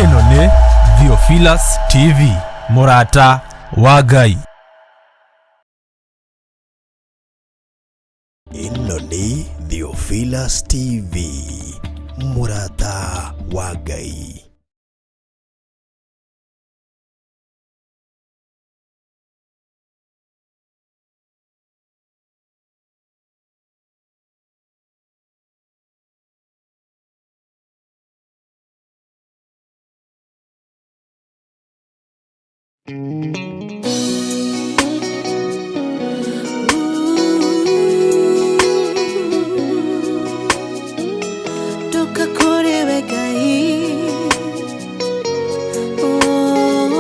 Ĩno nĩ Theophilus TV, mũrata wa Ngai. Ĩno nĩ Theophilus TV, mũrata wa Ngai. Ndoka kũrĩ we Ngai. Oh.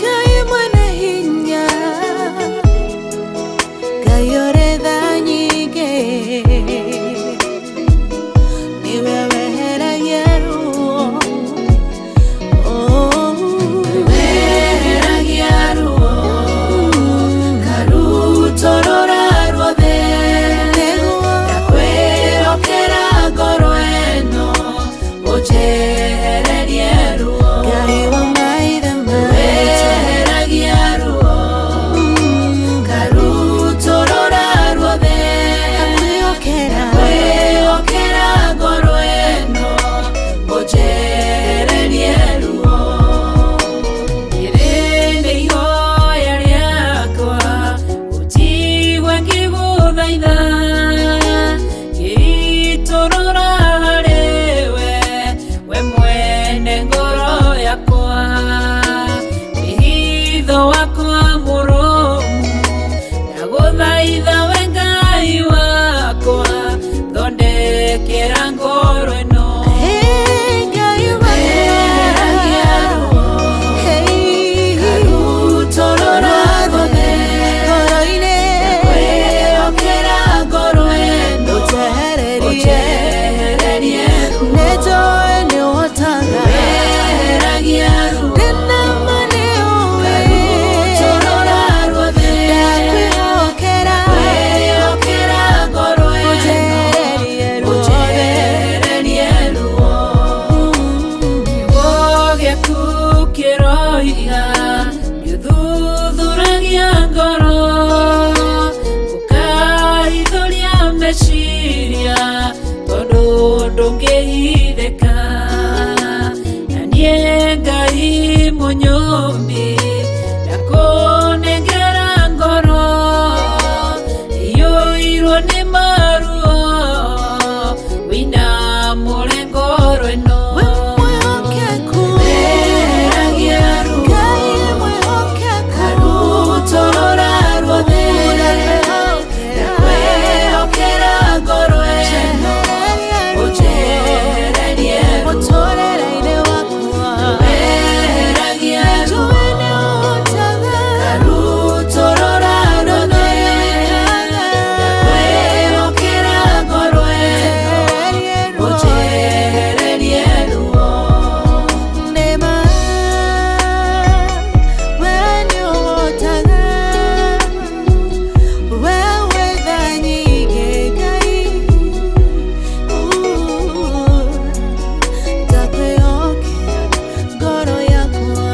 Ngai mwene hinya, Ngai ũrĩ tha nyingĩ, nĩwe weheragia ruo. Oh. Weheragia ruo karutorora ruothe. Nĩguo. Ndakwĩhokera ngoro ĩno ũnjehererie ruo. Ngai wa maithe maitũ. Weheragia ruo karutorora ruothe. Ndakwĩhokera. Ndakwĩhokera ngoro ĩno ũnjehererie ruo. Rĩrĩ nĩ ihoya rĩakwa, ũnjigue ngĩgũthaitha, ngĩitũrũra harĩ we, we mwene ngoro yakwa, wĩhitho wakwa mũrũmu. Ndagũthaitha we Ngai wakwa, thondekera ngoro ĩno. Hey, Ngai Weheragia ruo Hey. karutorora ruothe. Ngoro-inĩ. Ndakwĩhokera ngoro ĩno Ũnjehererie. ũnjehererie ruo. Nĩnjũĩ nĩũhotaga. Weheragia ruo Ndĩna ma nĩũĩ. karutorora ruothe. Ndakwĩhokera. Ndakwĩhokera ngoro ĩno Ũnjehererie ruothe. ũnjehererie ruo. Kiugo gĩaku kĩroiga nĩũthuthuragia ngoro, ũkahithũria meciria, tondũ ndũngĩhithĩka. Na niĩ Ngai mũnyũmbi, ndakũnengera ngoro iyũirwo nĩ maruo, wĩinamũre ngoro ĩno. We mwĩhokeku. Weheragia ruo Ngai mwĩhokeku. karutorora ruothe. Ndakwĩhokera ngoro ĩno ũnjehererie ruo. Mũtũrĩre-inĩ wakwa. Weheragia ruo Nĩnjũĩ nĩũhotaga. karutorora ruothe. Ndakwĩhokera ngoro ĩno ũnjehererie ruo. Nĩma, we nĩũhotaga. We wĩ tha nyingĩ, Ngai. Ndakwĩhokera ngoro yakwa.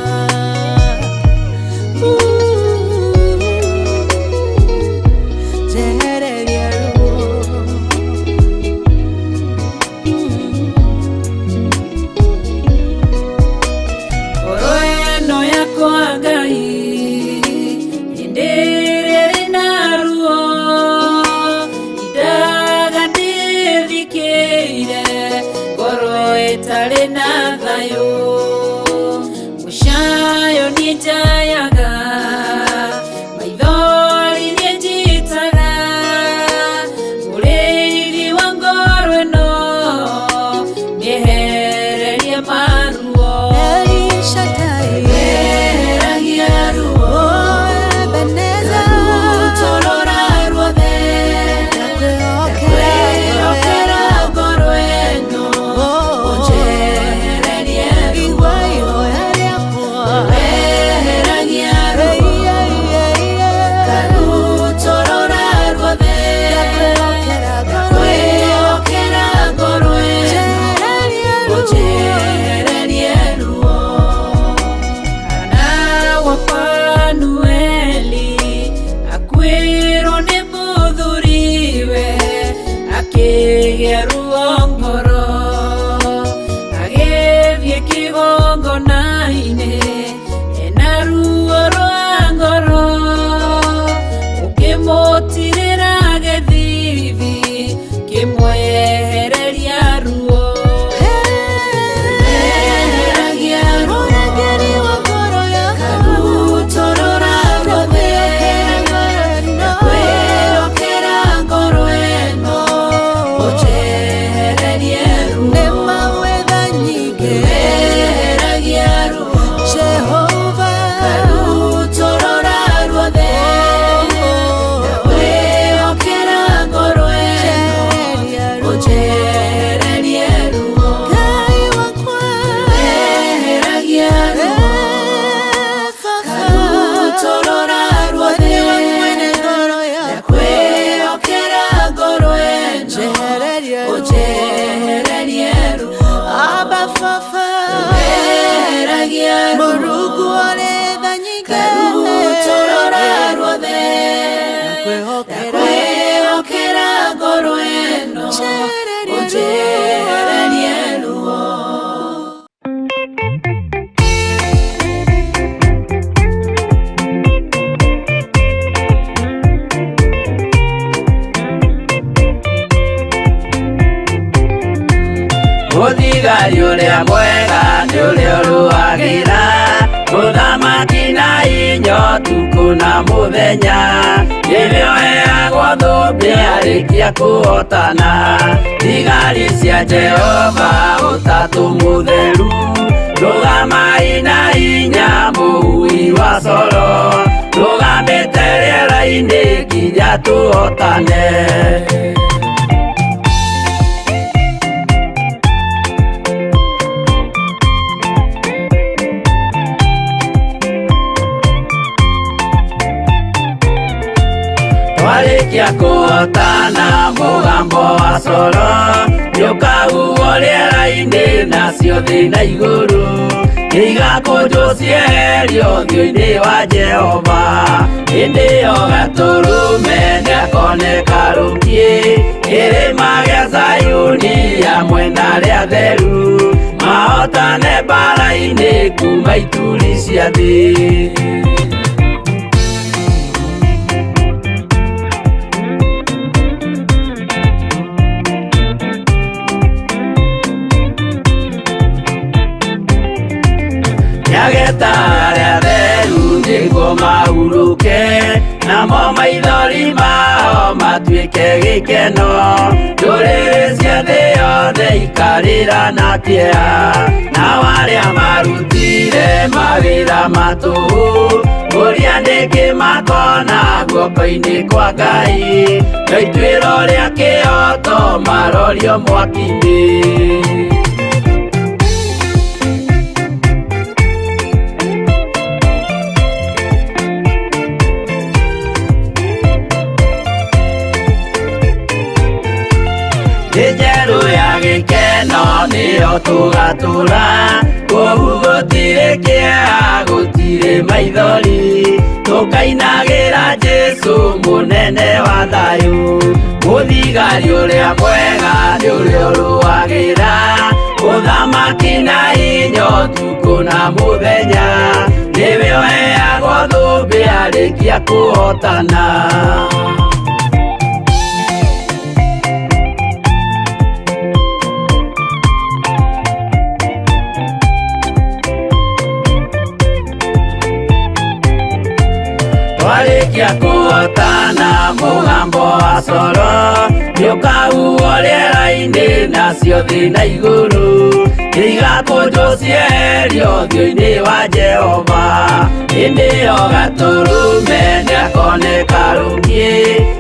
Njehereria ruo. Ngoro ĩno yakwa Ngai hĩndĩ ĩrĩa ĩrĩ na ruo, indaga ndĩthikĩire ngoro ĩtarĩ na thayũ. Mũcayo niĩ njayaga, maithori niĩ njitaga, mũrĩithi wa ngoro ĩno mĩehererie maruo. El Shaddai. Weheragia ruo Oh, Ebenezer. karutorora ruothe. Ndakwĩhokera. Ndakwĩhokera ngoro ĩno Oh. ũnjehererie ruo. Igua ihoya rĩakwa. Weheragia ruo. Mũrungu ũrĩ tha nyingĩ. Ngarutũrũra ruothe. Ndakwĩhokera. Ndakwĩhokera ngoro ĩno. Njehererie ruo. Ũnjehererie ruo. Mũthigari ũrĩa mwega nĩ ũrĩa ũrũagĩra mũthamaki na inyo ũtukũ na mũthenya, nĩwe ũheagwo thũmbĩ arĩkia kũhotana. Thigari cia Jehova ũtatũ mũtheru, rũgamai na hinya mũhui wa coro, rũgamĩte rĩera-inĩ nginya tũhotane. Twarĩkia kũhotana mũgambo wa coro nĩũkahuhwo rĩera-inĩ nacio thĩ na igũrũ nĩigakũnjwo cieherio ũthiũ-inĩ wa Jehova. Hĩndĩ ĩyo Gatũrũme nĩakoneka rũkiĩ kĩrĩma gĩa Zayuni hamwe na arĩa atheru, mahotane mbara-inĩ kuma ituri cia thĩ. Nĩageta arĩa atheru nĩguo mahurũke, namo maithori mao matuĩke gĩkeno. Ndũrĩrĩ cia thĩ yothe ikarĩra na kĩeha, nao arĩa marutire mawĩra ma tũhũ kũria nĩkĩ makona guoko-inĩ kwa Ngai, no ituĩro rĩa kĩhooto marorio mwaki-inĩ. Thĩ njerũ ya gĩkeno nĩyo tũgatũra, kũu gũtirĩ kĩeha gũtirĩ maithori, tũkainagĩra Jesũ mũnene wa thayũ. Mũthigari ũrĩa mwega nĩ ũrĩa ũrũagĩra ũthamaki na hinya ũtukũ na mũthenya, nĩwe ũheagwo thũmbĩ arĩkia kũhotana. Twarĩkia kũhotana mũgambo wa coro nĩũkahuhwo rĩera-inĩ nacio thĩ na igũrũ nĩigakũnjwo cieherio ũthiũ-inĩ wa Jehova. Hĩndĩ ĩyo Gatũrũme nĩakoneka rũkiĩ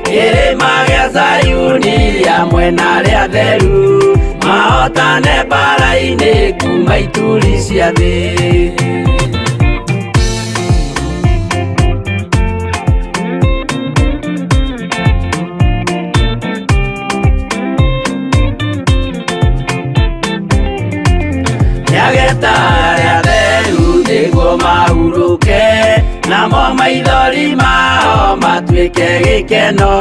kĩrĩma gĩa Zayuni hamwe na arĩa atheru, mahotane mbara-inĩ kuma ituri cia thĩ. Nĩageta arĩa atheru nĩguo mahurũke, namo maithori mao matuĩke gĩkeno.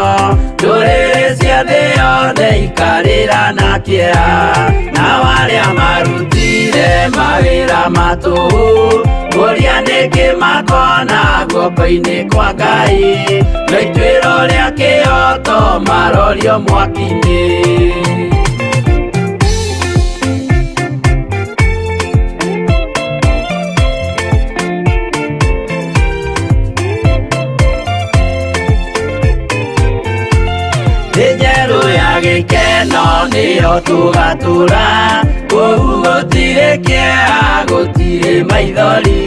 Ndũrĩrĩ cia thĩ yothe ikarĩra na kĩeha, nao arĩa marutire mawĩra ma tũhũ kũria nĩkĩ makona guoko-inĩ kwa Ngai, no ituĩro rĩa kĩhooto marorio mwaki-inĩ. Thĩ njerũ ya gĩkeno nĩyo tũgatũra, kũu gũtirĩ kĩeha gũtirĩ maithori,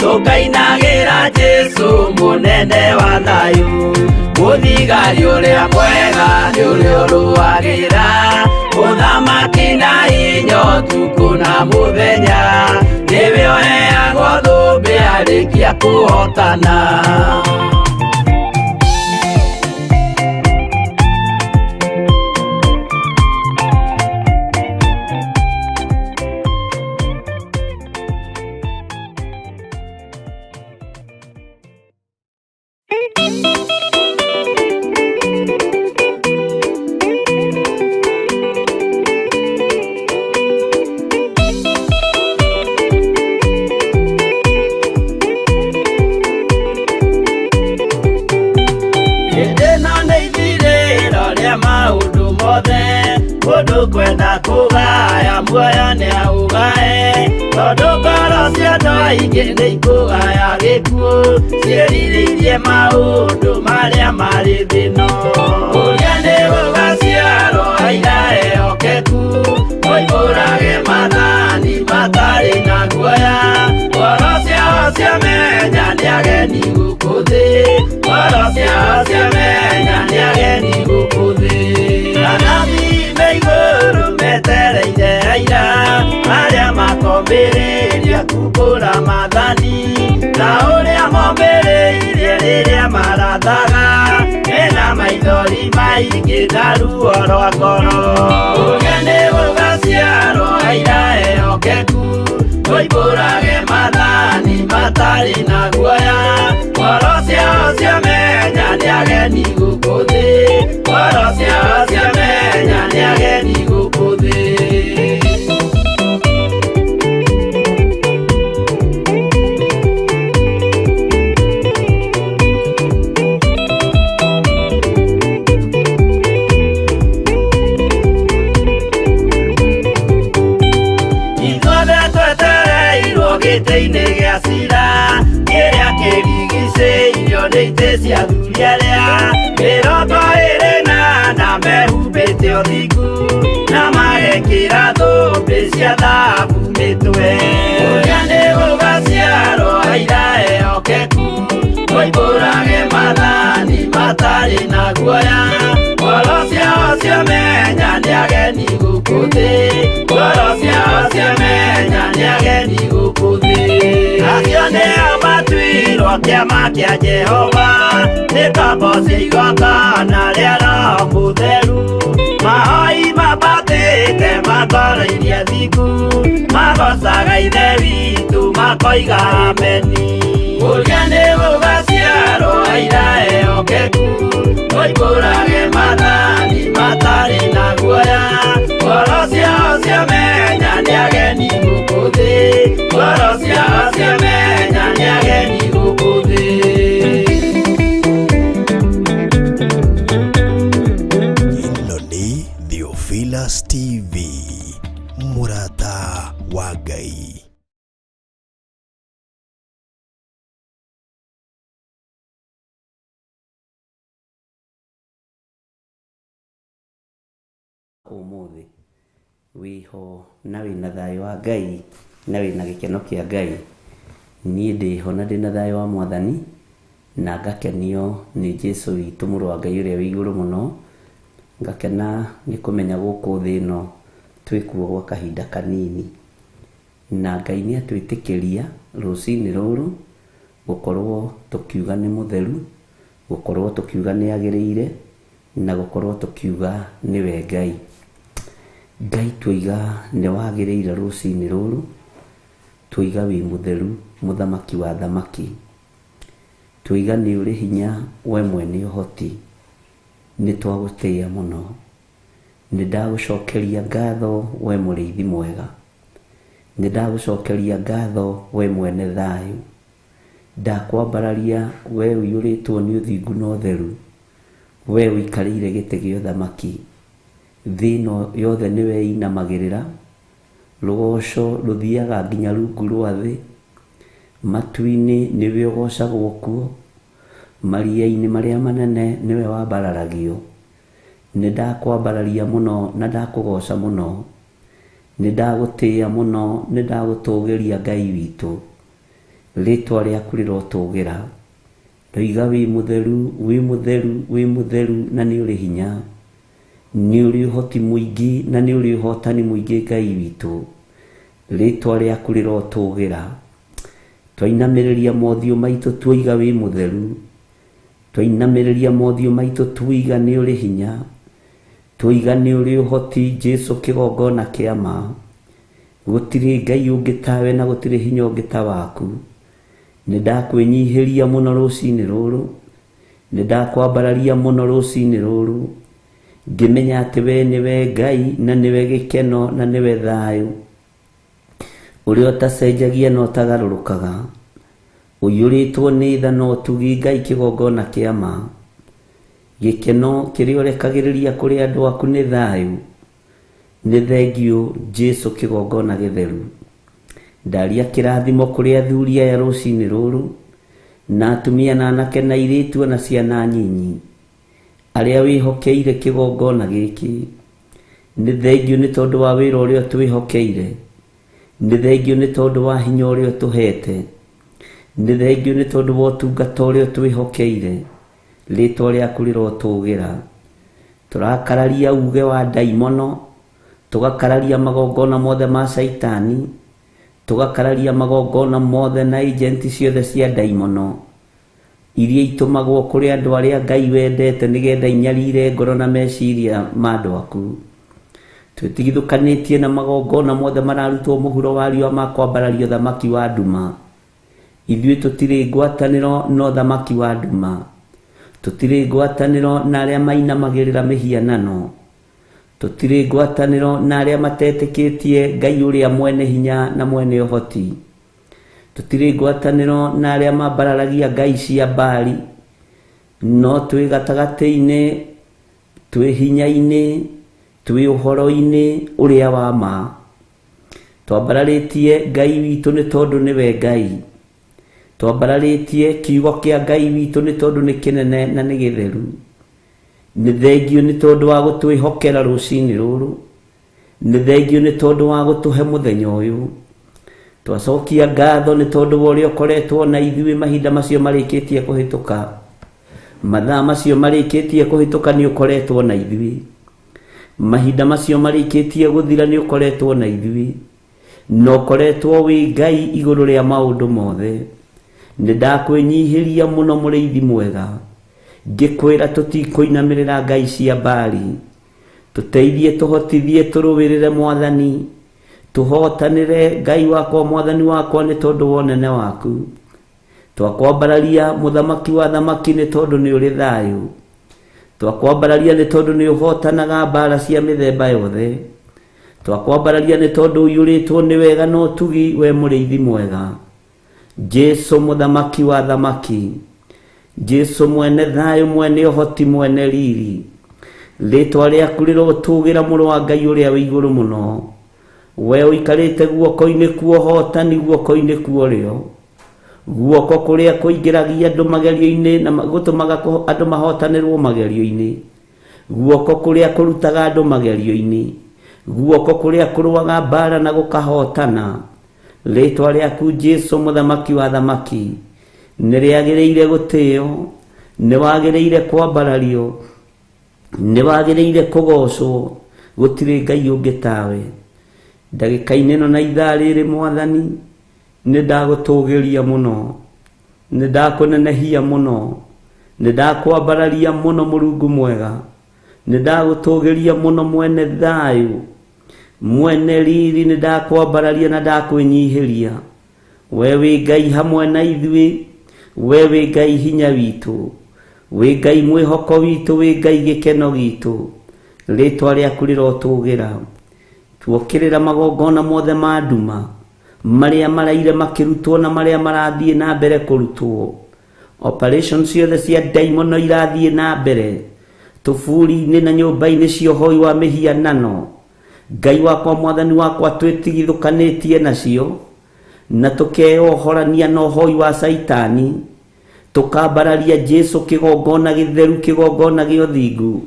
tũkainagĩra Jesũ mũnene wa thayũ. Mũthigari ũrĩa mwega nĩ ũrĩa ũrũagĩra ũthamaki na hinya ũtukũ na mũthenya, nĩwe ũheagwo thũmbĩ arĩkia kũhotana. Ndũgũcaya muoyo nĩaũgae tondũ ngoro cia andũ aingĩ nĩikũgaya gĩkuũ ciĩrirĩirie maũndũ marĩa marĩ thĩ ĩno. Ũrĩa nĩgũgaciarwo aira ehokeku moimbũrage maathani matarĩ na guoya ngoro ciao ciamenya nĩ ageni gũkũ thĩ ngoro ciao ciamenya nĩ ageni gũkũ thĩ. Anabii me igũrũ metereire aira arĩa makombĩrĩria kumbũra maathani ta ũrĩa mombĩrĩirie rĩrĩa marathaga mena maithori maingĩ na ruo rwa ngoro. Ũrĩa nĩgũgaciarwo aira ehokeku moimbũrage maathani matarĩ na guoya ngoro ciao ciamenya nĩ ageni gũkũ thĩ ngoro ciao ciamenya nĩ ageni gũkũ thĩ. Ithuothe twetereirwo gĩtĩ-inĩ gĩa cira kĩrĩa kĩrigicĩirio nĩ itĩ cia athuri arĩa 24 mehumbĩte ũthingu na magekĩra thũmbĩ cia thahabu mĩtwe. Ũrĩa nĩgũgaciarwo aira ehokeku moimbũrage maathani matarĩ na guoya ngoro ciao ciamenya nĩ ageni gũkũ thĩ ngoro ciao ciamenya nĩ ageni gũkũ thĩ. Acio nĩo matuirwo kĩama kĩa Jehova nĩ ngombo cia igongona rĩa Roho Mũtheru mahoi mambatĩte makoro iria thingu magocaga Ithe witũ makoiga ameni. Ũrĩa nĩgũgaciarwo aira ehokeku moimbũrage maathani matarĩ na guoya ngoro ciao ciamenya nĩ ageni gũkũ thĩ ngoro ciao ciamenya nĩ ageni gũkũ thĩ. Ĩno nĩ Theophilus TV, mũrata wa Ngai. Ũmũthĩ wĩho na wĩna thayũ wa Ngai na wĩna gĩkeno kĩa Ngai. Niĩ ndĩho na ndĩna thayũ wa Mwathani na ngakenio nĩ Jesũ witũ mũrũ wa Ngai ũrĩa wĩ igũrũ mũno. Ngakena nĩ kũmenya gũkũ thĩ ĩno twĩkuo gwa kahinda kanini na Ngai nĩ atwĩtĩkĩria rũcinĩ rũrũ gũkorwo tũkiuga nĩ mũtheru, gũkorwo tũkiuga nĩ agĩrĩire na gũkorwo tũkiuga nĩwe Ngai. Ngai tuiga nĩ wagĩrĩire rũcinĩ rũrũ, tuiga wĩ mũtheru mũthamaki wa thamaki, tuiga nĩ ũrĩ hinya we mwene ũhoti, nĩ twagũtĩĩa mũno. Nĩ ndagũcokeria ngatho we mũrĩithi mwega, nĩ ndagũcokeria ngatho we mwene thayũ, ndakwambararia we ũiyũrĩtwo nĩ ũthingu na ũtheru, we ũikarĩire gĩtĩ gĩa ũthamaki. Thĩ ĩno yothe nĩwe inamagĩrĩra, rũgoco rũthiaga nginya rungu rwa thĩ, matu-inĩ nĩwe ũgocagwo kuo, maria-inĩ marĩa manene nĩwe wambararagio. Nĩ ndakwambararia mũno na ndakũgoca mũno, nĩ ndagũtĩĩa mũno, nĩ ndagũtũgĩria Ngai witũ, rĩtwa rĩaku rĩrotũgĩra. Ndoiga wĩ mũtheru, wĩ mũtheru, wĩ mũtheru na nĩ ũrĩ hinya, nĩ ũrĩ ũhoti mũingĩ na nĩ ũrĩ ũhotani mũingĩ Ngai witũ, rĩtwa rĩaku rĩrotũgĩra. Twainamĩrĩria mothiũ maitũ tuoiga wĩ mũtheru, twainamĩrĩria mothiũ maitũ tuiga nĩ ũrĩ hinya, tuiga nĩ ũrĩ ũhoti Jesũ kĩgongona kĩa ma. Gũtirĩ Ngai ũngĩ tawe na gũtirĩ hinya ũngĩ ta waku. Nĩ ndakwĩnyihĩria mũno rũcinĩ rũrũ, nĩ ndakwambararia mũno rũcinĩ rũrũ, ngĩmenya atĩ we nĩwe Ngai na nĩwe gĩkeno na nĩwe thayũ, ũrĩa ũtacenjagia na ũtagarũrũkaga, ũiyũrĩtwo nĩ tha na ũtugi Ngai kĩgongona kĩa ma. Gĩkeno kĩrĩa ũrekagĩrĩria kũrĩ andũ aku nĩ thayũ, Nĩ thengiũ Jesu kĩgongona gĩtheru. Ndaria kĩrathimo kũrĩ athuri aya rũcinĩ rũrũ, na atumia na anake na airĩtu na ciana nyinyi arĩa wĩhokeire kĩgongona gĩkĩ. Nĩ thengiũ nĩ tondũ wa wĩra ũrĩa twĩhokeire. Nĩ thengiũ nĩ tondũ wa hinya ũrĩa ũtũhete. Nĩ thengiũ nĩ tondũ wa ũtungata ũrĩa twĩhokeire. Rĩtwa rĩaku rĩrotũgĩra. Tũrakararia uge wa ndaimono, tũgakararia magongona mothe ma caitani, tũgakararia magongona mothe na agenti ciothe cia ndaimono iria itũmagwo kũrĩ andũ arĩa Ngai wendete nĩgetha inyarire ngoro na meciria ma andũ aku. Twĩtigithũkanĩtie na magongona mothe mararutwo mũhuro wa riũa ma kwambararia ũthamaki wa nduma. Ithuĩ tũtirĩ ngwatanĩro na ũthamaki wa nduma. Tũtirĩ ngwatanĩro na arĩa mainamagĩrĩra mĩhianano. Tũtirĩ ngwatanĩro na arĩa matetĩkĩtie Ngai ũrĩa mwene hinya na mwene ũhoti. Tũtirĩ ngwatanĩro na arĩa mambararagia ngai cia Baali, no twĩ gatagatĩ-inĩ, twĩ hinya-inĩ, twĩ ũhoro-inĩ ũrĩa wa ma. Twambararĩtie Ngai witũ nĩ tondũ nĩwe Ngai. Twambararĩtie kiugo kĩa Ngai witũ nĩ tondũ nĩ kĩnene na nĩ gĩtheru. Nĩ thengiũ nĩ tondũ wa gũtwĩhokera rũcinĩ rũrũ. Nĩ thengiũ nĩ tondũ wa gũtũhe mũthenya ũyũ. Twacokia ngatho nĩ tondũ wa ũrĩa ũkoretwo na ithuĩ mahinda macio marĩkĩtie kũhĩtũka. Mathaa macio marĩkĩtie kũhĩtũka nĩ ũkoretwo na ithuĩ. Mahinda macio marĩkĩtie gũthira nĩ ũkoretwo na ithuĩ. Na ũkoretwo wĩ Ngai igũrũ rĩa maũndũ mothe. Nĩ ndakwĩnyihĩria mũno mũrĩithi mwega. Ngĩkwĩra tũtikũinamĩrĩra ngai cia Baali. Tũteithie, tũhotithie, tũrũĩrĩre Mwathani. Tũhotanĩre Ngai wakwa, Mwathani wakwa, nĩ tondũ wa ũnene waku. Twakwambararia mũthamaki wa thamaki nĩ tondũ nĩ ũrĩ thayũ. Twakwambararia nĩ tondũ nĩ ũhotanaga mbara cia mĩthemba yothe. Twakwambararia nĩ tondũ ũiyũrĩtwo nĩ wega na ũtugi, we mũrĩithi mwega. Jesu mũthamaki wa thamaki, Jesu mwene thayũ, mwene ũhoti, mwene riri. Rĩtwa rĩaku rĩrotũgĩra, mũrũ wa Ngai ũrĩa wĩ igũrũ mũno. We ũikarĩte guoko-inĩ kwa ũhotani, guoko-inĩ kwa ũrĩo, guoko kũrĩa kũingĩragia andũ magerio-inĩ na gũtũmaga andũ mahotanĩrwo magerio-inĩ, guoko kũrĩa kũrutaga andũ magerio-inĩ, guoko kũrĩa kũrũaga mbara na gũkahotana. Rĩtwa rĩaku Jesu mũthamaki wa thamaki nĩ rĩagĩrĩire gũtĩo, nĩ wagĩrĩire kwambarario, nĩ wagĩrĩire kũgocwo. Gũtirĩ Ngai ũngĩ tawe. Ndagĩka-inĩ ĩno na ithaa rĩrĩ Mwathani, nĩ ndagũtũgĩria mũno, nĩ ndakũnenehia mũno, nĩ ndakwambararia mũno Mũrungu mwega, nĩ ndagũtũgĩria mũno mwene thayũ, mwene riri, nĩ ndakwambararia na ndakwĩnyihĩria. We wĩ Ngai hamwe na ithuĩ, we wĩ Ngai hinya witũ, wĩ Ngai mwĩhoko witũ, wĩ Ngai gĩkeno gitũ. Rĩtwa rĩaku rĩrotũgĩra. Tuokĩrĩra magongona mothe ma nduma marĩa maraire makĩrutwo na marĩa marathiĩ na mbere kũrutwo. Operation ciothe cia ndaimono irathiĩ na mbere tũburi-inĩ na nyũmba-inĩ cia ũhoi wa mĩhianano. Ngai wakwa, Mwathani wakwa, twĩtigithũkanĩtie nacio na tũkeyohorania na ũhoi wa caitani, tũkambararia Jesu kĩgongona gĩtheru, kĩgongona gĩa ũthingu,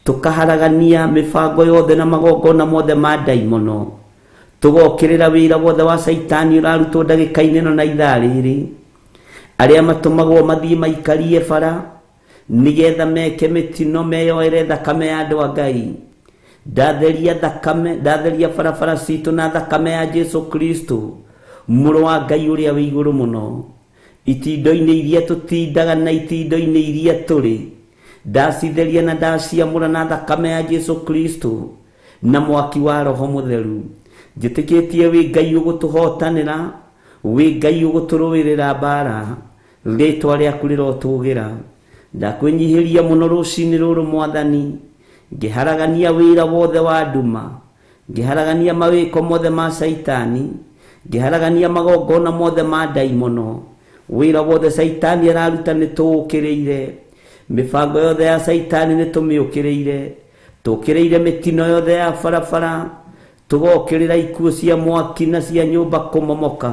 tũkaharagania mĩbango yothe na magongona mothe ma ndaimono, tũgokĩrĩra wĩra wothe wa caitani ũrarutwo ndagĩka-inĩ ĩno na ithaa rĩrĩ. Arĩa matũmagwo mathiĩ maikarie bara nĩgetha meke mĩtino, meyoere thakame ya andũ a Ngai. Ndatheria thakame, ndatheria barabara citũ na thakame ya Jesu Kristo mũrũ wa Ngai ũrĩa wĩ igũrũ mũno. Itindo-inĩ iria tũtindaga na itindo-inĩ iria tũrĩ, ndacitheria na ndaciamũra na thakame ya Jesu Kristo na mwaki wa Roho Mũtheru. Njĩtĩkĩtie wĩ Ngai ũgũtũhotanĩra, wĩ Ngai ũgũtũrũĩrĩra mbara. Rĩtwa rĩaku rĩrotũgĩra. Ndakwĩnyihĩria mũno rũcinĩ rũrũ Mwathani, ngĩharagania wĩra wothe wa nduma, ngĩharagania mawĩko mothe ma caitani, ngĩharagania magongona mothe ma ndaimono. Wĩra wothe caitani araruta nĩ tũũkĩrĩire, mĩbango yothe ya caitani nĩ tũmĩũkĩrĩire. Tũkĩrĩire mĩtino yothe ya barabara, tũgokĩrĩra ikuũ cia mwaki na cia nyũmba kũmomoka,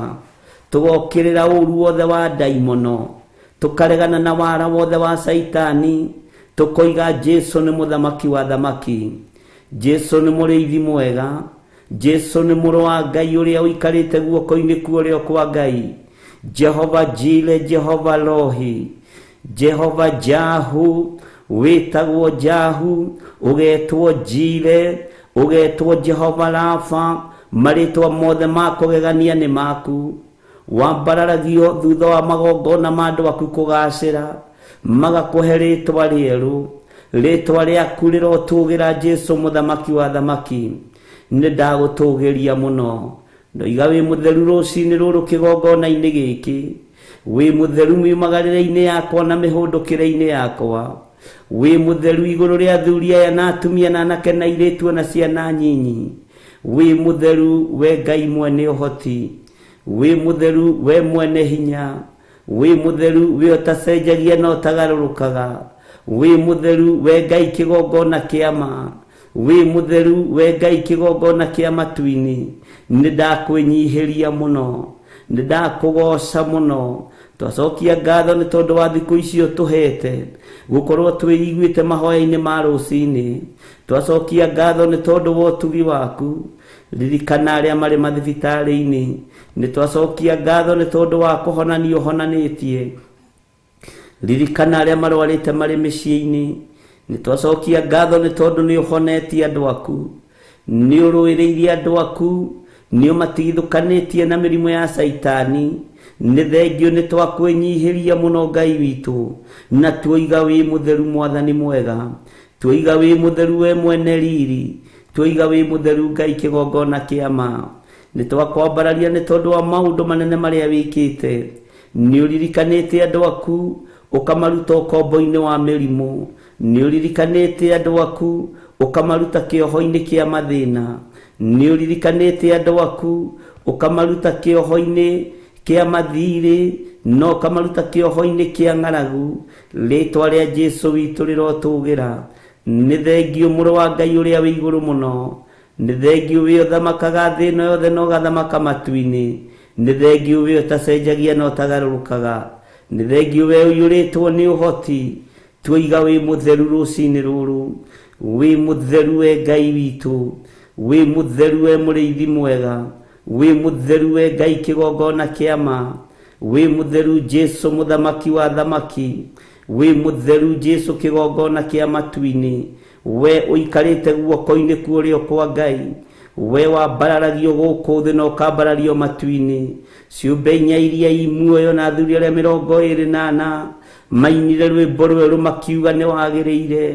tũgokĩrĩra ũru wothe wa ndaimono, tũkaregana na wara wothe wa Caitani, tũkoiga Jesu nĩ mũthamaki wa thamaki, Jesu nĩ mũrĩithi mwega, Jesu nĩ mũrũ wa Ngai ũrĩa ũikarĩte guoko-inĩ kwa ũrĩo kwa Ngai, Jehova Jire, Jehova Rohi, Jehova Jahu, wĩtagwo Jahu, ũgetwo Jire, ũgetwo Jehova Rafa, marĩtwa mothe ma kũgegania nĩ maku. Wambararagio thutha wa magongona ma andũ aku kũgacĩra, magakũhe rĩtwa rĩerũ. Rĩtwa rĩaku rĩrotũgĩra Jesu mũthamaki wa thamaki. Nĩ ndagũtũgĩria mũno. Ndoiga wĩ mũtheru rũcinĩ rũrũ kĩgongona-inĩ gĩkĩ, wĩ mũtheru miumagarĩre-inĩ yakwa na mĩhũndũkĩre-inĩ yakwa, wĩ mũtheru igũrũ rĩa athuri aya na atumia na anake na airĩtu na ciana nyinyi, wĩ mũtheru we Ngai mwene ũhoti, wĩ mũtheru we mwene hinya, wĩ mũtheru we ũtacenjagia na ũtagarũrũkaga, wĩ mũtheru we Ngai kĩgongona kĩa ma, wĩ mũtheru we Ngai kĩgongona kĩa matu-inĩ. Nĩ ndakwĩnyihĩria mũno, nĩ ndakũgoca mũno. Twacokia ngatho nĩ tondũ wa thikũ icio tũhete gũkorwo twĩiguĩte mahoya-inĩ ma rũcinĩ. Twacokia ngatho nĩ tondũ wa ũtugi waku. Ririkana arĩa marĩ mathibitarĩ-inĩ. Nĩ twacokia ngatho nĩ tondũ wa kũhonania ũhonanĩtie. Ririkana arĩa marwarĩte marĩ mĩciĩ-inĩ. Nĩ twacokia ngatho nĩ tondũ nĩ ũhonetie andũ aku, nĩ ũrũĩrĩirie andũ aku, nĩ ũmatigithũkanĩtie na mĩrimũ ya Caitani. Nĩ thengio nĩ twakwĩnyihĩria mũno Ngai witũ, na tuoiga wĩ mũtheru Mwathani mwega, tuoiga wĩ mũtheru we mwene riri, tuoiga wĩ mũtheru Ngai kĩgongona kĩa ma. Nĩ twakwambararia nĩ tondũ wa maũndũ manene marĩa wĩkĩte. Nĩ ũririkanĩte andũ aku ũkamaruta ũkombo-inĩ wa mĩrimũ, nĩ ũririkanĩte andũ aku ũkamaruta kĩoho-inĩ kĩa mathĩna, nĩ ũririkanĩte andũ aku ũkamaruta kĩoho-inĩ kĩa mathirĩ, no ũkamaruta kĩoho-inĩ kĩa ng'aragu. Rĩtwa rĩa Jesu witũ rĩrotũgĩra. Nĩ thengio mũrũ wa Ngai ũrĩa wĩ igũrũ mũno, nĩ thengio wĩ ũthamakaga thĩ ĩno yothe na ũgathamaka matu-inĩ, nĩ thengio wĩ ũtacenjagia na ũtagarũrũkaga, nĩ thengio we ũiyũrĩtwo nĩ ũhoti. Tuoiga wĩ mũtheru rũcinĩ rũrũ, wĩ mũtheru we Ngai witũ, wĩ mũtheru we mũrĩithi mwega, wĩ mũtheru we Ngai kĩgongona kĩa ma, wĩ mũtheru Jesu mũthamaki wa thamaki, wĩ mũtheru Jesu kĩgongona kĩa matu-inĩ, we ũikarĩte guoko-inĩ kwa ũrĩo kwa Ngai, we wambararagio gũkũ thĩ na ũkambarario matu-inĩ. Ciũmbe inya iria i muoyo na athuri arĩa 24 mainire rwĩmbo rwerũ makiuga nĩ wagĩrĩire.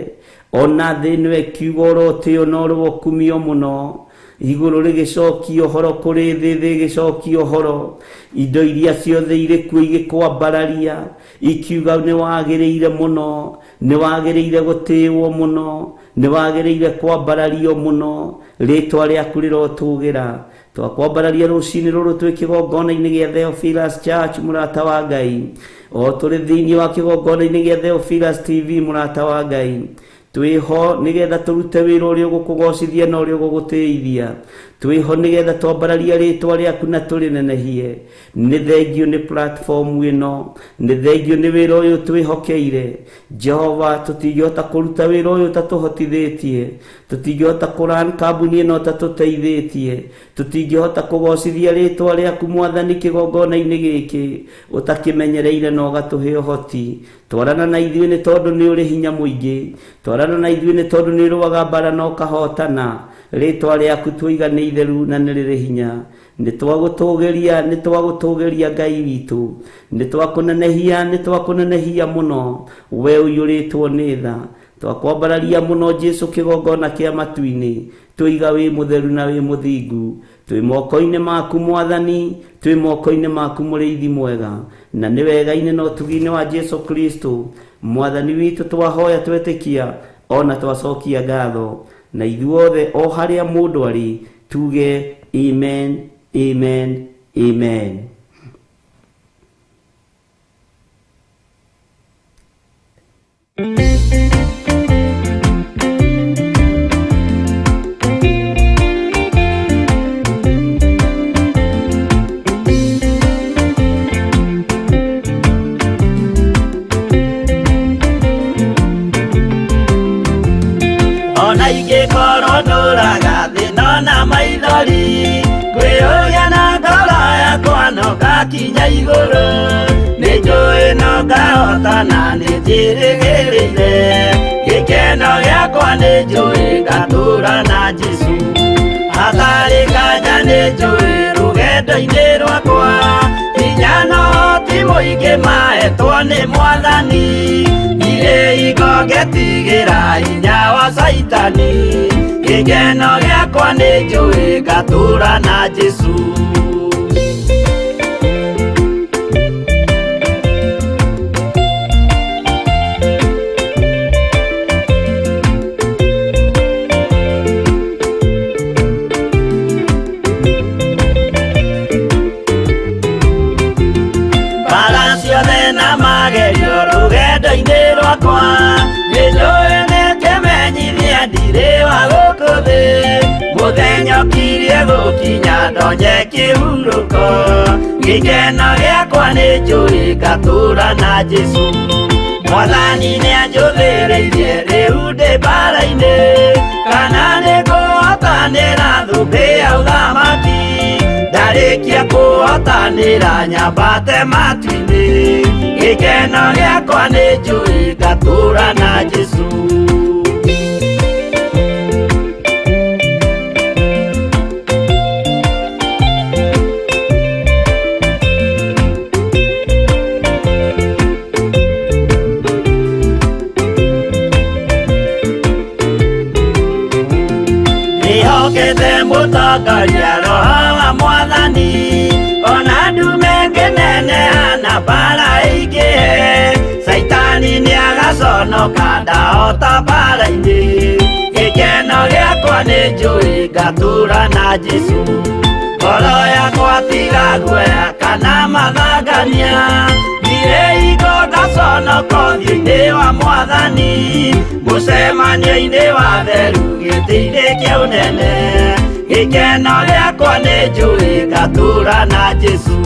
Ona thĩ ĩno ĩkiuga ũrotĩo na ũrokumio mũno. Igũrũ rĩgĩcokia ũhoro kũrĩ thĩ, thĩ ĩgĩcokia ũhoro. Indo iria ciothe irĩ kuo igĩkwambararia, ikiuga nĩ wagĩrĩire mũno, nĩ wagĩrĩire gũtĩĩwo mũno, nĩ wagĩrĩire kwambarario mũno. Rĩtwa rĩaku rĩrotũgĩra. Twakwambararia rũcinĩ rũrũ twĩ kĩgongona-inĩ gĩa Theophilus Church mũrata wa Ngai, o tũrĩ thĩinĩ wa kĩgongona-inĩ gĩa Theophilus TV mũrata wa Ngai. Twĩho nĩgetha tũrute wĩra ũrĩa ũgũkũgocithia na ũrĩa ũgũgũtĩithia. Twĩho nĩgetha twambararia rĩtwa rĩaku na tũrĩnenehie. Nĩ thengio nĩ platform ĩno, nĩ thengio nĩ wĩra ũyũ twĩhokeire. Jehova, tũtingĩhota kũruta wĩra ũyũ ũtatũhotithĩtie, tũtingĩhota kũran kambuni ĩno ũtatũteithĩtie, tũtingĩhota kũgocithia rĩtwa rĩaku Mwathani kĩgongona-inĩ gĩkĩ ũtakĩmenyereire na ũgatũhe ũhoti. Twarana na ithuĩ nĩ tondũ nĩ ũrĩ hinya mũingĩ, twarana na ithuĩ nĩ tondũ nĩ ũrũaga mbara na ũkahotana. Rĩtwa rĩaku tuoiga nĩ itheru na nĩ rĩrĩ hinya. Nĩ twagũtũgĩria, nĩ twagũtũgĩria Ngai witũ, nĩ twakũnenehia, nĩ twakũnenehia mũno, we ũiyũrĩtwo nĩ tha. Twakwambararia mũno Jesu kĩgongona kĩa matu-inĩ, tuoiga wĩ mũtheru na wĩ mũthingu. Twĩ moko-inĩ maku Mwathani, twĩ moko-inĩ maku mũrĩithi mwega, na nĩ wega-inĩ na ũtugi-inĩ wa Jesu Kristo Mwathani witũ twahoya twetĩkia ona twacokia ngatho. Na ithuothe o harĩa mũndũ arĩ tuge amen, amen, amen. maithori Ngwĩyũria na ngoro yakwa no ngakinya igũrũ Nĩ njũĩ no ngahotana nĩ njĩrĩgĩrĩire Gĩkeno gĩakwa nĩ njũĩ ngatũra na Jesũ Hatarĩ nganja nĩ njũĩ rũgendo-inĩ rwakwa Hinya no ti mũingĩ mahetwo nĩ Mwathani Ndirĩ hingo ngetigĩra hinya wa Caitani Gĩkeno gĩakwa nĩ njũĩ ngatũra na Jesũ Mbara ciothe na magerio rũgendo-inĩ rwakwa Nĩ njũĩ nĩ kĩmenyithia ndirĩ wa gũkũ thĩ Mũthenya ũkirie gũkinya ndonye kĩhurũko Gĩkeno gĩakwa nĩ njũĩ ngatũra na Jesũ Mwathani nĩanjũthĩrĩirie rĩu ndĩ mbara-inĩ Kana nĩngũhotanĩra thũmbĩ ya ũthamaki Ndarĩkia kũhotanĩra nyambate matu-inĩ Gĩkeno gĩakwa nĩ njũĩ ngatũra na Jesũ Nĩhokete mũtongoria roho wa Mwathani Ona ndume ngĩneneha na mbara ĩingĩhe Caitani nĩagaconoka ndahota mbara-inĩ Gĩkeno gĩakwa nĩ njũĩ ngatũra na Jesũ Ngoro yakwa tiga guoya kana mathangania Ndirĩ hingo ngaconoka ũthiũ-inĩ wa Mwathani Mũcemanio-inĩ wa theru gĩtĩ-inĩ kĩa ũnene Gĩkeno gĩakwa nĩ njũĩ ngatũra na Jesũ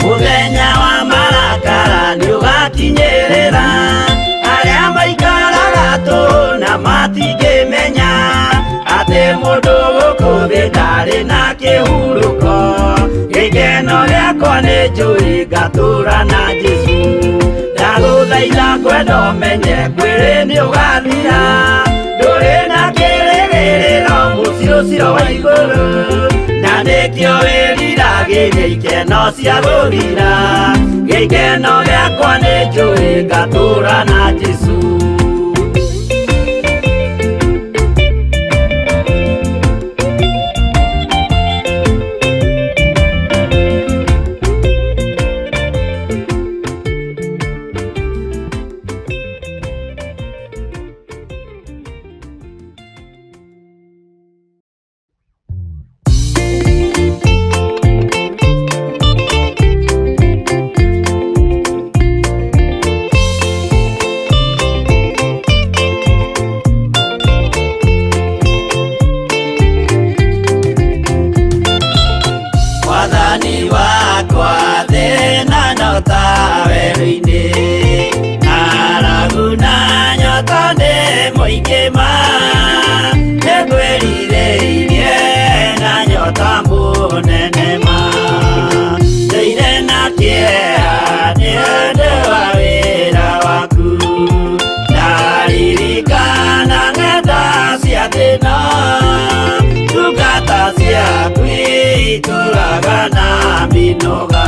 Mũthenya wa marakara nĩũgakinyĩrĩra Arĩa maikaraga tũhũ na matingĩmenya Atĩ mũndũ gũkũ thĩ ndarĩ na kĩhurũko Gĩkeno gĩakwa nĩ njũĩ ngatũra na Jesũ Ndagũthaitha ngwenda ũmenye mwĩrĩ nĩũgathira Ndũrĩ na kĩrĩgĩrĩro mũciĩ ũcio wa igũrũ Na nĩkĩo wĩriragĩria ikeno cia gũthira Gĩkeno gĩakwa nĩ njũĩ ngatũra na Jesũ Mwathani wakwa thĩna nyota werũ-inĩ Ng'aragu na nyota nĩ mũingĩ ma Nĩngwĩrirĩirie na nyota mũnene ma Ndũire na kĩeha nĩ ũndũ wa wĩra waku Ndaririkana ng'enda cia thĩna Ndungata ciaku itũraga na mĩnoga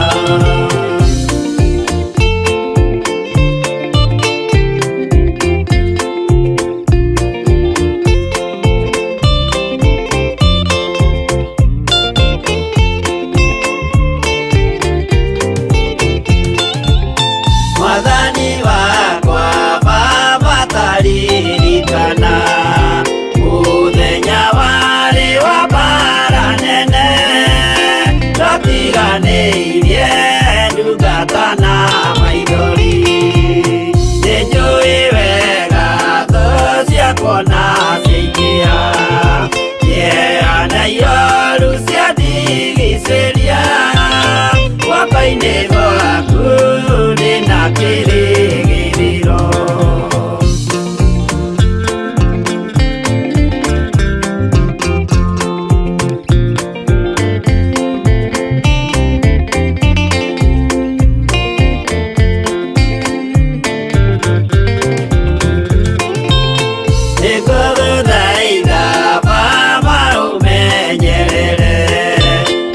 Mwathani wakwa Baba taririkana Mũthenya warĩ wa mbara nene Twatiganĩirie Guoko-inĩ gwaku ndĩna kĩrĩgĩrĩro. Nĩngũgũthaitha Baba ũmenyerere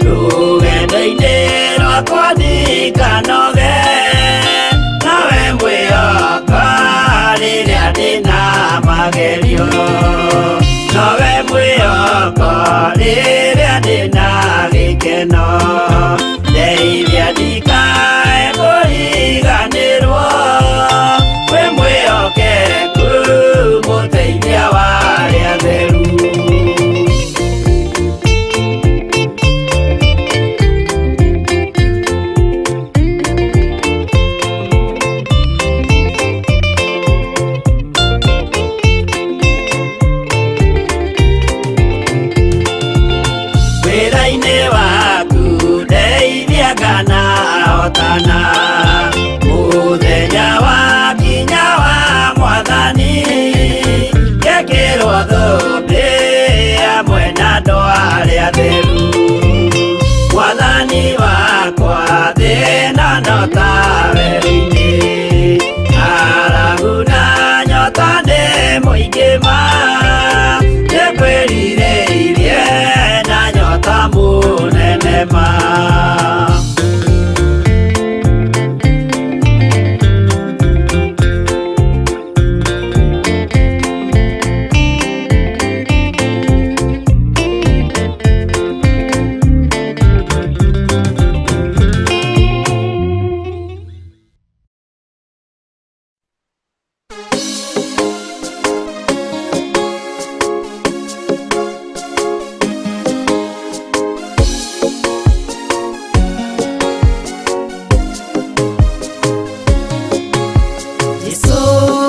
rũgendo-inĩ rwakwa ndikanoge, nawe mwĩhoka rĩrĩa ndĩna magerio, nowe mwĩhoko rĩrĩa ndĩna gĩkeno, ndeithia ndikae kũriganĩrwo, wĩ mwĩhokeku mũteithia wa arĩa atheru. Wĩra-inĩ waku ndeithia kana hotana, mũthenya wa kinya wa mwathani, ngekĩrwo thũmbĩ hamwe na andũ arĩa atheru. Mwathani wakwa thĩna no ta werũ-inĩ, ng'aragu na nyota nĩ mũingĩ ma, nĩngwĩrirĩirie na nyota mũnene ma. Jesũ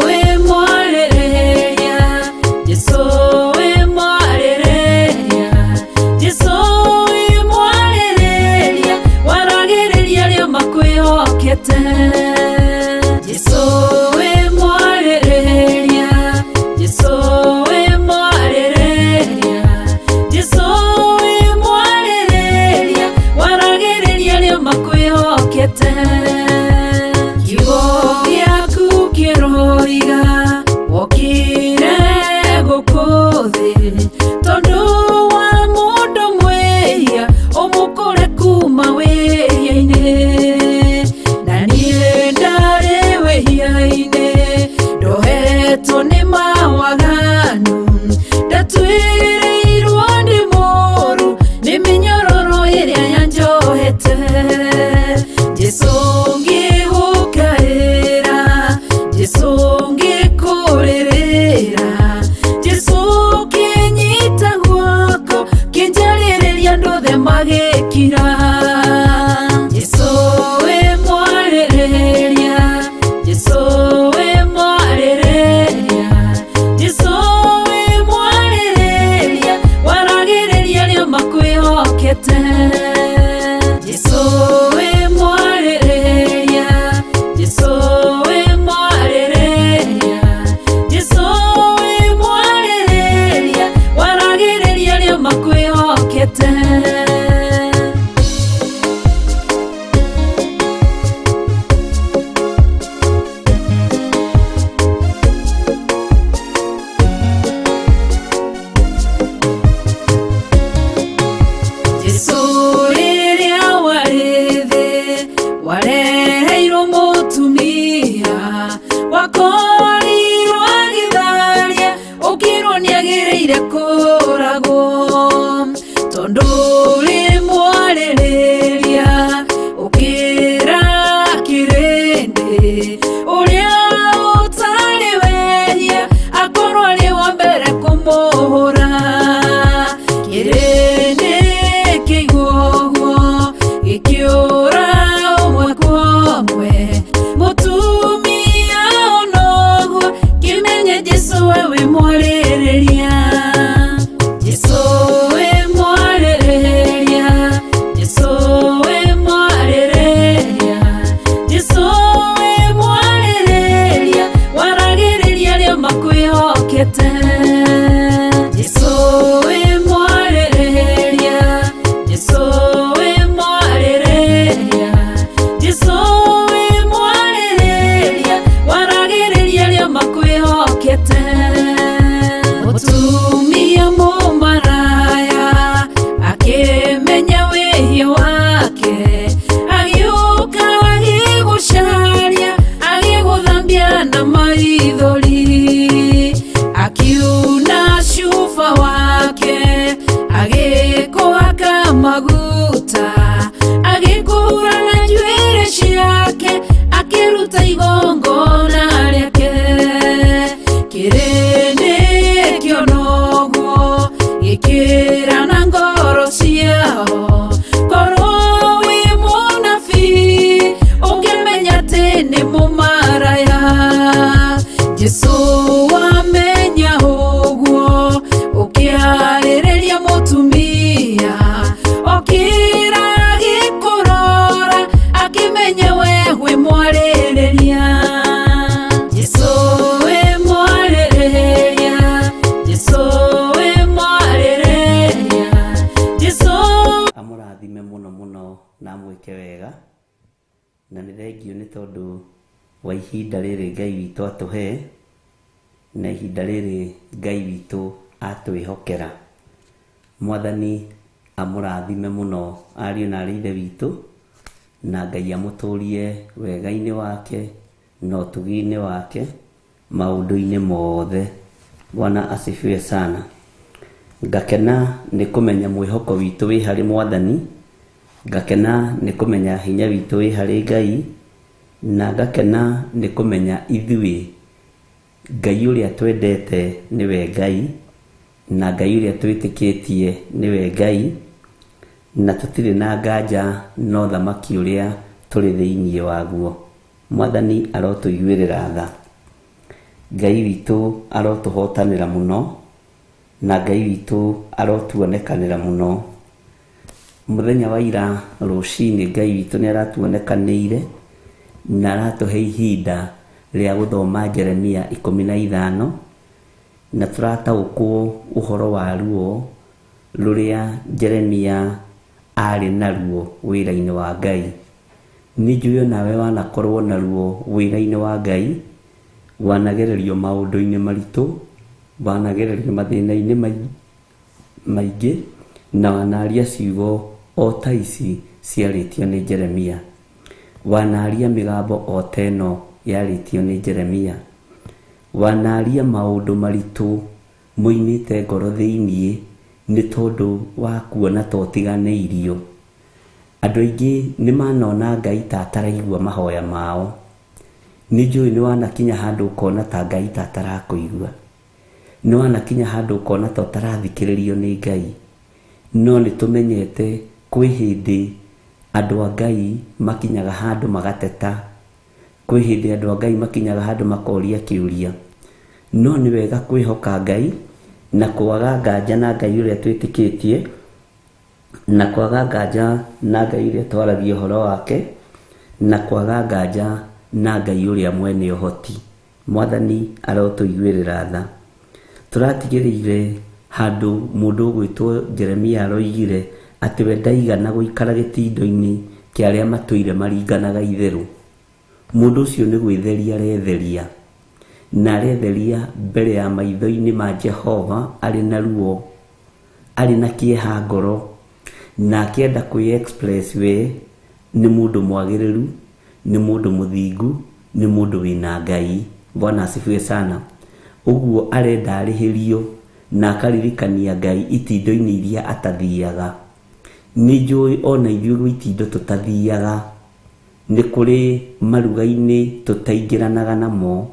wĩ mwarĩrĩria, Jesũ wĩ mwarĩrĩria, Jesũ wĩ mwarĩrĩria, waragĩrĩria arĩa makwĩhokete. Jesũ wĩ mwarĩrĩria, Jesũ wĩ mwarĩrĩria, Jesũ wĩ mwarĩrĩria, waragĩrĩria arĩa makwĩhokete. Kiugo gĩaku kĩroiga wokire gũkũ thĩ tondũ wa mũndũ mwĩhia ũmũkũre kuma wĩhia-inĩ, na niĩ ndarĩ wĩhia-inĩ ndohetwo nĩ mawaganu, ndatuĩrĩirwo nĩ mũũru nĩ mĩnyororo ĩrĩa yanjohete. Jesũ ngĩgũkaĩra, Jesũ ngĩkũrĩrĩra, Jesũ kĩnyita guoko kĩnjarĩrĩria andũ othe magĩkira. Jesũ wĩ mwarĩrĩria, Jesũ wĩ mwarĩrĩria, Jesũ wĩ mwarĩrĩria, Gĩkĩra na ngoro ciao. Korwo wĩ mũnabii ũngĩmenya atĩ nĩ mũmaraya. Jesũ wamenya ũguo ũkĩarĩrĩria mũtumia okĩra agĩkũrora akĩmenya we wĩ mwarĩrĩria. Jesũ wĩ mwarĩrĩria, Jesũ wĩ mwarĩrĩria, Jesũ. Amũrathime mũno mũno na amwĩke wega, na nĩ thengiũ nĩ tondũ wa ihinda rĩrĩ Ngai witũ atũhe, na ihinda rĩrĩ Ngai witũ atwĩhokera. Mwathani amũrathime mũno ariũ na arĩ ithe witũ, na Ngai amũtũrie wega-inĩ wake na ũtugi-inĩ wake maũndũ-inĩ mothe. Bwana asifiwe sana. Ngakena nĩ kũmenya mwĩhoko witũ wĩ harĩ Mwathani, ngakena nĩ kũmenya hinya witũ wĩ harĩ Ngai, na ngakena nĩ kũmenya ithuĩ Ngai ũrĩa twendete nĩwe Ngai, na Ngai ũrĩa twĩtĩkĩtie nĩwe Ngai, na tũtirĩ na nganja no thamaki ũrĩa tũrĩ thĩinĩ waguo. Mwathani arotũiguĩrĩra tha. Ngai witũ arotũhotanĩra mũno, na Ngai witũ arotuonekanĩra mũno. Mũthenya wa ira rũcinĩ Ngai witũ nĩ aratuonekanĩire na aratũhe ihinda rĩa gũthoma Jeremia 15, na tũrataũkwo ũhoro wa ruo rũrĩa Jeremia arĩ naruo wĩra-inĩ wa Ngai. Nĩ njũĩ onawe wanakorwo na ruo wĩra-inĩ wa Ngai, wanagererio maũndũ-inĩ maritũ, wanagererio mathĩna-inĩ maingĩ, na wanaria ciugo o ta ici ciarĩtio nĩ Jeremia. Wanaria mĩgambo o ta ĩno yarĩtio nĩ Jeremia. Wanaria maũndũ maritũ moimĩte ngoro thĩiniĩ nĩ tondũ wa kuona ta ũtiganĩirio. Andũ aingĩ nĩ manona Ngai ta ataraigua mahoya mao. Nĩ njũĩ nĩ wanakinya handũ ũkona ta Ngai ta atarakũigua. Nĩ wanakinya handũ ũkona ta ũtarathikĩrĩrio nĩ Ngai. No nĩ tũmenyete kwĩ hĩndĩ andũ a Ngai makinyaga handũ magateta. Kwĩ hĩndĩ andũ a Ngai makinyaga handũ makoria kĩũria. No nĩ wega kwĩhoka Ngai na kwaga nganja na Ngai ũrĩa twĩtĩkĩtie, na kwaga nganja na Ngai ũrĩa twaragia ũhoro wake, na kwaga nganja na Ngai ũrĩa mwene ũhoti. Mwathani arotũiguĩrĩra tha. Tũratigĩrĩire handũ mũndũ ũgwĩtwo Jeremia aroigire atĩ we ndaigana gũikara gĩtindo-inĩ kĩa arĩa matũire maringanaga itherũ. Mũndũ ũcio nĩ gwĩtheria aretheria, na aretheria mbere ya maitho-inĩ ma Jehova arĩ na ruo, arĩ na kĩeha ngoro, na akĩenda kwĩ-express we nĩ mũndũ mwagĩrĩru, nĩ mũndũ mũthingu, nĩ mũndũ wĩna Ngai. Bwana asifiwe sana. Ũguo arenda arĩhĩrio na akaririkania Ngai itindo-inĩ iria atathiaga. Nĩ njũĩ ona ithuĩ gwĩ itindo tũtathiaga, nĩ kũrĩ maruga-inĩ tũtaingĩranaga namo,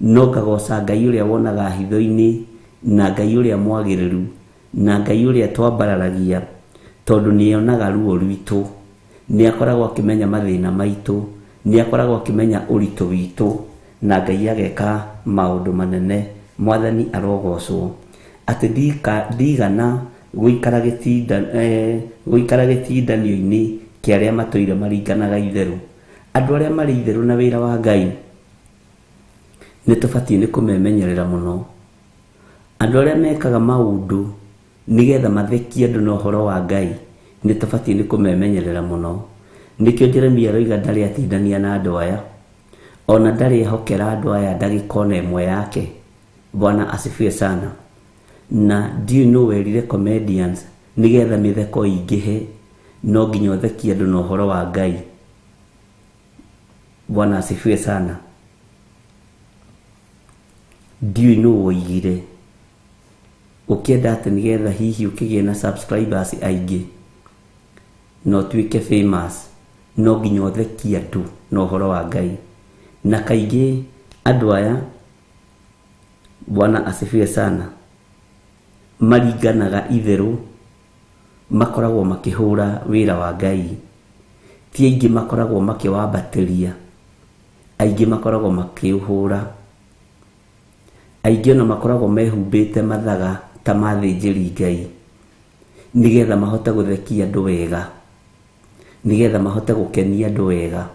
no ngagoca Ngai ũrĩa wonaga hitho-inĩ, na Ngai ũrĩa mwagĩrĩru, na Ngai ũrĩa twambararagia, tondũ nĩ onaga ruo rwitũ, nĩ akoragwo akĩmenya mathĩna maitũ, nĩ akoragwo akĩmenya ũritũ witũ, na Ngai ageka maũndũ manene. Mwathani arogocwo. Atĩ ndigana gũikara gĩtindanio-inĩ kĩa arĩa matũire maringanaga itherũ. Andũ arĩa marĩ itherũ na wĩra wa Ngai nĩ tũbatiĩ nĩ kũmemenyerera mũno. Andũ arĩa mekaga maũndũ nĩgetha mathekie andũ na ũhoro wa Ngai nĩ tũbatiĩ nĩ kũmemenyerera mũno. Nĩkĩo Jeremia aroiga ndarĩ atindania na andũ aya, ona ndarĩ ehokera andũ aya ndagĩka ona ĩmwe yake. Bwana asifiwe sana. Na ndiũĩ nũ werire comedians nĩgetha mĩtheko ĩingĩhe no nginya ũthekie andũ na ũhoro wa Ngai. Bwana asifiwe sana. Ndiũĩ nũ woigire ũkĩenda atĩ nĩgetha hihi ũkĩgĩe na subscribers aingĩ na ũtuĩke famous no nginya ũthekie andũ na ũhoro wa Ngai. Na kaingĩ andũ aya, Bwana asifiwe sana, maringanaga itherũ makoragwo makĩhũra wĩra wa Ngai, ti aingĩ makoragwo makĩwambatĩria, aingĩ makoragwo makĩũhũra. Aingĩ ona makoragwo mehumbĩte mathaga ta ma athĩnjĩri Ngai nĩgetha mahote gũthekia andũ wega, nĩgetha mahote gũkenia andũ wega.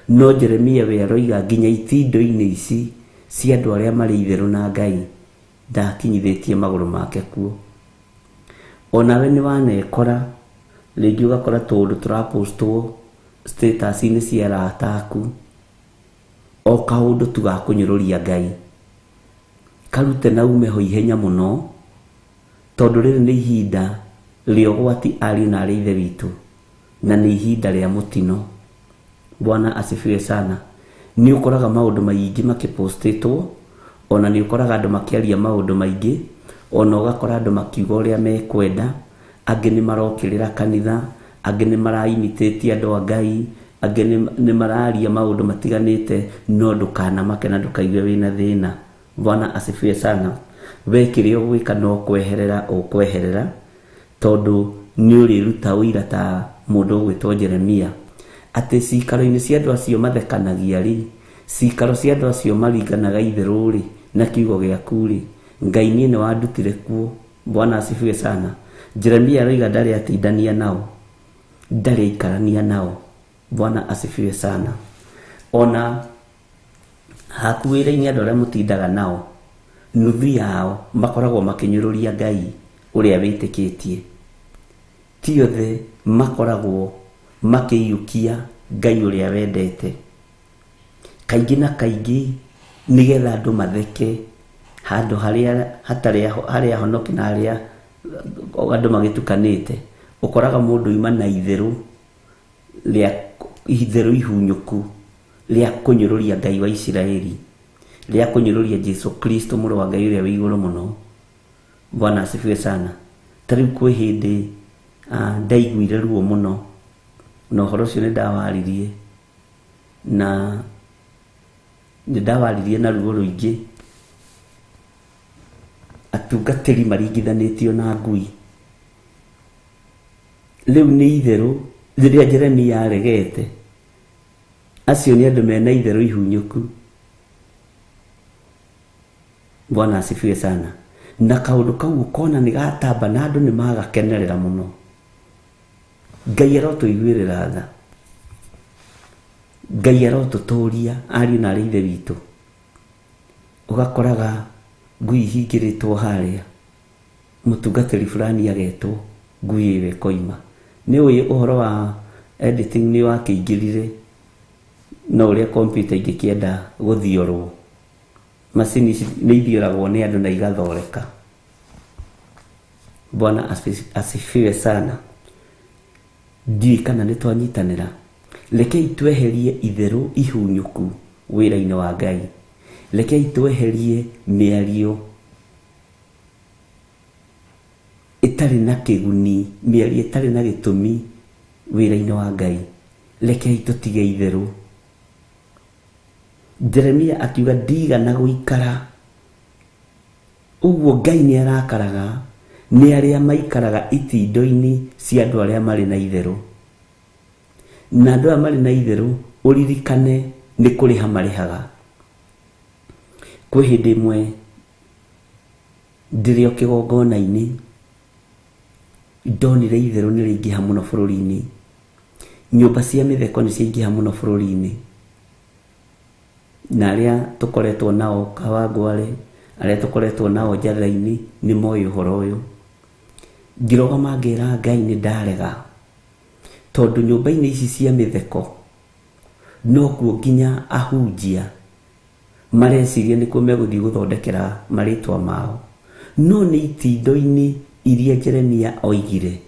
No Jeremia we aroiga nginya itindo-inĩ ici cia andũ arĩa marĩ itherũ na Ngai ndakinyithĩtie magũrũ make kuo. Onawe nĩ wanekora rĩngĩ ũgakora tũũndũ tũrapostwo status-inĩ cia arata aku, o kaũndũ tu ga kũnyũrũria Ngai, karute na ume ho ihenya mũno, tondũ rĩrĩ nĩ ihinda rĩa ũgwati ariũ na arĩ ithe witũ, na nĩ ihinda rĩa mũtino. Bwana asifiwe sana. Nĩ ũkoraga maũndũ maingĩ makĩpostĩtwo, ona nĩ ũkoraga andũ makĩaria maũndũ maingĩ, ona ũgakora andũ makiuga ũrĩa mekwenda, angĩ nĩ marokĩrĩra kanitha, angĩ nĩ maraimitate andũ a Ngai, angĩ nĩ mararia maũndũ matiganĩte, no ndũkanamake na ndũkaigue wĩna thĩna. Bwana asifiwe sana. We kĩrĩa ũgwĩka no kweherera ũkweherera, tondũ nĩ ũrĩruta ũira ta mũndũ ũgwĩtwo Jeremia atĩ cikaro-inĩ cia andũ acio mathekanagia rĩ, cikaro cia andũ acio maringanaga itherũ rĩ na kiugo gĩaku rĩ, Ngai niĩ nĩ wandutire kuo. Bwana asifiwe sana. Jeremia aroiga ndarĩ atindania nao, ndarĩ aikarania nao. Bwana asifiwe sana. Ona haku wĩra-inĩ andũ arĩa mũtindaga nao, nuthu yao makoragwo makĩnyũrũria Ngai ũrĩa wĩtĩkĩtie. Ti othe makoragwo makĩiyũkia Ngai ũrĩa wendete. Kaingĩ na kaingĩ nĩgetha andũ matheke handũ harĩa hatarĩ harĩa honoki na harĩa andũ magĩtukanĩte, ũkoraga mũndũ ima na itherũ rĩa itherũ ihunyũku rĩa kũnyũrũria Ngai wa Isiraeli, rĩa kũnyũrũria Jesu Kristo mũrũ wa Ngai ũrĩa wĩ igũrũ mũno. Bwana asifiwe sana. Ta rĩu kwĩ hĩndĩ ndaiguire ruo mũno, na ũhoro ũcio nĩ ndawaririe, na nĩ ndawaririe na ruo rũingĩ. Atungatĩri maringithanĩtio na ngui. Rĩu nĩ itherũ rĩrĩa Jeremia aregete, acio nĩ andũ mena itherũ ihunyũku. Bwana asifiwe sana. Na kaũndũ kau ũkona nĩ gatamba na andũ nĩ magakenerera mũno. Ngai arotũiguĩrĩra tha, Ngai arotũtũria ariũ na arĩ ithe witũ. Ũgakoraga ngui ihingĩrĩtwo harĩa, mũtungatĩri fulani agetwo, ngui ĩyo ĩkoima. Nĩ ũĩ ũhoro wa editing nĩ wakĩingĩrire, no ũrĩa kompyuta ingĩkĩenda gũthiorwo, macini ici nĩ ithioragwo nĩ andũ na igathoreka. Bwana asifiwe sana. Ndiũĩ kana nĩ twanyitanĩra. Rekei tweherie itherũ ihunyũku wĩra-inĩ wa Ngai. Rekei tweherie mĩario ĩtarĩ na kĩguni, mĩario ĩtarĩ na gĩtũmi wĩra-inĩ wa Ngai. Rekei tũtige itherũ. Jeremia akiuga ndigana gũikara ũguo. Ngai nĩ arakaraga nĩ arĩa maikaraga itindo-inĩ cia andũ arĩa marĩ na itherũ. Na andũ aya marĩ na itherũ ũririkane nĩ kũrĩha marĩhaga. Kwĩ hĩndĩ ĩmwe ndĩrĩ o kĩgongona-inĩ ndonire itherũ nĩ rĩingĩha mũno bũrũri-inĩ. Nyũmba cia mĩtheko nĩ ciaingĩha mũno bũrũri-inĩ. Na arĩa tũkoretwo nao Kawangware, arĩa tũkoretwo nao Njatha-inĩ nĩ moĩ ũhoro ũyũ. Ngĩrũgama ngĩra Ngai nĩ ndarega, tondũ nyũmba-inĩ ici cia mĩtheko nokuo nginya ahunjia mareciria nĩkuo megũthiĩ gũthondekera marĩtwa mao. No nĩ itindo-inĩ iria Jeremia oigire,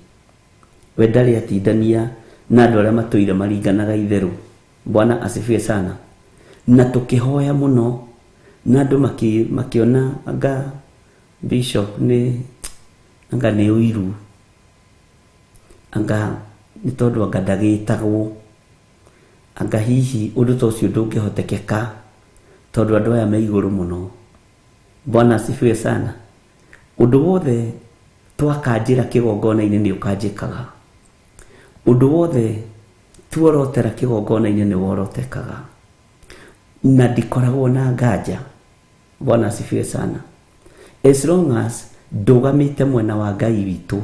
we ndarĩ atindania na andũ arĩa matũire maringanaga itherũ. Bwana asifiwe sana. Na tũkĩhoya mũno na andũ makĩona anga bishop nĩ anga nĩ ũiru, anga nĩ tondũ anga ndagĩtagwo, anga hihi ũndũ ta ũcio ndũngĩhotekeka tondũ andũ aya me igũrũ mũno. Bwana asifiwe sana. Ũndũ wothe twakanjĩra kĩgongona-inĩ nĩ ũkanjĩkaga. Ũndũ wothe tuorotera kĩgongona-inĩ nĩ worotekaga. Na ndikoragwo na nganja. Bwana asifiwe sana. As long as ndũgamĩte mwena wa Ngai witũ,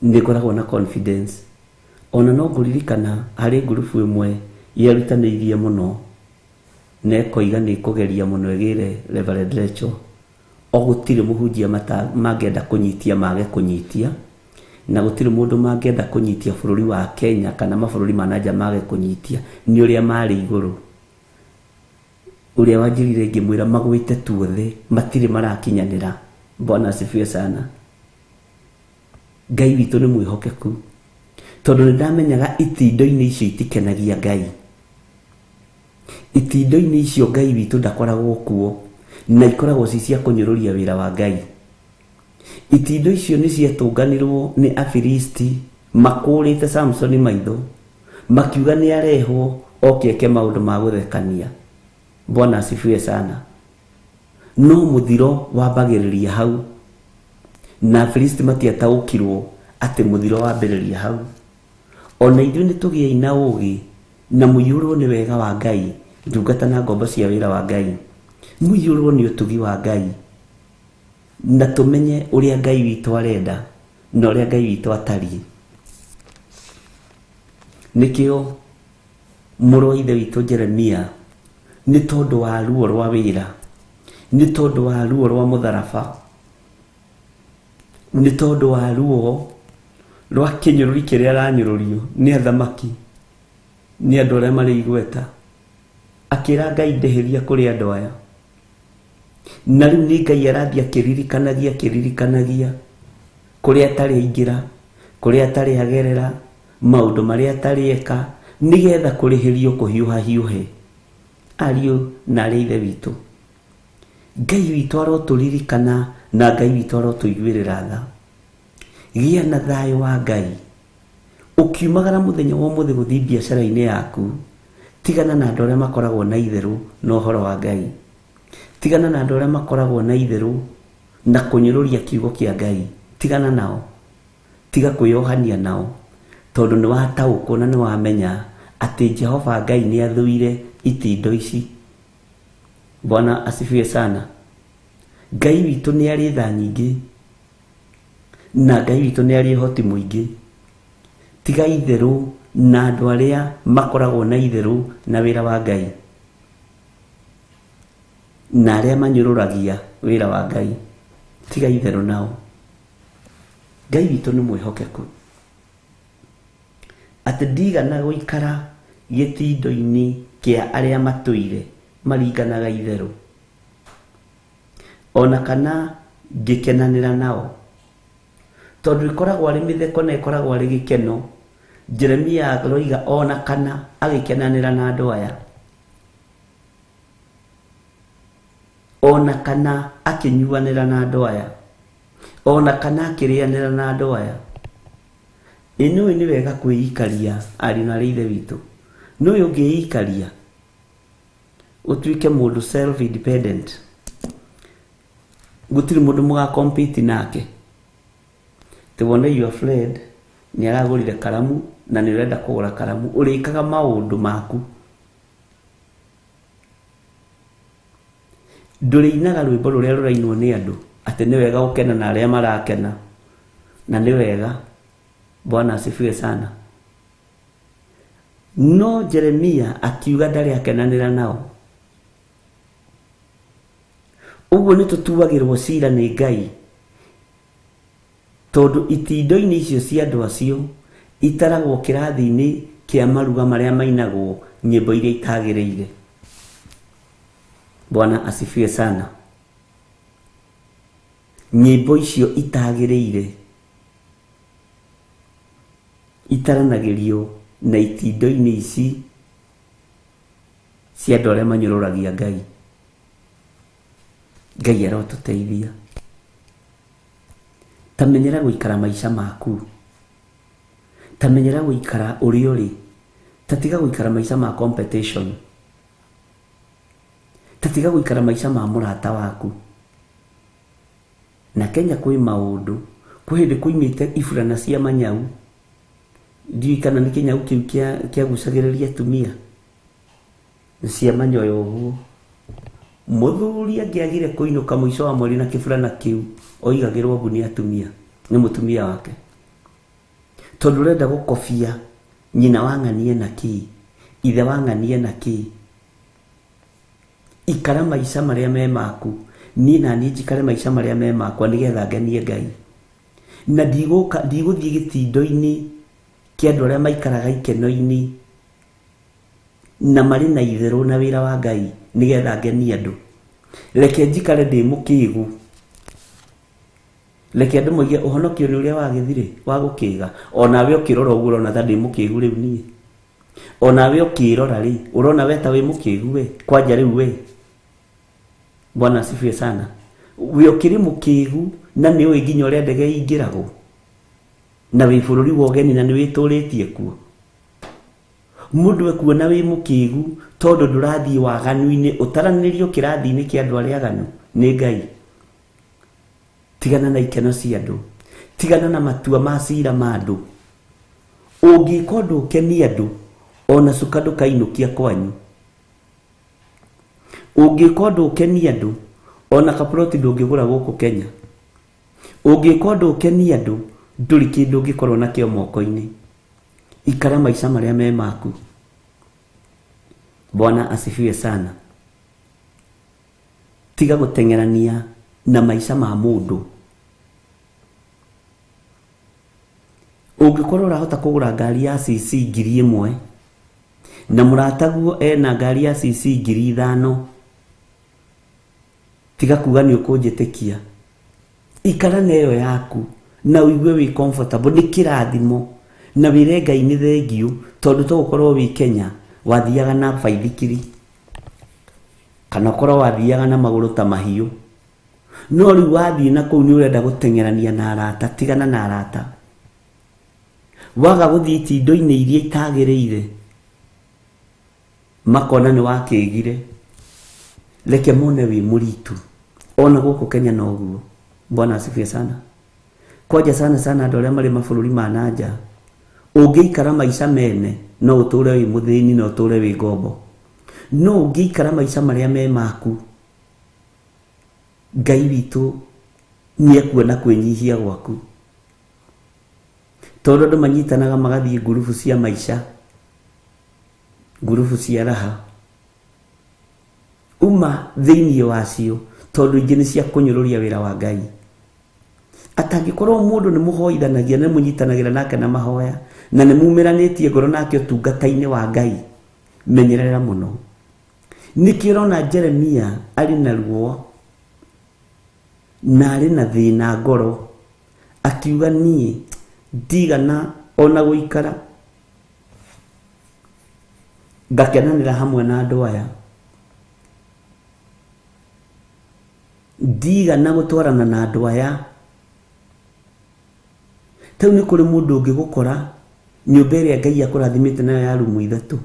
nĩ ngoragwo na confidence. Ona no ngũririkana harĩ ngurubu ĩmwe yerutanĩirie mũno na ĩkoiga nĩ ĩkũgeria mũno ĩgĩre Reverend Rachel. O gũtirĩ mũhunjia mangĩenda kũnyitia mage kũnyitia, na gũtirĩ mũndũ mangĩenda kũnyitia bũrũri wa Kenya kana mabũrũri ma nanja mage kũnyitia nĩ ũrĩa marĩ igũrũ. Ũrĩa wanjĩrire ngĩmwĩra magwĩte tuothe matirĩ marakinyanĩra. Bwana asifiwe sana. Ngai witũ nĩ mwĩhokeku, tondũ nĩ ndamenyaga itindo-inĩ icio itikenagia Ngai. Itindo-inĩ icio Ngai witũ ndakoragwo kuo, na ikoragwo ci cia kũnyũrũria wĩra wa Ngai. Itindo icio nĩ ciatũnganirwo nĩ Afilisti makũrĩte Samsoni maitho, makiuga nĩ arehwo oke eke maũndũ ma gũthekania. Bwana asifiwe sana. No mũthiro wambagĩrĩria hau, na Afilisti matiataũkirwo atĩ mũthiro wambĩrĩria hau. Ona ithuĩ nĩ tũgĩei na ũũgĩ na mũiyũrwo nĩ wega wa Ngai, ndungata na ngombo cia wĩra wa Ngai, mũiyũrwo nĩ ũtugi wa Ngai, na tũmenye ũrĩa Ngai witũ arenda na ũrĩa Ngai witũ atariĩ. Nĩkĩo mũrũ wa ithe witũ Jeremia, nĩ tondũ wa ruo rwa wĩra, nĩ tondũ wa ruo rwa mũtharaba, nĩ tondũ wa ruo rwa kĩnyũrũri kĩrĩa aranyũrũrio nĩ athamaki, nĩ andũ arĩa marĩ igweta, akĩra Ngai ndĩhĩria kũrĩ andũ aya. Na rĩu nĩ Ngai arathiĩ akĩririkanagia kũrĩa atarĩ aingĩra, kũrĩa atarĩ agerera, maũndũ marĩa atarĩ eka, nĩgetha kũrĩhĩrio kũhiũha hiũhe. Ariũ na arĩ ithe witũ, Ngai witũ arotũririkana na Ngai witũ arotũiguĩrĩra tha. Gĩa na thayũ wa Ngai. Ũkiumagara mũthenya wa ũmũthĩ gũthiĩ biacara-inĩ yaku, tigana na andũ arĩa makoragwo na itherũ na ũhoro wa Ngai. Tigana na andũ arĩa makoragwo na itherũ na kũnyũrũria kiugo kĩa Ngai. Tigana nao. Tiga kwĩyohania nao, tondũ nĩ wataũkwo na nĩ wamenya atĩ Jehova Ngai nĩ athũire itindo ici. Bwana asifiwe sana. Ngai witũ nĩ arĩ tha nyingĩ, na Ngai witũ nĩ arĩ ũhoti mũingĩ. Tiga itherũ na andũ arĩa makoragwo na itherũ na wĩra wa Ngai, na arĩa manyũrũragia wĩra wa Ngai. Tiga itherũ nao. Ngai witũ nĩ mwĩhokeku, atĩ ndigana gũikara gĩtindo-inĩ kĩa arĩa matũire maringanaga itherũ, ona kana ngĩkenanĩra nao, tondũ ĩkoragwo arĩ mĩtheko na ĩkoragwo arĩ gĩkeno. Jeremia aroiga ona kana agĩkenanĩra na andũ aya, ona kana akĩnyuanĩra na andũ aya, ona kana akĩrĩanĩra na andũ aya. Ĩ nĩũĩ nĩ wega kwĩikaria, ariũ na arĩ ithe witũ. Nĩũĩ ũngĩikaria ũtuĩke mũndũ self independent, gũtirĩ mũndũ mũga compete nake. Te wone your friend nĩ aragũrire karamu na nĩ ũrenda kũgũra karamu, ũrĩkaga maũndũ maku. Ndũrĩinaga rwĩmbo rũrĩa rũrainwo nĩ andũ atĩ nĩ wega gũkena na arĩa marakena, na nĩ wega. Bwana asifiwe sana. No Jeremia akiuga ndarĩ akenanĩra nao. Ũguo nĩ tũtuagĩrwo cira nĩ Ngai, tondũ itindo-inĩ icio cia andũ acio itaragwo kĩrathi-inĩ kĩa maruga marĩa mainagwo nyĩmbo iria itagĩrĩire. Bwana asifiwe sana. Nyĩmbo icio itagĩrĩire itaranagĩrio na itindo-inĩ ici cia andũ arĩa manyũrũragia Ngai. Ngai arotũteithia. Ta menyera gũikara maica maku, ta menyera gũikara ũrĩa ũrĩ, ta tiga gũikara maica ma competition, ta tiga gũikara maica ma mũrata waku. Na Kenya kwĩ maũndũ, kwĩ hĩndĩ kũimĩte iburana cia manyau, ndiũĩ kana nĩ kĩnyau kĩu kĩagucagĩrĩria atumia cia manyoya ũguo. Mũthuri angĩagire kũinũka mũico wa mweri na kĩburana kĩu, oigagĩrwo mbu nĩ atumia, nĩ mũtumia wake, tondũ ũrenda gũkobia nyina wa ng'anie na kĩ, ithe wa ng'anie na kĩ. Ikara maica marĩa me maku, niĩ na niĩ njikare maica marĩa me makwa nĩgetha ngenie Ngai. Na ndigũthiĩ gĩtindo-inĩ kĩa andũ arĩa maikaraga ikeno-inĩ na marĩ na itherũ na wĩra wa Ngai nĩgetha ngenie andũ. Reke njikare ndĩ mũkĩgu, reke andũ moige ũhonokio nĩ ũrĩa wagĩthire wa gũkĩga. Onawe ũkĩrora ũguo ũrona ta ndĩ mũkĩgu rĩu niĩ, onawe ũkĩrora rĩ ũrona we ta wĩ mũkĩgu we, kwanja rĩu we. Bwana asifiwe sana. We ũkĩrĩ mũkĩgu na nĩ ũĩ nginya ũrĩa ndege ingĩragwo, na wĩ bũrũri wa ũgeni na nĩ wĩtũrĩtie kuo. Mũndũ ekuona wĩ mũkĩgu tondũ ndũrathiĩ waganu-inĩ, ũtaranĩrio kĩrathi-inĩ kĩa andũ arĩa aganu nĩ Ngai. Tigana na ikeno cia andũ, tigana na matua ma cira ma andũ. Ũngĩka ũndũ ũkenie andũ, ona cuka ndũkainũkia kwanyu. Ũngĩka ũndũ ũkenie andũ, ona kaploti ndũngĩgũra gũkũ Kenya. Ũngĩka ũndũ ũkenie andũ, ndũrĩ kĩndũ ũngĩkorwo nakĩo moko-inĩ. Ikara maica marĩa me maku. Bwana asifiwe sana. Tiga gũteng'erania na maica ma mũndũ. Ũngĩkorwo ũrahota kũgũra ngari ya CC 1000 na mũrataguo ena ngari ya CC 5000, tiga kuga nĩ ũkũnjĩtĩkia. Ikara na ĩyo yaku na ũigue wĩ comfortable, nĩ kĩrathimo, na wĩre Ngai nĩ thengiũ, tondũ to ũkorwo wĩ Kenya wathiaga na baithikiri kana ũkorwo wathiaga na magũrũ ta mahiũ, no rĩu wathiĩ na kũu nĩ ũrenda gũteng'erania na arata. Tigana na arata. Waga gũthiĩ itindo-inĩ iria itagĩrĩire, makona nĩ wakĩgire. Reke mone wĩ mũritu. Ona gũkũ Kenya noguo. Bwana asifiwe sana. Kwanja sana sana andũ arĩa marĩ mabũrũri ma na nja, ũngĩikara maica mene no ũtũre wĩ mũthĩni na ũtũre wĩ ngombo. No ũngĩikara maica marĩa me maku, Ngai witũ nĩ ekuona kwĩnyihia gwaku. Tondũ andũ manyitanaga magathiĩ ngurubu cia maica, ngurubu cia raha, uma thĩinĩ wacio, tondũ ingĩ nĩ cia kũnyũrũria wĩra wa Ngai. Atangĩkorwo mũndũ nĩ mũhoithanagia, nĩ mũnyitanagĩra nake na mahoya, na nĩ mumĩranĩtie ngoro nake ũtungata-inĩ wa Ngai, menyerera mũno. Nĩkĩo ũrona Jeremia arĩ na ruo na arĩ na thĩna ngoro, akiuga niĩ ndigana ona gũikara ngakenanĩra hamwe na andũ aya, ndigana gũtwarana na andũ aya. Tau nĩ kũrĩ mũndũ ũngĩgũkora nyũmba ĩrĩa Ngai akũrathimĩte nayo ya rumu 3,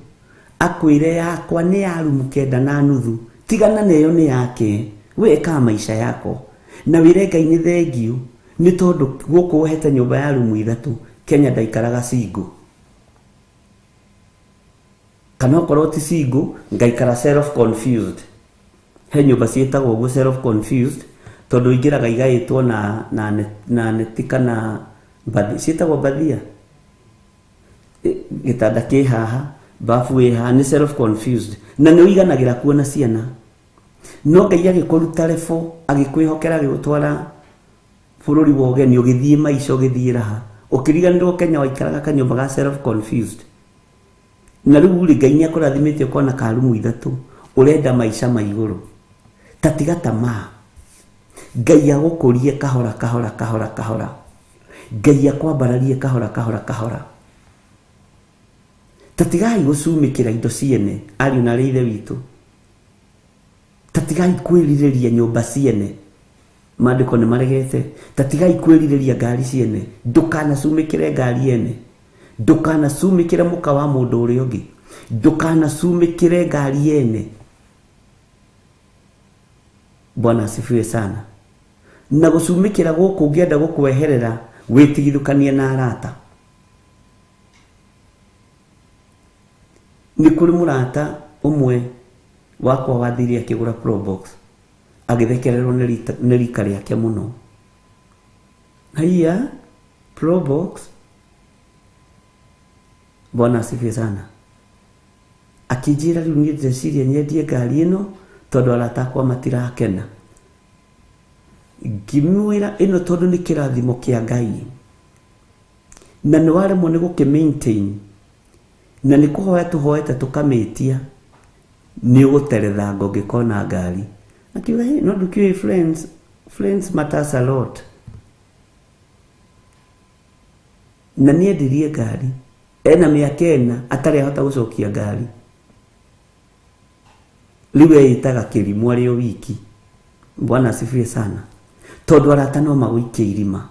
akwĩre yakwa nĩ ya rumu 9.5, tigana na ĩyo nĩ yake, we ĩkaga maica yako na wĩre Ngai nĩ thengiũ, nĩ tondũ gũkũ wohete nyũmba ya rumu 3, Kenya ndaikaraga single, kana okorwo ti single ngaikara self confused. He nyũmba ciĩtagwo ũguo self confused, tondũ ingĩraga igaĩtwo na neti kana bathi, ciĩtagwo bathia, gĩtanda kĩ haha, bafu ĩ haha, nĩ self confused, na nĩ ũiganagĩra kuona ciana. No Ngai agĩkũruta rebo, agĩkwĩhokera, agĩgũtwara bũrũri wa ũgeni, ũgĩthiĩ maica, ũgĩthiĩ raha, ũkĩriganĩrwo Kenya waikaraga kanyũmba ga self confused. Na rĩu rĩ, Ngai nĩ akũrathimĩte ũkona ka rumu 3, ũrenda maica ma igũrũ. Ta tiga tamaa. Ngai agũkũrie kahora kahora kahora kahora, Ngai akwambararie kahora kahora kahora. Ta tigai gũcumĩkĩra indo ciene, ariũ na arĩ ithe witũ. Ta tigai kwĩrirĩria nyũmba ciene, maandĩko nĩ maregete. Ta tigai kwĩrirĩria ngari ciene, ndũkanacumĩkĩre ngari ene, ndũkanacumĩkĩre mũka wa mũndũ ũrĩa ũngĩ, ndũkanacumĩkĩre ngari ene. Bwana asifiwe sana. Na gũcumĩkĩra gũkũ ũngĩenda gũkweherera wĩtigithũkanie na arata. Nĩ kũrĩ mũrata ũmwe wakwa wathire akĩgũra Probox, agĩthekererwo nĩ rika rĩake mũno. Haiya, Probox. Bwana asifiwe sana. Akĩnjĩra rĩu niĩ ndĩreciria nyendie ngari ĩno tondũ arata akwa matirakena. Ngĩmwĩra ĩno tondũ nĩ kĩrathimo kĩa Ngai na nĩ waremwo nĩ gũkĩ maintain na nĩ kũhoya tũhoete tũkamĩtia, nĩ ũgũterethanga ũngĩkona ngari. Akiuga, hey, no ndũkĩũĩ friends, friends matters a lot. Na nĩ endirie ngari ena mĩaka ĩna atarĩ ahota gũcokia ngari. Rĩu eĩtaga kĩrimũ arĩ o wiki. Bwana asifiwe sana. Tondũ arata no magũikie irima.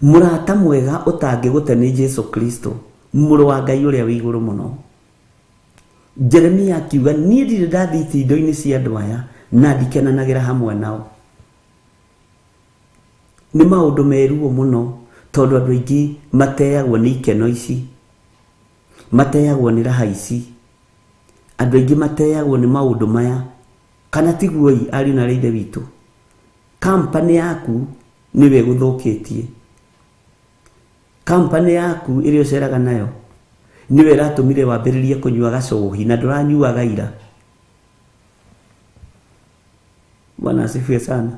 Mũrata mwega ũtangĩgũte nĩ Jesu Kristo, mũrũ wa Ngai ũrĩa wĩ igũrũ mũno. Jeremia akiuga niĩ ndirĩ ndathiĩ itindo-inĩ cia andũ aya na ndikenanagĩra hamwe nao. Nĩ maũndũ meruo mũno tondũ andũ aingĩ mateagwo nĩ ikeno ici, mateagwo nĩ raha ici, andũ aingĩ mateagwo nĩ maũndũ maya. Kana tiguo ĩ ariũ na aarĩ a Ithe witũ? Company yaku nĩwe ĩgũthũkĩtie. Company yaku ĩrĩa ũceraga nayo nĩwe ĩratũmire wambĩrĩrie kũnyua gacohi na ndũranyuaga ira. Bwana asifiwe sana.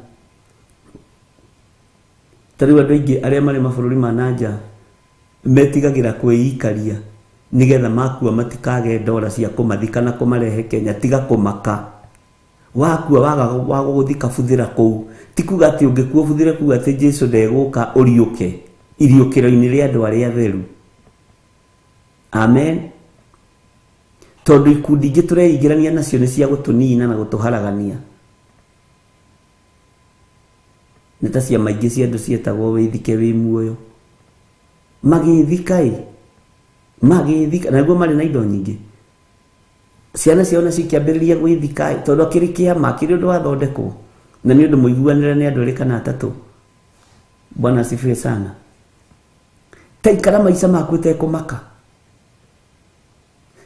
Ta rĩu andũ aingĩ arĩa marĩ mabũrũri ma na nja metigagĩra kwĩikaria nĩgetha makua matikage ndora cia kũmathika na kũmarehe Kenya. Tiga kũmaka. Wakua waga wa gũgũthika buthĩra kũu. Ti kuga atĩ ũngĩkua ũbuthĩre kũu atĩ Jesu ndegũka ũriũke iriũkĩro-inĩ rĩa andũ arĩa atheru. Amen. Tondũ ikundi ingĩ tũreingĩrania nacio nĩ cia gũtũnina na gũtũharagania. Nĩ ta ciama ingĩ cia andũ cietagwo wĩthike wĩ muoyo. Magĩthika ĩ, magĩthika, na nĩguo marĩ na indo nyingĩ. Ciana ciao nacio ikĩambĩrĩria gwĩthika ĩ, tondũ akĩrĩ kĩama, akĩrĩ ũndũ wathondekwo. Na nĩ ũndũ mũiguanĩre nĩ andũ erĩ kana atatũ. Bwana asifiwe sana. Ta ikara maica maku ũtekũmaka.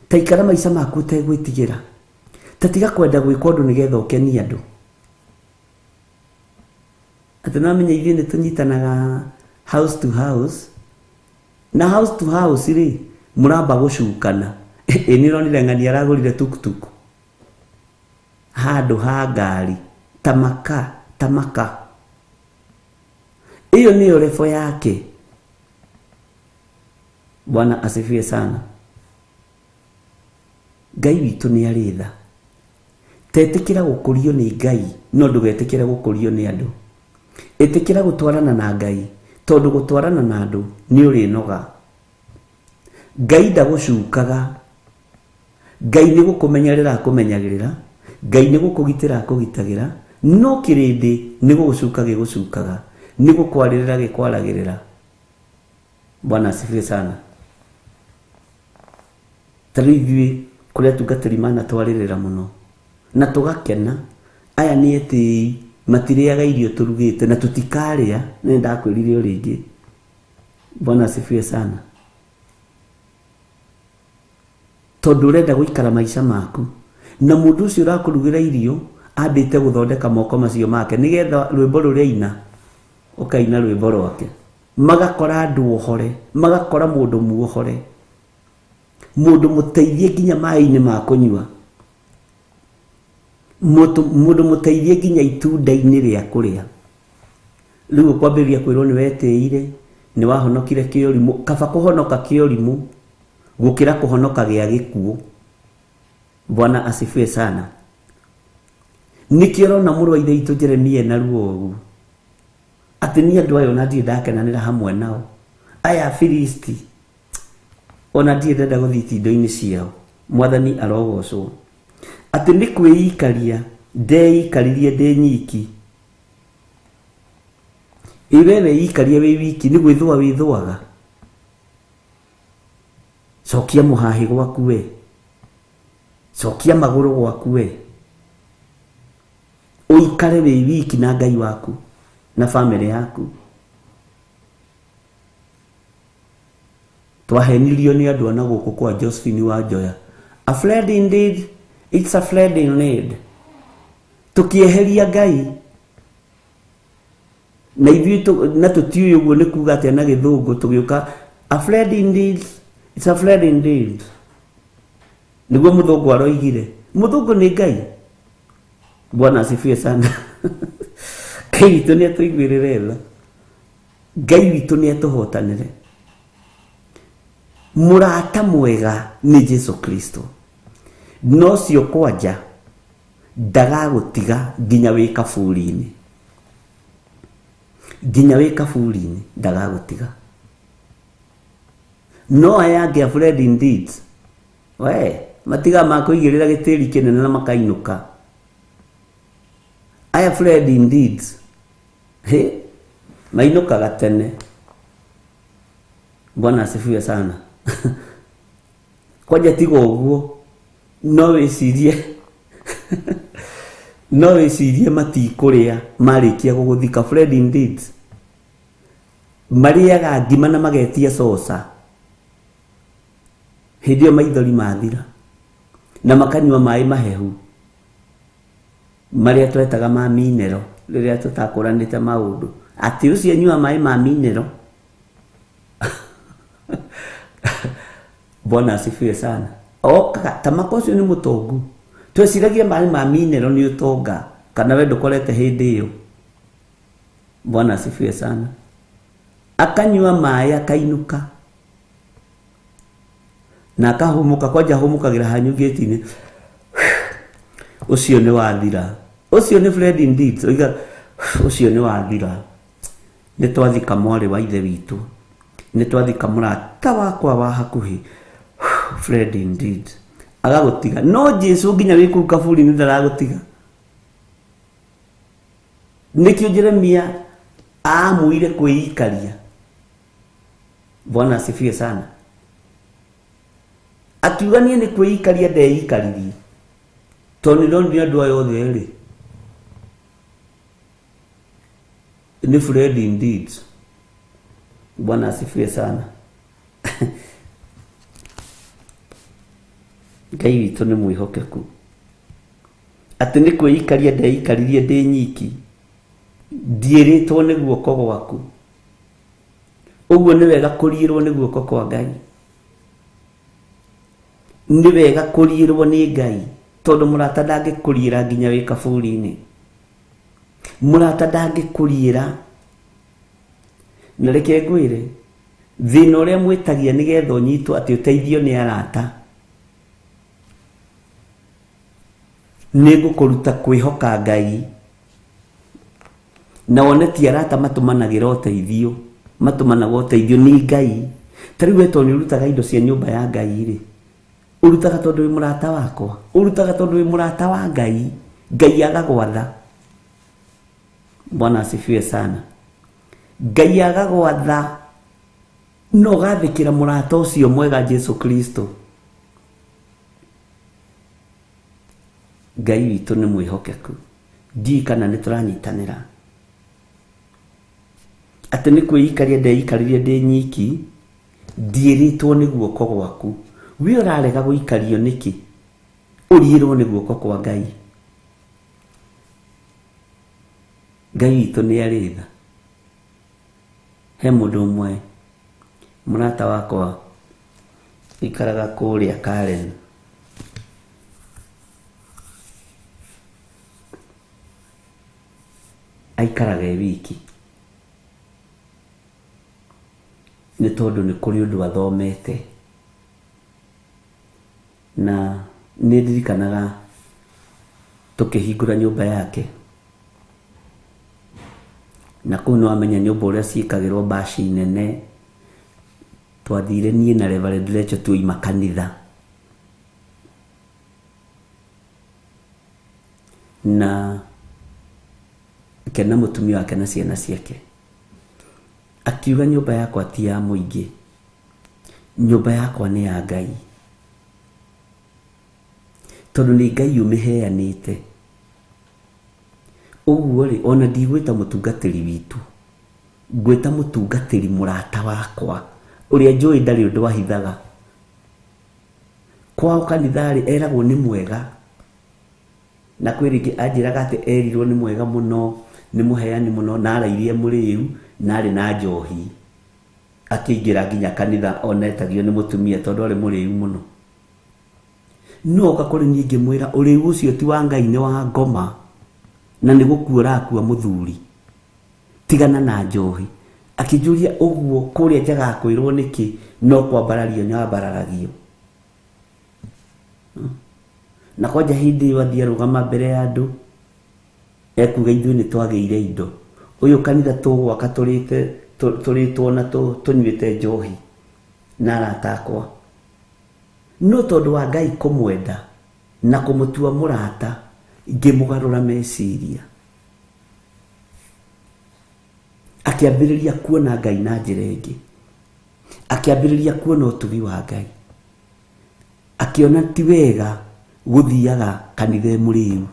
Ta ikara maica maku ũtegwĩtigĩra. Ta tiga kwenda gwĩka ũndũ nĩgetha ũkenie andũ. Atĩ no amenya ithuĩ nĩ tũnyitanaga house to house. Na house to house rĩ, mũramba gũcukana. Ĩ nĩ ũronire ng'ani aragũrire tuktuk. Handũ ha ngari. Tamaka, tamaka. Ĩyo nĩyo rebo yake. Bwana asifiwe sana. Ngai witũ nĩ arĩ tha. Tetĩkĩra gũkũrio nĩ Ngai, no ndũgetĩkĩre gũkũrio nĩ andũ. Ĩtĩkĩra gũtwarana na Ngai, tondũ gũtwarana na andũ nĩ ũrĩnoga. Ngai ndagũcukaga. Ngai nĩ gũkũmenyerera akũmenyagĩrĩra, Ngai nĩ gũkũgitĩra akũgitagĩra, no kĩrĩndĩ nĩ gũgũcuka gĩgũcukaga, nĩ gũkwarĩrĩra gĩkwaragĩrĩra. Bwana asifiwe sana. Ta rĩu ithuĩ kũrĩ atungatĩri manatwarĩrĩra mũno na tũgakena. Aya nĩ etĩi, matirĩaga irio tũrugĩte na tũtikarĩa. Nĩ ndakwĩrire o rĩngĩ. Bwana asifiwe sana. Tondũ ũrenda gũikara maica maku na mũndũ ũcio ũrakũrugĩra irio ambĩte gũthondeka moko macio make nĩgetha rwĩmbo rũrĩa aina ũkaina rwĩmbo rwake. Magakora andũ ohore, magakora mũndũ muohore, mũndũ mũteithie nginya maĩ-inĩ ma kũnyua, mũndũ mũteithie nginya itunda-inĩ rĩa kũrĩa. Rĩu ũkwambĩrĩria kwĩrwo nĩ wetĩire, nĩ wahonokire kĩorimũ. Kaba kũhonoka kĩorimũ gũkĩra kũhonoka gĩa gĩkuũ. Bwana asifiwe sana. Nĩkĩo ũrona mũrũ wa Ithe witũ Jeremia ena ruo ũguo, atĩ niĩ andũ aya ona ndirĩ ndakenanĩra hamwe nao. Aya Afilisti ona ndirĩ ndenda gũthiĩ itindo-inĩ ciao. Mwathani arogocwo. Atĩ nĩ kwĩikaria ndeikaririe ndĩ nyiki. Ĩ we weikaria wĩ wiki nĩ gwĩthũa wĩthũaga. Cokia mũhahĩ gwaku we, cokia magũrũ gwaku we. Ũikare wĩ wiki na Ngai waku na family yaku. Twahenirio nĩ andũ ana gũkũ kwa Josephine wa Njoya. A friend indeed, it's a friend in need. Tukieheria Ngai na ithuĩ na tũtiũĩ ũguo nĩ kuga atĩa na gĩthũngũ, tũgĩũka a friend indeed, it's a friend indeed. Nĩguo mũthũngũ aroigire. Mũthũngũ nĩ Ngai. Bwana asifiwe sana. Ngai witũ nĩ atũiguĩrĩre tha. Ngai witũ nĩ atũhotanĩre. Mũrata mwega nĩ Jesu Kristo. No cio kwanja ndagagũtiga nginya wĩ kaburi-inĩ. Nginya wĩ kaburi-inĩ ndagagũtiga. No aya angĩ a friend indeed, we matiga makũigĩrĩra gĩtĩri kĩnene na makainũka. Aya friend indeed, he mainũkaga tene. Bwana asifiwe sana. Kwanja tiga ũguo, no wĩcirie no wĩcirie matikũrĩa marĩkia gũgũthika. Friend indeed marĩaga ngima na magetia coca hĩndĩ ĩyo maithori mathira, na makanyua maĩ mahehu marĩa twetaga ma minero rĩrĩa tũtakũranĩte maũndũ, atĩ ũcio anyua maĩ ma minero. Bwana asifiwe sana. Oka tamako ũcio nĩ mũtongu. Tweciragia maĩ ma minero nĩ ũtonga, kana we ndũkorete hĩndĩ ĩyo. Bwana asifiwe sana. Akanyua maĩ akainũka na akahũmũka, kwanja ahũmũkagĩra hanyu gate-inĩ. Ũcio nĩ wathira. Ũcio nĩ friend indeed. Oiga ũcio nĩ wathira. Nĩ twathika mwarĩ wa ithe witũ, nĩ twathika mũrata wakwa wa hakuhĩ. Friend indeed agagũtiga. No Jesu nginya wĩ kũu kaburi-inĩ ndaragũtiga. Nĩkĩo Jeremia aamuire kwĩikaria. Bwana asifiwe sana. Akiuga niĩ nĩ kwĩikaria ndeikaririe, tondũ nĩ ndonire andũ aya othe rĩ nĩ friend indeed. Bwana asifiwe sana. Ngai witũ nĩ mwĩhokeku. Atĩ nĩ kwĩikaria ndeikaririe ndĩ nyiki, ndiĩrĩtwo nĩ guoko gwaku. Ũguo nĩ wega kũriĩrwo nĩ guoko kwa Ngai. Nĩ wega kũriĩrwo nĩ Ngai, tondũ mũrata ndangĩkũriĩra nginya wĩ kaburi-inĩ. Mũrata ndangĩkũriĩra. Na reke ngwĩre, thĩna ũrĩa mwĩtagia nĩgetha ũnyitwo atĩ ũteithio nĩ arata, nĩ ngũkũruta kwĩhoka Ngai. Na wone ti arata matũmanagĩra ũteithio, matũmanaga ũteithio nĩ Ngai. Ta rĩu we tondũ nĩ ũrutaga indo cia nyũmba ya Ngai rĩ, ũrutaga tondũ wĩ mũrata wakwa, ũrutaga tondũ wĩ mũrata wa Ngai. Ngai agagwatha. Bwana asifiwe sana. Ngai agagwatha no ũgathĩkĩra mũrata ũcio mwega Jesu Kristo. Ngai witũ nĩ mwĩhokeku. Ndiũĩ kana nĩ tũranyitanĩra. Atĩ nĩ kwĩikaria ndeikaririe ndĩ nyiki, ndiĩrĩtwo nĩ guoko gwaku. We ũrarega gũikario nĩkĩ? Ũriĩrwo nĩ guoko kwa Ngai. Ngai witũ nĩ arĩ tha. He mũndũ ũmwe mũrata wakwa ikaraga kũrĩa Karen. Aikaraga e wiki nĩ tondũ nĩ kũrĩ ũndũ athomete. Na nĩ ndirikanaga tũkĩhingũra nyũmba yake, na kũu nĩ wamenya nyũmba ũrĩa ciĩkagĩrwo mbaci nene. Twathire niĩ na Reverend Rachel tuoima kanitha, na kena mũtumia wake na ciana ciake. Akiuga nyũmba yakwa ti ya mũingĩ, nyũmba yakwa nĩ ya Ngai, tondũ nĩ Ngai ũmĩheanĩte. Ũguo rĩ, ona ndigwĩta mũtungatĩri witũ, ngwĩta mũtungatĩri mũrata wakwa ũrĩa njũĩ ndarĩ ũndũ ahithaga. Kwao kanitha rĩ, eragwo nĩ mwega, na kwĩ rĩngĩ anjĩraga atĩ erirwo nĩ mwega mũno, nĩ mũheani mũno, na arairie mũrĩu, na arĩ na njohi. Akĩingĩra nginya kanitha ona etagio nĩ mũtumia tondũ arĩ mũrĩu mũno. No oka kũrĩ niĩ ngĩmwĩra ũrĩu ũcio ti wa Ngai, nĩ wa ngoma, na nĩ gũkua ũrakua mũthuri, tigana na njohi. Akĩnjũria ũguo kũrĩa njagaga kwĩrwo nĩkĩ, no kwambarario nyambararagio. Na kwanja hĩndĩ ĩyo athiĩ arũgama mbere ya andũ, ekuga ithuĩ nĩ twagĩire indo, ũyũ kanitha tũgwaka tũrĩtwo na tũnyuĩte njohi na arata akwa. No tondũ wa Ngai kũmwenda na kũmũtua mũrata, ngĩmũgarũra meciria. Akĩambĩrĩria kuona Ngai na njĩra ĩngĩ, akĩambĩrĩria kuona ũtugi wa Ngai, akĩona ti wega gũthiaga kanitha e mũrĩu,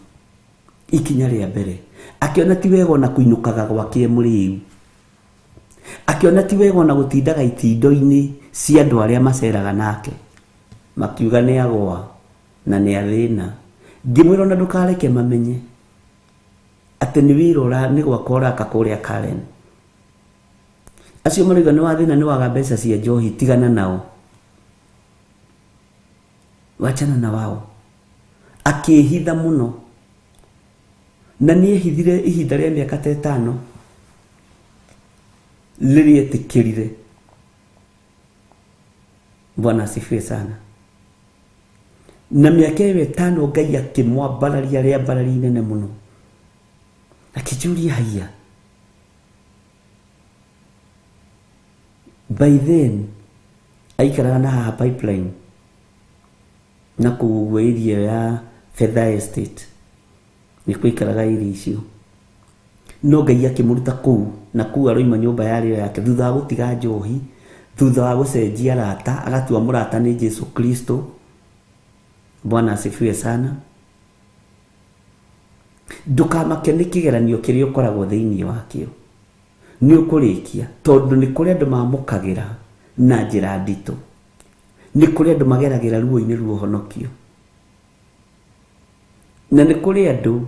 ikinya rĩa mbere. Akĩona ti wega ona kũinũkaga gwake e mũrĩu, akĩona ti wega ona gũtindaga itindo-inĩ cia andũ arĩa maceraga nake, makiuga nĩ agũa na nĩ athĩna. Ngĩmwĩra ona ndũkareke mamenye atĩ nĩ wĩra nĩ gwaka ũraka kũrĩa Karen. Acio marauga nĩ wathĩna, nĩ waga mbeca cia njohi, tigana nao, wachana na wao. Akĩhitha mũno, na nĩ ehithire ihinda rĩa mĩaka ta ĩtano rĩrĩa etĩkĩrire. Bwana asifiwe sana. Na mĩaka ĩyo ĩtano Ngai akĩmwambararia rĩambarari inene mũno. Akĩnjũria haiya, by then aikaraga na haha pipeline na kũu ũguo area ya Fedha Estate nĩkuo aikaraga area icio. No Ngai akĩmũruta kũu, na kũu aroima nyũmba yarĩ o yake thutha wa gũtiga njohi, thutha wa gũcenjia arata, agatua mũrata nĩ Jesu Kristo. Bwana asifiwe sana. Ndũkamake nĩ kĩgeranio kĩrĩa ũkoragwo thĩinĩ wakĩo, nĩ ũkũrĩkia, tondũ nĩ kũrĩ andũ mamũkagĩra na njĩra nditũ, nĩ kũrĩ andũ mageragĩra ruo-inĩ ruo ũhonokio, na nĩ kũrĩ andũ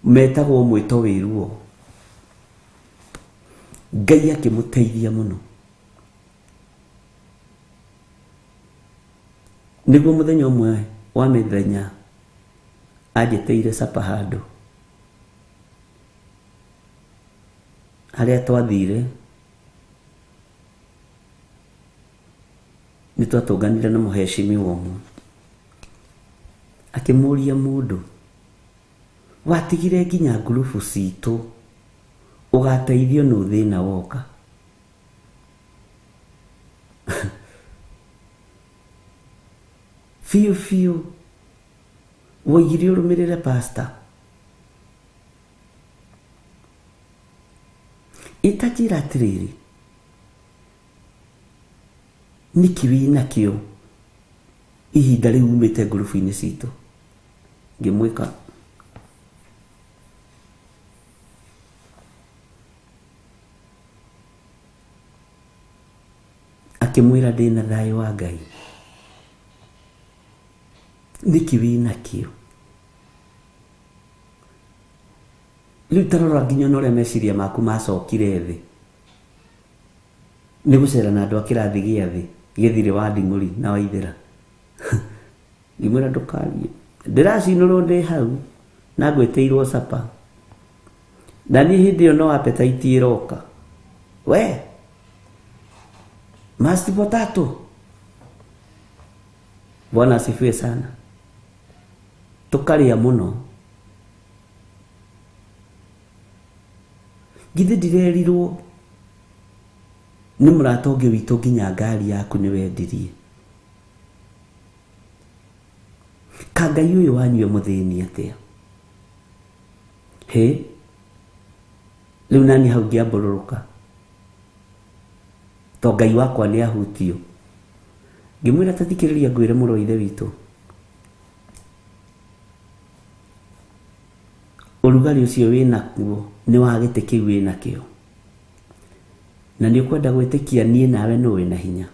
metagwo mwĩto wĩ ruo. Ngai akĩmũteithia mũno. Nĩguo mũthenya ũmwe wa mĩthenya anjĩtĩire capa handũ harĩa twathire, nĩ twatũnganire na mũhecimiwa ũmwe. Akĩmũria mũndũ, watigire nginya ngurubu citũ ũgateithio nũ thĩna woka? Biũ biũ woigire ũrũmĩrĩre pastor. Ĩtanjĩra atĩrĩrĩ, nĩkĩ wĩnakĩo ihinda rĩu umĩte ngurubu-inĩ citũ? Ngĩmwĩka akĩmwĩra ndĩna thayũ wa Ngai. Nĩkĩ wĩnakĩo? Rĩu tarora nginya ona ũrĩa meciria maku macokire thĩ nĩ gũcera na andũ a kĩrathi gĩa thĩ gĩthirĩ wa nding'ũri na waithĩra. Ngĩmwĩra ndũkarie, ndĩracinũrwo ndĩ hau na ngwĩtĩirwo capa, na niĩ hĩndĩ ĩyo no appetite ĩroka. We mashed potato. Bwana asifiwe sana. Tũkarĩa mũno. Githĩ ndirerirwo nĩ mũrata ũngĩ witũ nginya ngari yaku nĩ wendirie? Ka Ngai ũyũ wanyu e mũthĩni atĩa? Hĩ, rĩu nani hau ngĩambũrũrũka, to Ngai wakwa nĩ ahutio. Ngĩmwĩra ta thikĩrĩria ngwĩre mũrũ wa ithe witũ, Ũrugarĩ ũcio wĩnaguo nĩ wa gĩtĩ kĩu wĩnakĩo. Na nĩ ũkwenda gwĩtĩkia niĩ nawe nũ wĩna hinya.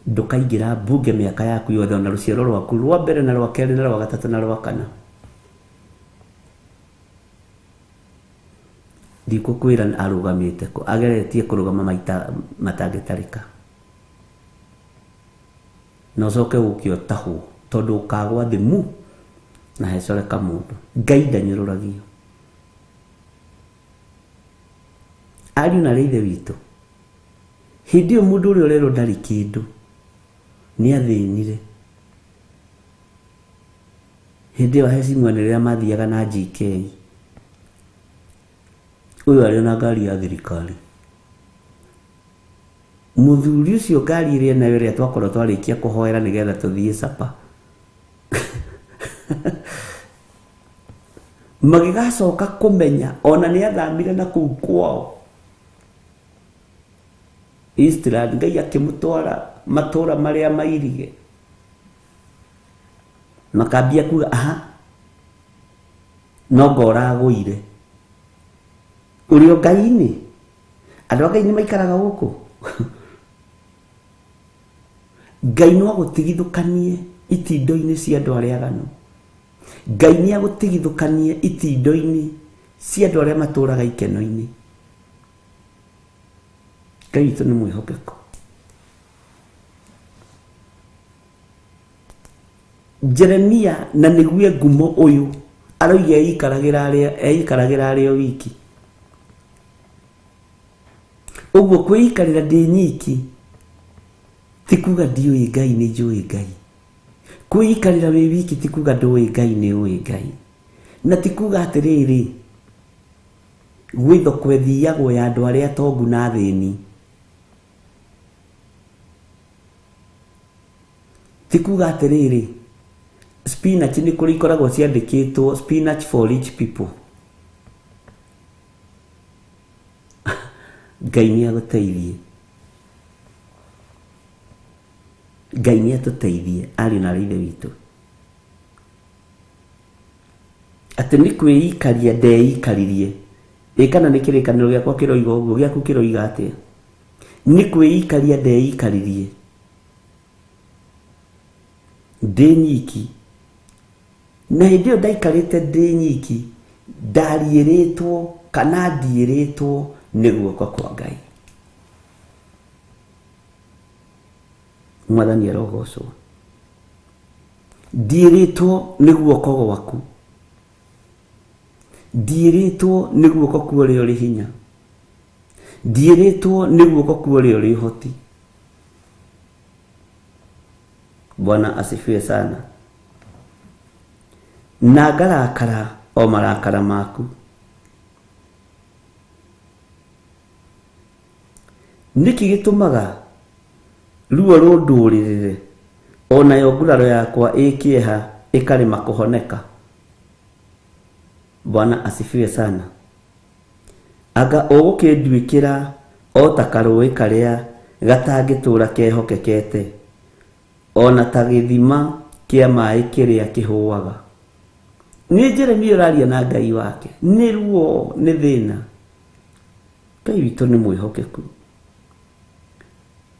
Ndũkaingĩra mbunge mĩaka yaku yothe ona rũciaro rwaku rwa mbere na rwa kerĩ na rwa gatatũ na rwa kana. Ndikũkwĩra arũgamĩte kũ, ageretie kũrũgama maita matangĩtarĩka. Na ũcoke ũke ũtahwo tondũ ũkagwa thĩ mu na hecoreka mũndũ. Ngai ndanyũrũragio. Ariũ na arĩa ithe witũ, hĩndĩ ĩyo mũndũ ũrĩa ũrerwo ndarĩ kĩndũ nĩ athĩnire. Hĩndĩ ĩyo ahecimwa nĩ rĩrĩa mathiaga na GK. Ũyũ arĩ na ngari ya thirikari. Mũthuri ũcio ngari ĩrĩa nayo ĩrĩa twakorwo twarĩkia kũhoera nĩgetha tũthiĩ capa. Magĩgacoka kũmenya ona nĩ athamire na kũu kwao Eastland, Ngai akĩmũtwara matũra marĩa mairige. Makambia kuga aha, no ngoragũire. Ũrĩ o Ngai-inĩ. Andũ a Ngai nĩ maikaraga gũkũ. Ngai no agũtigithũkanie itindo-inĩ cia andũ arĩa aganu. Ngai nĩ agũtigithũkanie itindo-inĩ cia andũ arĩa matũraga ikeno-inĩ. Ngai witũ nĩ mwĩhokeku. Jeremia na nĩgue ngumo ũyũ aroiga eikaragĩra arĩ o wiki. Ũguo kwĩikarĩra ndĩ nyiki ti kuga ndiũĩ Ngai, nĩ njũĩ Ngai. Kwĩikarĩra wĩ wiki ti kuga ndũĩ Ngai, nĩ ũĩ Ngai. Na ti kuga atĩrĩrĩ gwĩ thoko ĩthiagwo ya andũ arĩa atongu na athĩni. Ti kuga atĩrĩrĩ spinach nĩ kũrĩ ikoragwo ciandĩkĩtwo spinach for rich people. Ngai nĩ agũteithie. Ngai nĩ atũteithie ariũ na arĩa ithe witũ. Atĩ nĩ kwĩikaria ndeikaririe. Ĩ kana nĩ kĩrĩkanĩro gĩakwa kĩroiga ũguo, gĩaku kĩroiga atĩa? Nĩ kwĩikaria ndeikaririe ndĩ nyiki. Na hĩndĩ ĩyo ndaikarĩte ndĩ nyiki, ndariĩrĩtwo kana ndiĩrĩtwo nĩ guoko kwa Ngai. Mwathani arogocwo. Ndiĩrĩtwo nĩ guoko gwaku. Ndiĩrĩtwo nĩ guoko kwa ũrĩa ũrĩ hinya. Ndiĩrĩtwo nĩ guoko kwa ũrĩa ũrĩ ũhoti. Bwana asifiwe sana. Na ngarakara o marakara maku. Nĩkĩ gĩtũmaga ruo rũndũrĩrĩre onayo nguraro yakwa ĩ kĩeha ĩkarema kũhoneka? Bwana asifiwe sana. Anga ũgũkĩnduĩkĩra o ta karũĩ karĩa gatangĩtũra kehokekete, ona ta gĩthima kĩa maĩ kĩrĩa kĩhũaga. Nĩ Jeremia ũraria na Ngai wake. Nĩ ruo, nĩ thĩna. Ngai witũ nĩ mwĩhokeku.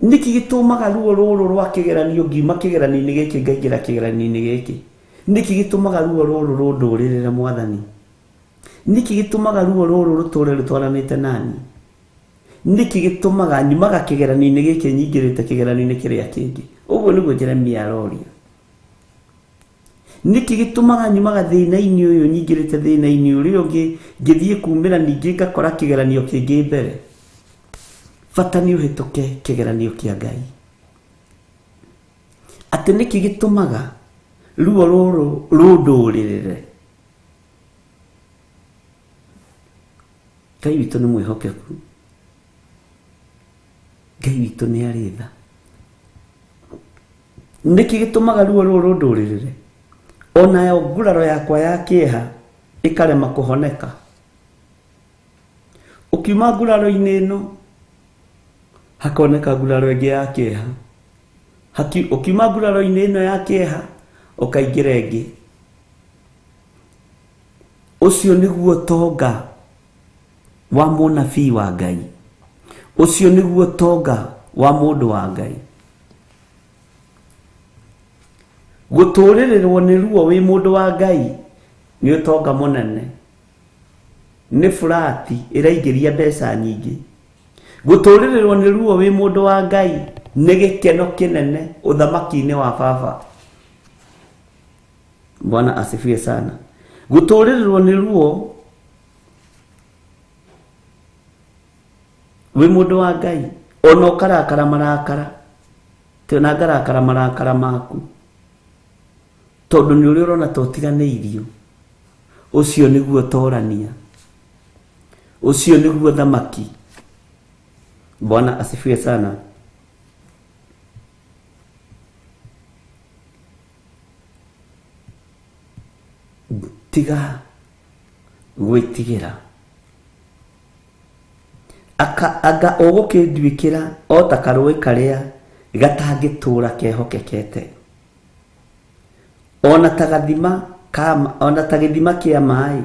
Nĩkĩ gĩtũmaga ruo rũrũ rwa kĩgeranio ngiuma kĩgeranio-inĩ gĩkĩ ngaingĩra kĩgeranio-inĩ gĩkĩ? Nĩkĩ gĩtũmaga ruo rũrũ rũndũrĩrĩre Mwathani? Nĩkĩ gĩtũmaga ruo rũrũ rũtũre rũtwaranĩte nani? Nĩkĩ gĩtũmaga nyumaga kĩgeranio-inĩ gĩkĩ nyingĩrĩte kĩgeranio-inĩ kĩrĩa kĩngĩ? Ũguo nĩguo Jeremia aroria. Nĩkĩ gĩtũmaga nyumaga thĩna-inĩ ũyũ nyingĩrĩte thĩna-inĩ ũrĩa ũngĩ, ngĩthiĩ kumĩra ningĩ ngakora kĩgeranio kĩngĩ mbere? Bata nĩ ũhĩtũke kĩgeranio kĩa Ngai. Atĩ nĩkĩ gĩtũmaga ruo rũrũ rũndũrĩrĩre? Ngai witũ nĩ mwĩhokeku. Ngai witũ nĩ arĩ tha. Nĩkĩ gĩtũmaga ruo rũrũ rũndũrĩrĩre? Onayo nguraro yakwa ya kĩeha ĩkarema kũhoneka. Ũkiuma nguraro-inĩ ĩno hakoneka nguraro ĩngĩ ya kĩeha. Ũkiuma nguraro-inĩ ĩno ya kĩeha Ũkaingĩra ĩngĩ. Ũcio nĩguo tonga wa mũnabii wa Ngai. Ũcio nĩguo tonga wa mũndũ wa Ngai. Gũtũrĩrĩrwo nĩ ruo wĩ mũndũ wa Ngai nĩ ũtonga mũnene. Nĩ burati ĩraingĩria mbeca nyingĩ. Gũtũrĩrĩrwo nĩ ruo wĩ mũndũ wa Ngai nĩ gĩkeno kĩnene ũthamaki-inĩ wa baba. Bwana asifiwe sana. Gũtũrĩrĩrwo nĩ ruo wĩ mũndũ wa Ngai ona ũkarakara marakara tĩ ona ngarakara marakara maku tondũ nĩ ũrĩa ũrona ta ũtiganĩirio. Ũcio nĩguo torania, ũcio nĩguo thamaki. Bwana asifiwe sana. Tiga gwĩtigĩra. Anga ũgũkĩnduĩkĩra o ta karũĩ karĩa gatangĩtũũra kehokekete, ona ta gathima ka, ona ta gĩthima kĩa maĩ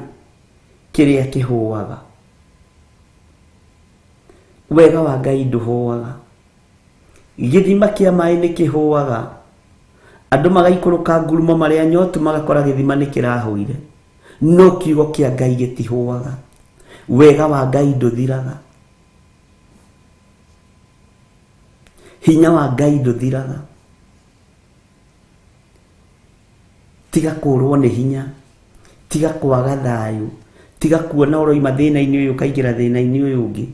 kĩrĩa kĩhũaga. Wega wa Ngai ndũhũaga. Gĩthima kĩa maĩ nĩ kĩhũaga. Andũ magaikũrũka ngurumo marĩa nyotu magakora gĩthima nĩ kĩrahũire. No kiugo kĩa Ngai gĩtihũaga. Wega wa Ngai ndũthiraga. Hinya wa Ngai ndũthiraga. Tiga kũrwo nĩ hinya, tiga kwaga thayũ, tiga kuona ũroima thĩna-inĩ ũyũ ũkaingĩra thĩna-inĩ ũyũ ũngĩ,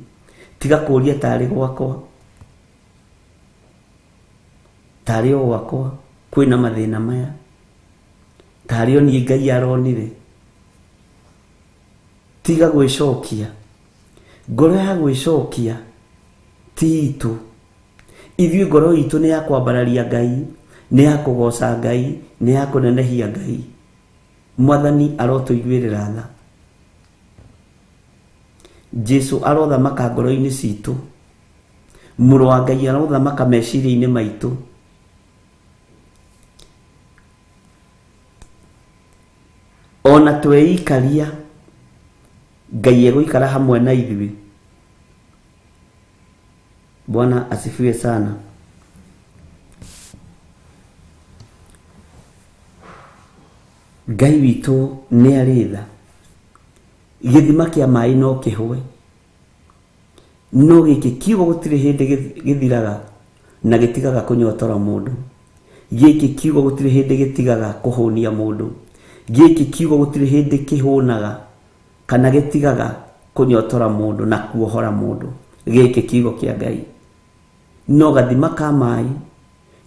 tiga kũũria tarĩ gwakwa, tarĩ o gwakwa kwĩna mathĩna maya, tarĩ o niĩ Ngai aronire. Tiga gwĩcokia. Ngoro ya gwĩcokia ti itũ. Ithuĩ ngoro itũ nĩ ya kwambararia Ngai, nĩ ya kũgoca Ngai, nĩ ya kũnenehia Ngai. Mwathani arotũiguĩrĩra tha. Jesu arothamaka ngoro-inĩ citũ. Mũrũ wa Ngai arothamaka meciria-inĩ maitũ. Ona tweikaria Ngai egũikara hamwe na ithuĩ. Bwana asifiwe sana. Ngai witũ nĩ arĩ tha. Gĩthima kĩa maĩ no kĩhũe, no gĩkĩ kiugo gũtirĩ hĩndĩ gĩthiraga na gĩtigaga kũnyotora mũndũ. Gĩkĩ kiugo gũtirĩ hĩndĩ gĩtigaga kũhũnia mũndũ. Gĩkĩ kiugo gũtirĩ hĩndĩ kĩhũnaga kana gĩtigaga kũnyotora mũndũ na kuohora mũndũ. Gĩkĩ kiugo kĩa Ngai. No gathima ka maĩ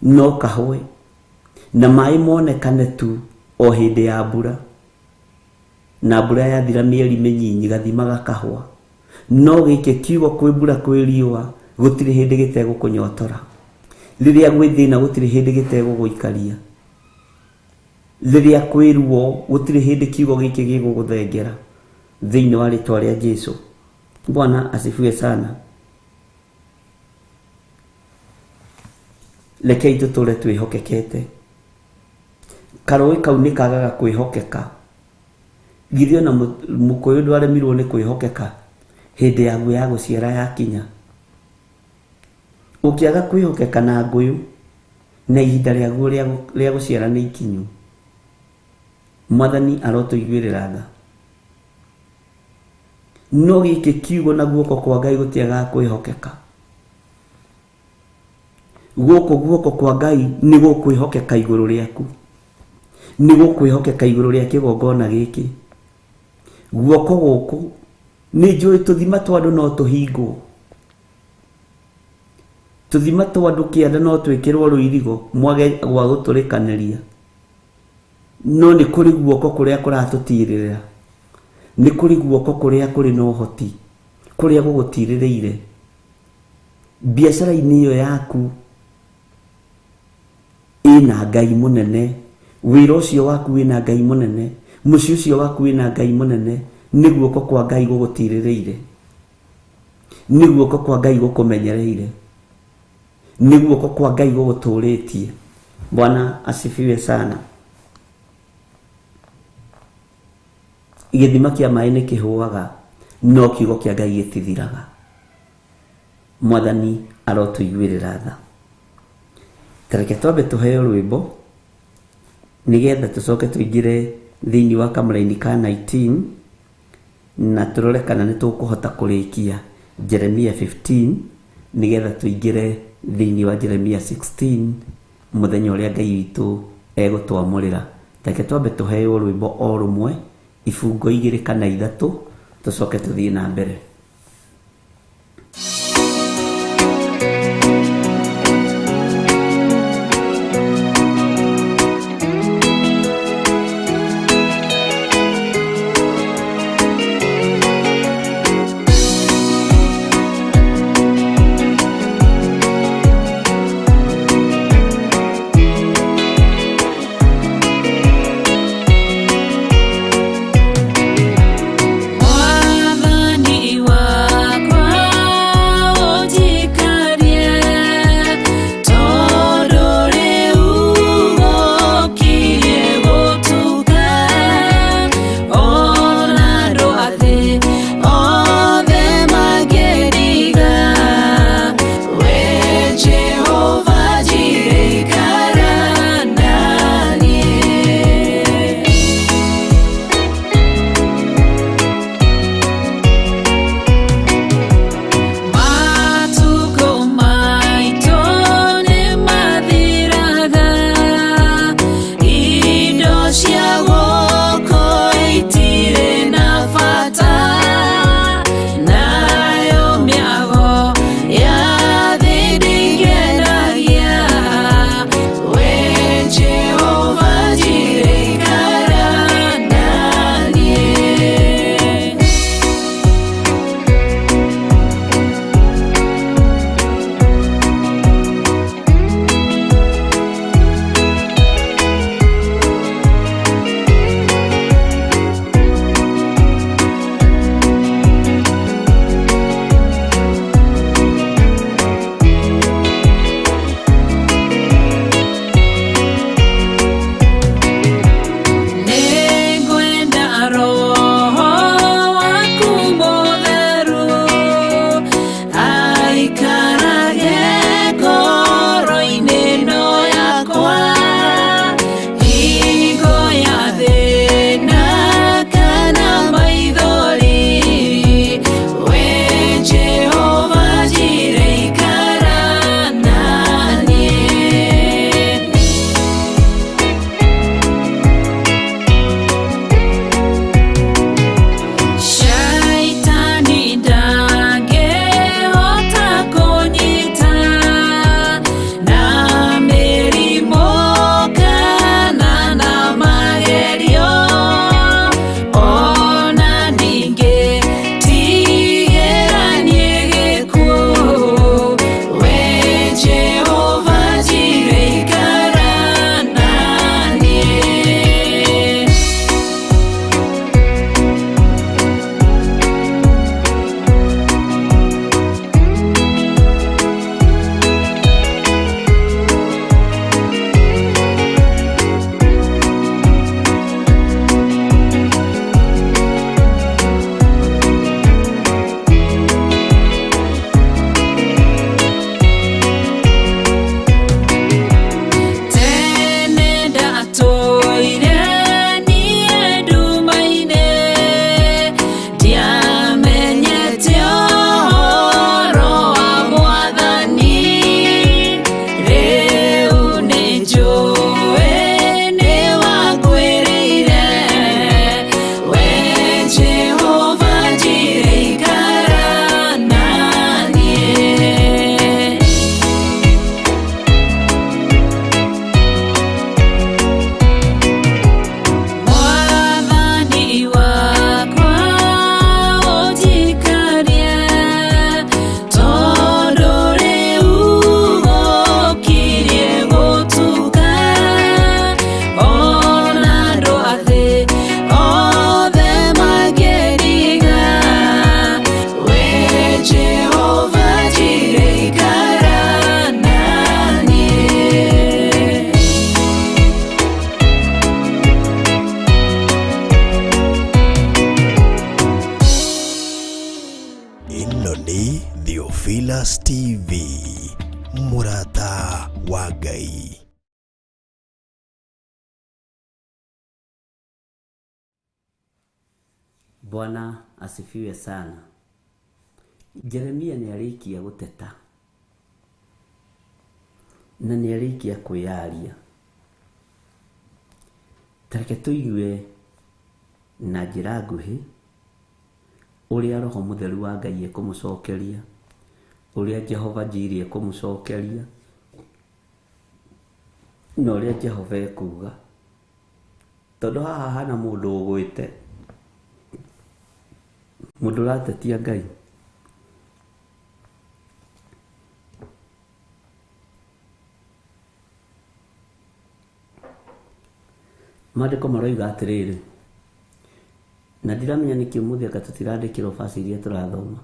no kahũe, na maĩ monekane tu o hĩndĩ ya mbura, na mbura yathira mĩeri mĩnyinyi gathima gakahũa. No gĩkĩ kiugo kwĩ mbura kwĩ riũa gũtirĩ hĩndĩ gĩtegũkũnyotora. Rĩrĩa gwĩ thĩna gũtirĩ hĩndĩ gĩtegũgũikaria. Rĩrĩa kwĩ ruo gũtirĩ hĩndĩ kiugo gĩkĩ gĩgũgũthengera. Thĩinĩ wa rĩtwa rĩa Jesu. Bwana asifiwe sana. Rekei tũtũre twĩhokekete. Karũĩ kau nĩ kagaga kwĩhokeka. Githĩ ona mũkũyũ ndwaremirwo nĩ kwĩhokeka hĩndĩ yaguo ya gũciara yakinya. Ũkĩaga kwĩhokeka na ngũyũ na ihinda rĩaguo rĩa gũciara nĩ ikinyu. Mwathani arotũiguĩrĩra tha. No gĩkĩ kiugo na guoko kwa Ngai gũtiagaga kwĩhokeka. Gũkũ guoko kwa Ngai nĩ gũkwĩhokeka igũrũ rĩaku. Nĩ gũkwĩhokeka igũrũ rĩa kĩgongona gĩkĩ. Guoko gũkũ nĩ njũĩ tũthima twa andũ no tũhingwo. Tũthima twa andũ kĩanda no twĩkĩrwo rũirigo mwage gwa gũtũrĩkanĩria. No nĩ kũrĩ guoko kũrĩa kũratũtirĩrĩra. Nĩ kũrĩ guoko kũrĩa kũrĩ na ũhoti, kũrĩa gũgũtirĩrĩire. Biacara-inĩ ĩyo yaku ĩna Ngai mũnene, wĩra ũcio waku wĩna Ngai mũnene, mũciĩ ũcio waku wĩna Ngai mũnene, nĩ guoko kwa Ngai gũgũtirĩrĩire. Nĩ guoko kwa Ngai gũkũmenyereire. Nĩ guoko kwa Ngai gũgũtũrĩtie. Bwana asifiwe sana. Gĩthima kĩa maĩ nĩ kĩhũaga, no kiugo kĩa Ngai gĩtithiraga. Mwathani arotũiguĩrĩra tha. Tareke twambe tũheo rwĩmbo nĩgetha tũcoke tũingĩre thĩinĩ wa kamũraini ka 19 na tũrore kana nĩ tũkũhota kũrĩkia Jeremia 15 nĩgetha tũingĩre thĩinĩ wa Jeremia 16 mũthenya ũrĩa Ngai witũ egũtwamũrĩra. Reke twambe tũheo rwĩmbo o rũmwe, ibungo igĩrĩ kana ithatũ, tũcoke tũthiĩ na mbere. Mwathani. Theophilus TV, mũrata wa Ngai. Bwana asifiwe sana. Jeremia nĩ arĩkia gũteta na nĩ arĩkia kwĩyaria. Ta reke tũigue na njĩra nguhĩ ũrĩa Roho Mũtheru wa Ngai ekũmũcokeria, ũrĩa Jehova Jiri ekũmũcokeria, na ũrĩa Jehova ekuga. Tondũ haha hana mũndũ ũgwĩte, mũndũ ũratetia Ngai. Maandĩko maroiga atĩrĩrĩ, na ndiramenya nĩkĩ ũmũthĩ anga tũtirandĩkĩrwo baci iria tũrathoma,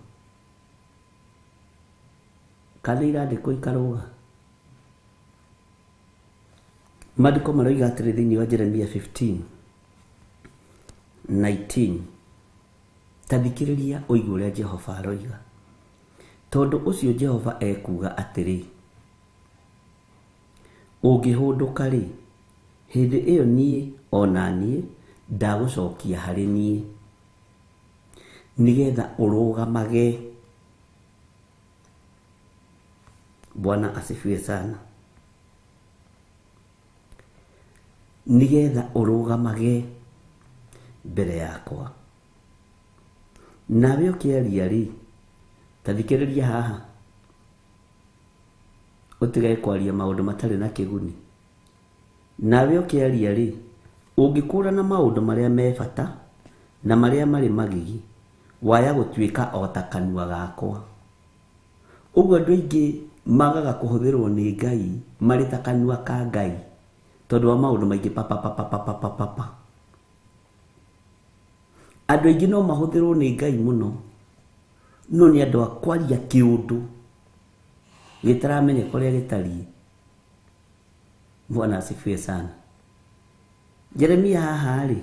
kana irandĩkwo ikarũga. Maandĩko maroiga atĩrĩ thĩinĩ wa Jeremia 15:19, ta thikĩrĩria ũigue ũrĩa Jehova aroiga. Tondũ ũcio Jehova ekuga atĩrĩ, ũngĩhũndũka rĩ, hĩndĩ ĩyo niĩ ona niĩ ndagũcokia harĩ niĩ, nĩgetha ũrũgamage. Bwana asifiwe sana. Nĩgetha ũrũgamage mbere yakwa. Nawe ũkĩaria rĩ, ta thikĩrĩria haha, ũtigage kwaria maũndũ matarĩ na kĩguni. Nawe ũkĩaria rĩ, ũngĩkũrana maũndũ marĩa me bata na marĩa marĩ magigi, waya gũtuĩka o ta kanua gakwa. Ũguo andũ aingĩ magaga kũhũthĩrwo nĩ Ngai marĩ ta kanua ka Ngai tondũ wa maũndũ maingĩ pa pa pa pa pa pa pa pa pa. Andũ aingĩ no mahũthĩrwo nĩ Ngai mũno, no nĩ andũ a kwaria kĩũndũ gĩtaramenyeka ũrĩa gĩtariĩ. Bwana asifiwe sana. Jeremia haha rĩ,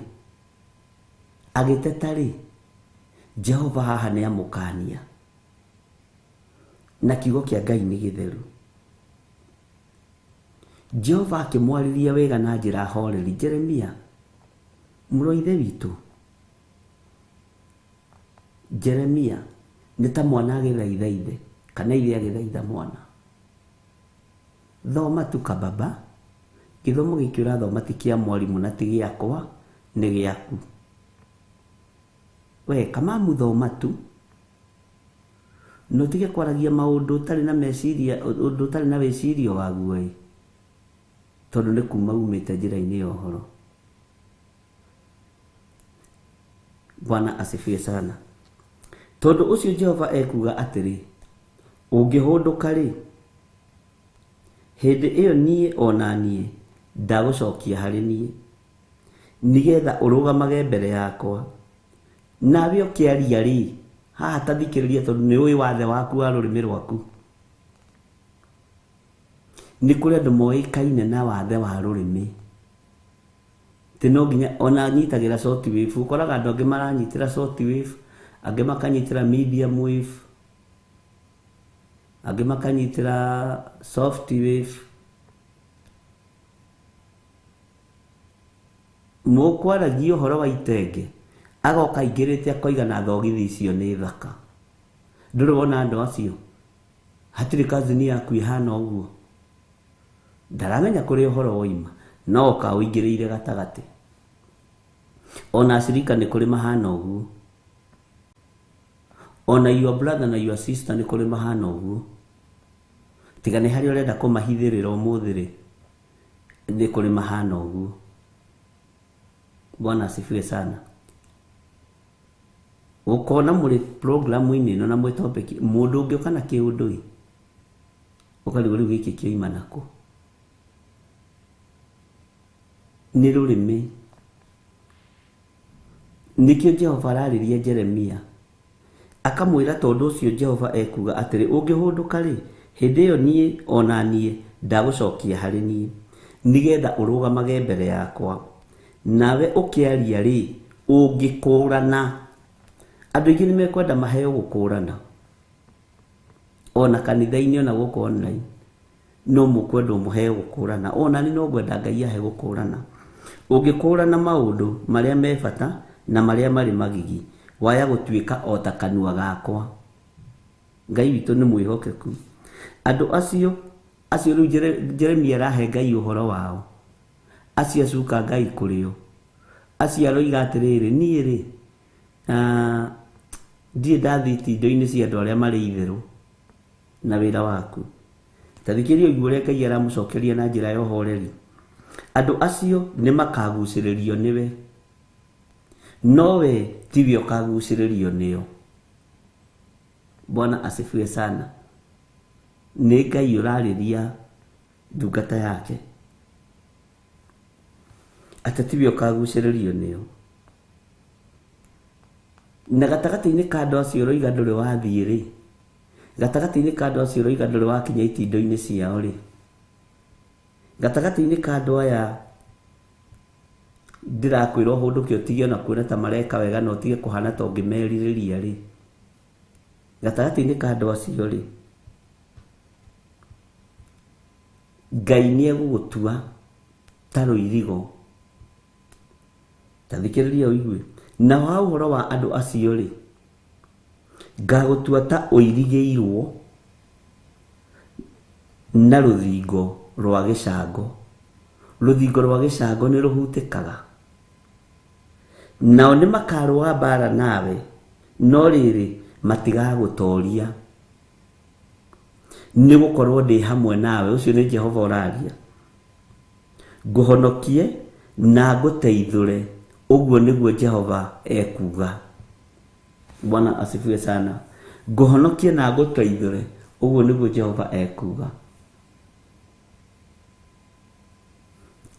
agĩteta rĩ, Jehova haha nĩ amũkania, na kiugo kĩa Ngai nĩ gĩtheru. Jehova akĩmwarĩria wega na njĩra horeri, Jeremia, mũrũ wa ithe witũ. Jeremia nĩ ta mwana agĩthaitha ithe, kana ithe agĩthaitha mwana. Thoma tu kababa, gĩthomo gĩkĩ ũrathoma ti kĩa mwarimũ na ti gĩakwa, nĩ gĩaku. We kamamu thoma tu, na ũtige kwaragia maũndũ ũtarĩ na meciria, ũndũ ũtarĩ na wĩcirio waguo ĩ, tondũ nĩ kuma umĩte njĩra-inĩ ya ũhoro. Bwana asifiwe sana. Tondũ ũcio Jehova ekuga atĩrĩ, ũngĩhũndũka rĩ, hĩndĩ ĩyo niĩ ona niĩ ndagũcokia harĩ niĩ, nĩgetha ũrũgamage mbere yakwa. Nawe ũkĩaria rĩ, haha ta thikĩrĩria tondũ nĩ ũĩ wathe waku wa rũrĩmĩ rwaku. Nĩ kũrĩ andũ moĩkaine na wathe wa rũrĩmĩ, ti no nginya ona nyitagĩra short wave. Ũkoraga andũ angĩ maranyitĩra short wave, angĩ makanyitĩra medium wave, angĩ makanyitĩra soft wave. Mũkwaragia ũhoro wa itenge, agoka aingĩrĩte akoiga na thogithi icio nĩ thaka. Ndũrĩ wona andũ acio? Hatirĩ kazini yaku ĩhana ũguo. Ndaramenya kũrĩa ũhoro woima, no oka ũingĩrĩire gatagatĩ. Ona acirika nĩ kũrĩ mahana ũguo. Ona your brother na your sister nĩ kũrĩ mahana ũguo. Tiga nĩ harĩa ũrenda kũmahithĩrĩra ũmũthĩ rĩ, nĩ kũrĩ mahana ũguo. Bwana asifiwe sana. Ũkona mũrĩ programu-inĩ ĩno na mwĩ topic, mũndũ ũngĩũka na kĩũndũ ĩ, ũkarigwo rĩu gĩkĩ kĩoima nakũ. Nĩ rũrĩmĩ. Nĩkĩo Jehova ararĩria Jeremia, akamwĩra tondũ ũcio Jehova ekuga atĩrĩ, ũngĩhũndũka rĩ, hĩndĩ ĩyo niĩ ona niĩ ndagũcokia harĩ niĩ, nĩgetha ũrũgamage mbere yakwa. Nawe ũkĩaria rĩ, ũngĩkũrana. Andũ aingĩ nĩ mekwenda maheo gũkũrana. Ona kanitha-inĩ ona gũkũ online no mũkwendwo mũheo gũkũrana. Ona niĩ no ngwenda Ngai ahe gũkũrana. Ũngĩkũrana maũndũ marĩa me bata na marĩa marĩ magigi, waya gũtuĩka o ta kanua gakwa. Ngai witũ nĩ mwĩhokeku. Andũ acio acio rĩu Jeremia arahe Ngai ũhoro wao. Acio acuka Ngai kũrĩ o. Acio aroiga atĩrĩrĩ, niĩ rĩ, ndirĩ ndathiĩ itindo-inĩ cia andũ arĩa marĩ itherũ na wĩra waku. Ta thikĩrĩria ũigue ũrĩa Ngai aramũcokeria na njĩra ya ũhoreri. Andũ acio nĩ makagucĩrĩrio nĩwe, no we tiwe ũkagucĩrĩrio nĩo. Bwana asifiwe sana. Nĩ Ngai ũrarĩria ndungata yake atĩ tiwe ũkagucĩrĩrio nĩo. Na gatagatĩ-inĩ ka andũ acio ũroiga ndũrĩ wathiĩ rĩ, gatagatĩ-inĩ ka andũ acio ũroiga ndũrĩ wakinya itindo-inĩ ciao rĩ, gatagatĩ-inĩ ka andũ aya ndĩrakwĩra ũhũndũke ũtige ona kuona ta mareka wega na ũtige kũhana ta ũngĩmerirĩria rĩ, gatagatĩ-inĩ ka andũ acio rĩ, Ngai nĩ egũgũtua ta rũirigo. Ta thikĩrĩria ũigue. Na ha ũhoro wa andũ acio rĩ, ngagũtua ta ũirigĩirwo na rũthingo rwa gĩcango. Rũthingo rwa gĩcango nĩ rũhutĩkaga. Nao nĩ makarũa mbara nawe, no rĩrĩ matigagũtoria, nĩ gũkorwo ndĩ hamwe nawe. Ũcio nĩ Jehova ũraria. Ngũhonokie na ngũteithũre, ũguo nĩguo Jehova ekuuga. Bwana asifiwe sana. Ngũhonokie na ngũteithũre, ũguo nĩguo Jehova ekuuga.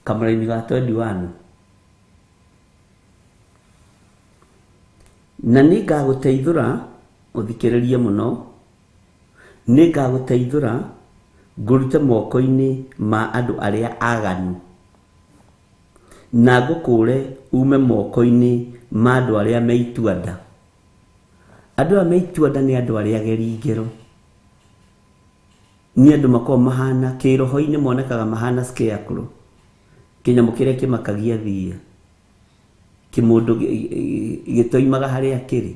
Kamũraini ga 21. Na nĩ ngagũteithũra, ũthikĩrĩrie mũno, nĩ ngagũteithũra ngũrute moko-inĩ ma andũ arĩa aganu, na ngũkũũre ume moko-inĩ ma andũ arĩa me itua-nda. Andũ aya me itua-nda nĩ andũ arĩa ageri ngero. Nĩ andũ makoragwo mahana kĩroho-inĩ, monekaga mahana scarecrow, kĩnyamũ kĩrĩa kĩmakagia thiia, kĩmũndũ gĩtoimaga harĩa kĩrĩ,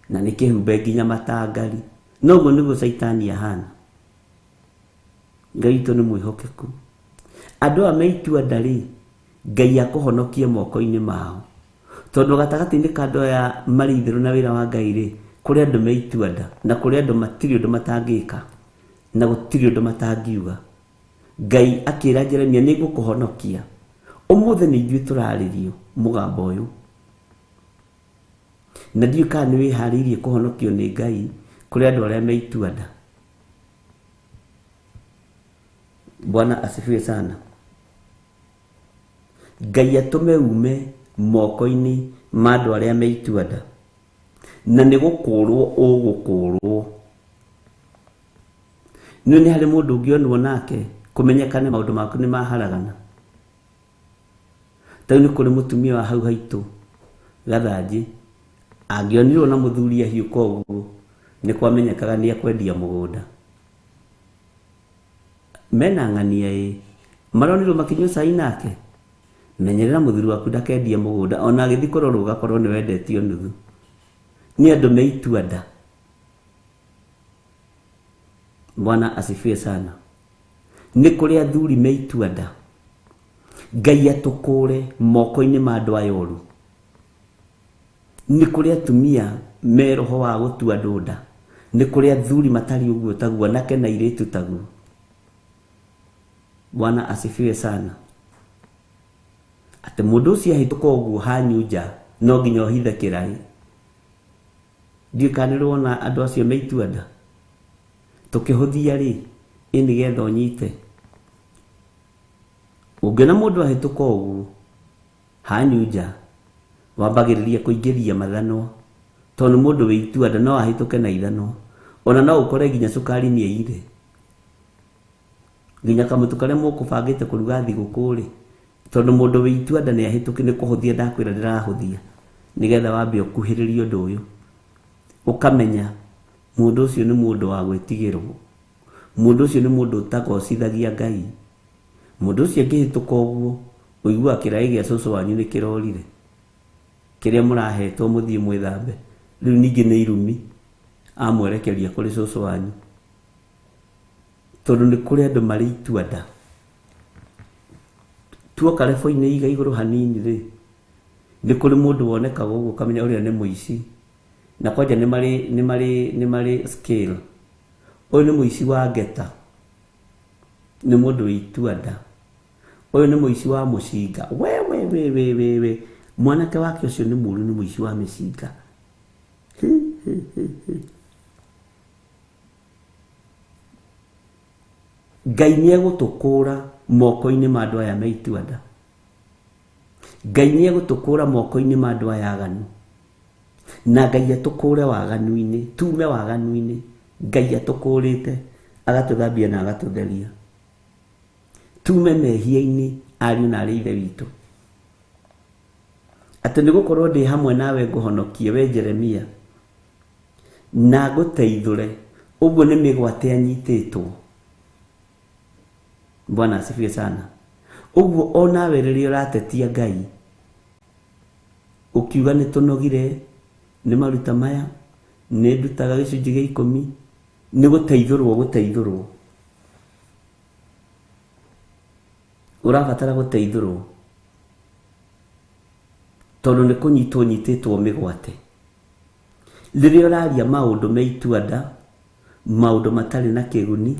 na nĩ kĩhumbe nginya matangari. Noguo nĩguo Caitani ahana. Ngai witũ nĩ mwĩhokeku. Andũ aya me itua-nda rĩ, Ngai akũhonokie moko-inĩ mao. Tondũ gatagatĩ-inĩ ka andũ aya marĩ itherũ na wĩra wa Ngai rĩ, kũrĩ andũ me itua-nda, na kũrĩ andũ matirĩ ũndũ matangĩka, na gũtirĩ ũndũ matangiuga. Ngai akĩra Jeremia, nĩ ngũkũhonokia. Ũmũthĩ nĩ ithuĩ tũrarĩrio mũgambo ũyũ. Na ndiũĩ kana nĩ wĩharĩirie kũhonokio nĩ Ngai kũrĩ andũ arĩa me itua-nda. Bwana asifiwe sana. Ngai atũme ume moko-inĩ ma andũ arĩa me itua-nda, na nĩ gũkũũrwo ũgũkũũrwo. Nĩ nĩ harĩ mũndũ ũngĩonwo nake kũmenyekane maũndũ maku nĩ maharagana. Ta rĩu nĩ kũrĩ mũtumia wa hau haitũ Gathanjĩ, angĩonirwo na mũthuri ahiũka ũguo, nĩ kwamenyekaga nĩ ekwendia mũgũnda. Mena ng'ania ĩ, maronirwo makĩnyua cai nake. Menyerera mũthuri waku ndakendie mũgũnda, ona agĩthiĩ kũrorwo ũgakorwo nĩ wendetio nuthu. Nĩ andũ me itua-nda. Bwana asifiwe sana. Nĩ kũrĩ athuri me itua-nda. Ngai atũkũũre moko-inĩ ma andũ aya oru. Nĩ kũrĩ atumia me roho wa gũtua andũ nda. Nĩ kũrĩ athuri matarĩ ũguo taguo, anake na airĩtu taguo. Bwana asifiwe sana. Atĩ mũndũ ũcio ahĩtũka ũguo hanyu nja, no nginya ũhithe kĩraĩ. Ndiũĩ kana nĩ ũrona andũ acio me itua-nda. Tũkĩhũthia rĩ, ĩ nĩgetha ũnyite. Ũngĩona mũndũ ahĩtũka ũguo hanyu nja, wambagĩrĩria kũingĩria mathanwa, tondũ nĩ mũndũ wĩ itua-nda no ahĩtũke na ithanwa. Ona no ũkore nginya cukari nĩ aiyire. Nginya kamũtu karĩa mũkũbangĩte kũruga thigũkũ rĩ, tondũ mũndũ wĩ itua-nda nĩ ahĩtũke, nĩ kũhũthia ndakwĩra ndĩrahũthia, nĩgetha wambe ũkuhĩrĩrie ũndũ ũyũ. Ũkamenya Mũndũ ũcio nĩ mũndũ wa gwĩtigĩrwo. Mũndũ ũcio nĩ mũndũ ũtagocithagia Ngai. Mũndũ ũcio angĩhĩtũka ũguo, ũiguaga kĩraĩ gĩa cũcũ wanyu nĩ kĩrorire. Kĩrĩa mũrahetwo mũthiĩ mwĩthambe. Rĩu ningĩ nĩ irumi amwerekeria kũrĩ cũcũ wanyu. Tondũ nĩ kũrĩ andũ marĩ itua nda. Tuoka rebo-inĩ iga igũrũ hanini rĩ, nĩ kũrĩ mũndũ wonekaga ũguo ũkamenya ũrĩa nĩ mũici. Na kwanja nĩ marĩ scale. Ũyũ nĩ mũici wa ngeta. Nĩ mũndũ wĩ itua nda. Ũyũ nĩ mũici wa mũcinga. We we we we we we. Mwanake wake ũcio nĩ mũũru, nĩ mũici wa mĩcinga. Ngai nĩ egũtũkũũra moko-inĩ ma andũ aya me itua nda. Ngai nĩ egũtũkũũra moko-inĩ ma andũ aya aganu. Na Ngai atũkũũre waganu-inĩ, tume waganu-inĩ. Ngai atũkũũrĩte, agatũthambia na agatũtheria. Tume mehia-inĩ, ariũ na arĩ ithe witũ. Atĩ nĩ gũkorwo ndĩ hamwe nawe ngũhonokie we Jeremia, na ngũteithũre. Ũguo nĩ mĩgwate anyitĩtwo. Bwana asifiwe sana. Ũguo onawe rĩrĩa ũratetia Ngai, ũkiuga nĩ tũnogire, nĩ maruta maya, nĩ ndutaga gĩcunjĩ gĩa ikũmi, nĩ gũteithũrwo gũteithũrwo. Ũrabatara gũteithũrwo. Tondũ nĩ kũnyitwo nyitĩtwo mĩgwate. Rĩrĩa ũraria maũndũ me itua nda, maũndũ matarĩ na kĩguni,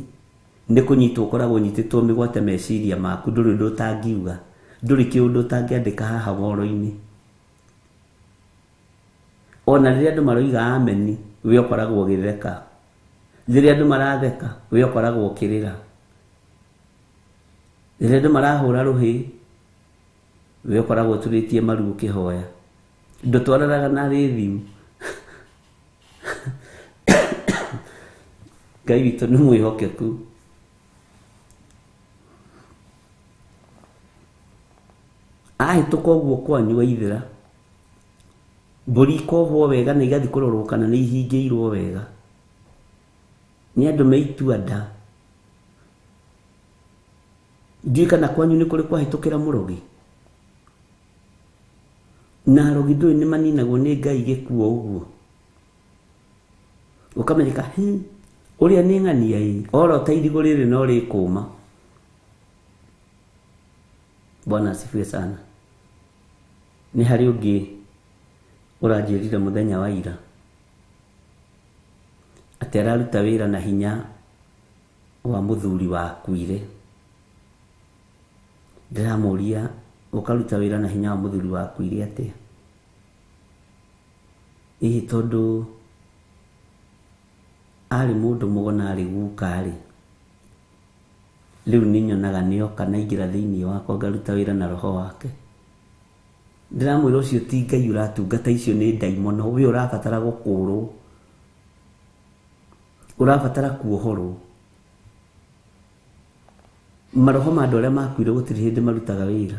nĩ kũnyitwo ũkoragwo ũnyitĩtwo mĩgwate meciria maku, ndũrĩ ũndũ ũtangiuga, ndũrĩ kĩũndũ ũtangĩandĩka haha woro-inĩ. Ona rĩrĩa andũ maroiga ameni, we ũkoragwo ũgĩtheka. Rĩrĩa andũ maratheka, we ũkoragwo ũkĩrĩra. Rĩrĩa andũ marahũra rũhĩ, we ũkoragwo ũturĩtie maru ũkĩhoya. Ndũtwaranaga na rĩthimu. Ngai witũ nĩ mwĩhokeku. Ahĩtũka ũguo kwanyu waithĩra, mbũri ikohwo wega na igathiĩ kũrorwo kana nĩ ihingĩirwo wega. Nĩ andũ me itua nda. Ndiũĩ kana kwanyu nĩ kũrĩ kwahĩtũkĩra mũrogi. Na arogi ndũĩ nĩ maninagwo nĩ Ngai gĩkuo ũguo. Ũkamenyeka, ũrĩa nĩ ng'ania ĩ, orota irigũ rĩrĩ no rĩkũma. Bwana asifiwe sana. Nĩ harĩ ũngĩ ũranjĩrire mũthenya wa ira atĩ araruta wĩra na hinya wa mũthuri wakuire. Ndĩramũria ũkaruta wĩra na hinya wa mũthuri wakuire atĩa? Ĩĩ tondũ arĩ mũndũ mũgo na arĩ guka rĩ, rĩu nĩ nyonaga nĩoka na aingĩra thĩinĩ wakwa ngaruta wĩra na roho wake. Ndĩramwĩra ũcio ti Ngai ũratungata, icio nĩ ndaimono, we ũrabatara gũkũrwo, ũrabatara kuohorwo. Maroho ma andũ arĩa makuire gũtirĩ hĩndĩ marutaga wĩra.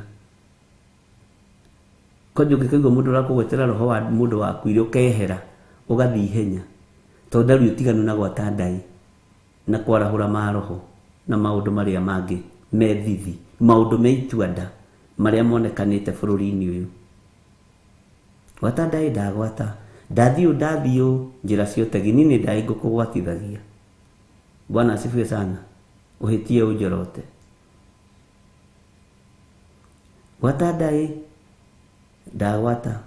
Kwanja ũngĩkaigua mũndũ ũrakũgwetera roho wa mũndũ wakuire ũkehera, ũgathiĩ ihenya. Tondũ ndarĩ ũtiganu na gwata ndaĩ na kwarahũra maroho na maũndũ marĩa mangĩ me thithi, maũndũ me itua nda marĩa monekanĩte bũrũri-inĩ ũyũ. Gwata ndaĩ ndagwata, ndathiĩ ũũ ndathiĩ ũũ, njĩra cia ũtegi, niĩ nĩ ndaĩ ngũkũgwatithagia. Bwana asifiwe sana. Ũhĩtie ũnjorote. Gwata ndaĩ ndagwata.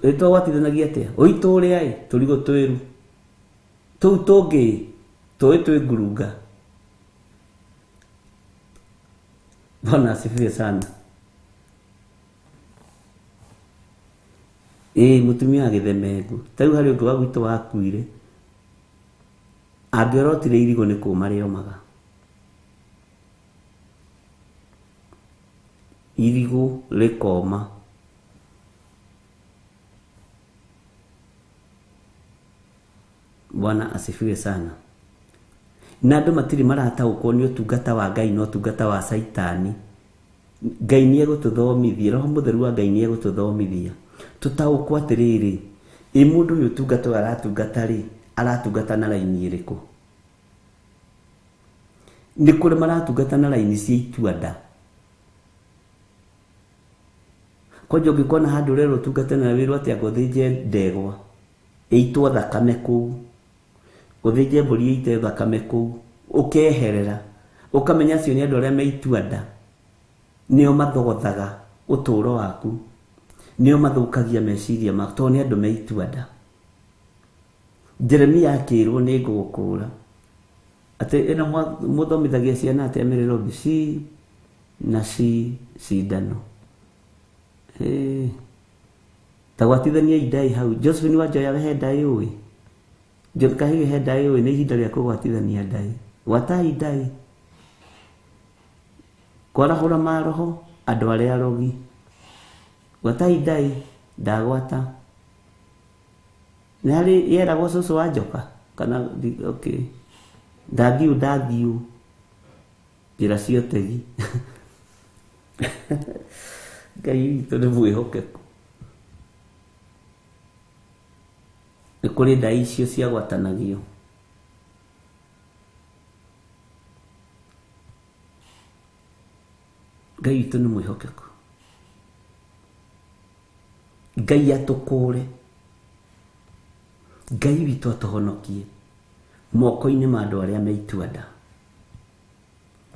Ĩtwagwatithanagia atĩa? Ũitũrĩa ĩ, tũrigũ twĩru. Tũu tũngĩ tũĩ twĩ ngurunga. Bwana asifiwe sana. Ĩĩ mũtumia wa gĩthemengu. Ta rĩu harĩ ũngĩ wa gwitũ wakuire. Angĩorotire irigũ nĩ kũma rĩomaga. Irigũ rĩkoma. Bwana asifiwe sana. Na andũ matirĩ marataũkwo nĩ ũtungata wa Ngai na ũtungata wa Caitani. Ngai nĩ egũtũthomithia, Roho Mũtheru wa Ngai nĩ egũtũthomithia. Tũtaũkwo atĩrĩrĩ, Ĩ mũndũ ũyũ ũtungata ũyũ aratungata rĩ, aratungata na raini ĩrĩkũ? Nĩ kũrĩ maratungata na raini cia itua-nda. Kwanja ũngĩkona handũ ũrerwo ũtungate na wĩrwo atĩ anga ũthĩnje ndegwa ĩitwo thakame kũu, ũthĩnje mbũri ĩite thakame kũu, ũkeherera, ũkamenya acio nĩ andũ arĩa me itua-nda, nĩo mathogothaga ũtũũro waku, nĩo mathũkagia meciria maku, tondũ nĩ andũ me itua-nda. Jeremia akĩrwo nĩ ngũgũkũũra atĩ ĩno mũthomithagia ciana atĩa mĩrĩrũmbi ci na ci cindano. Ta gwatithania ndaĩ hau. Josephine Wanjoya we he ndaĩ ũĩ? John Kahigi he ndaĩ ũĩ? Nĩ ihinda rĩa kũgwatithania ndaĩ. Gwatai ndaĩ. Kwarahũra maroho andũ arĩa arogi. Gwatai ndaĩ, ndagwata. Nĩ harĩ yeragwo cũcũ wa njoka kana okay. Ndathiũ ndathiũ njĩra cia ũtegi. Ngai witũ nĩ mwĩhokeku. Nĩ kũrĩ ndaĩ icio ciagwatanagio. Ngai witũ nĩ mwĩhokeku. Ngai atũkũũre. Ngai witũ atũhonokie moko-inĩ ma andũ arĩa me itua-nda.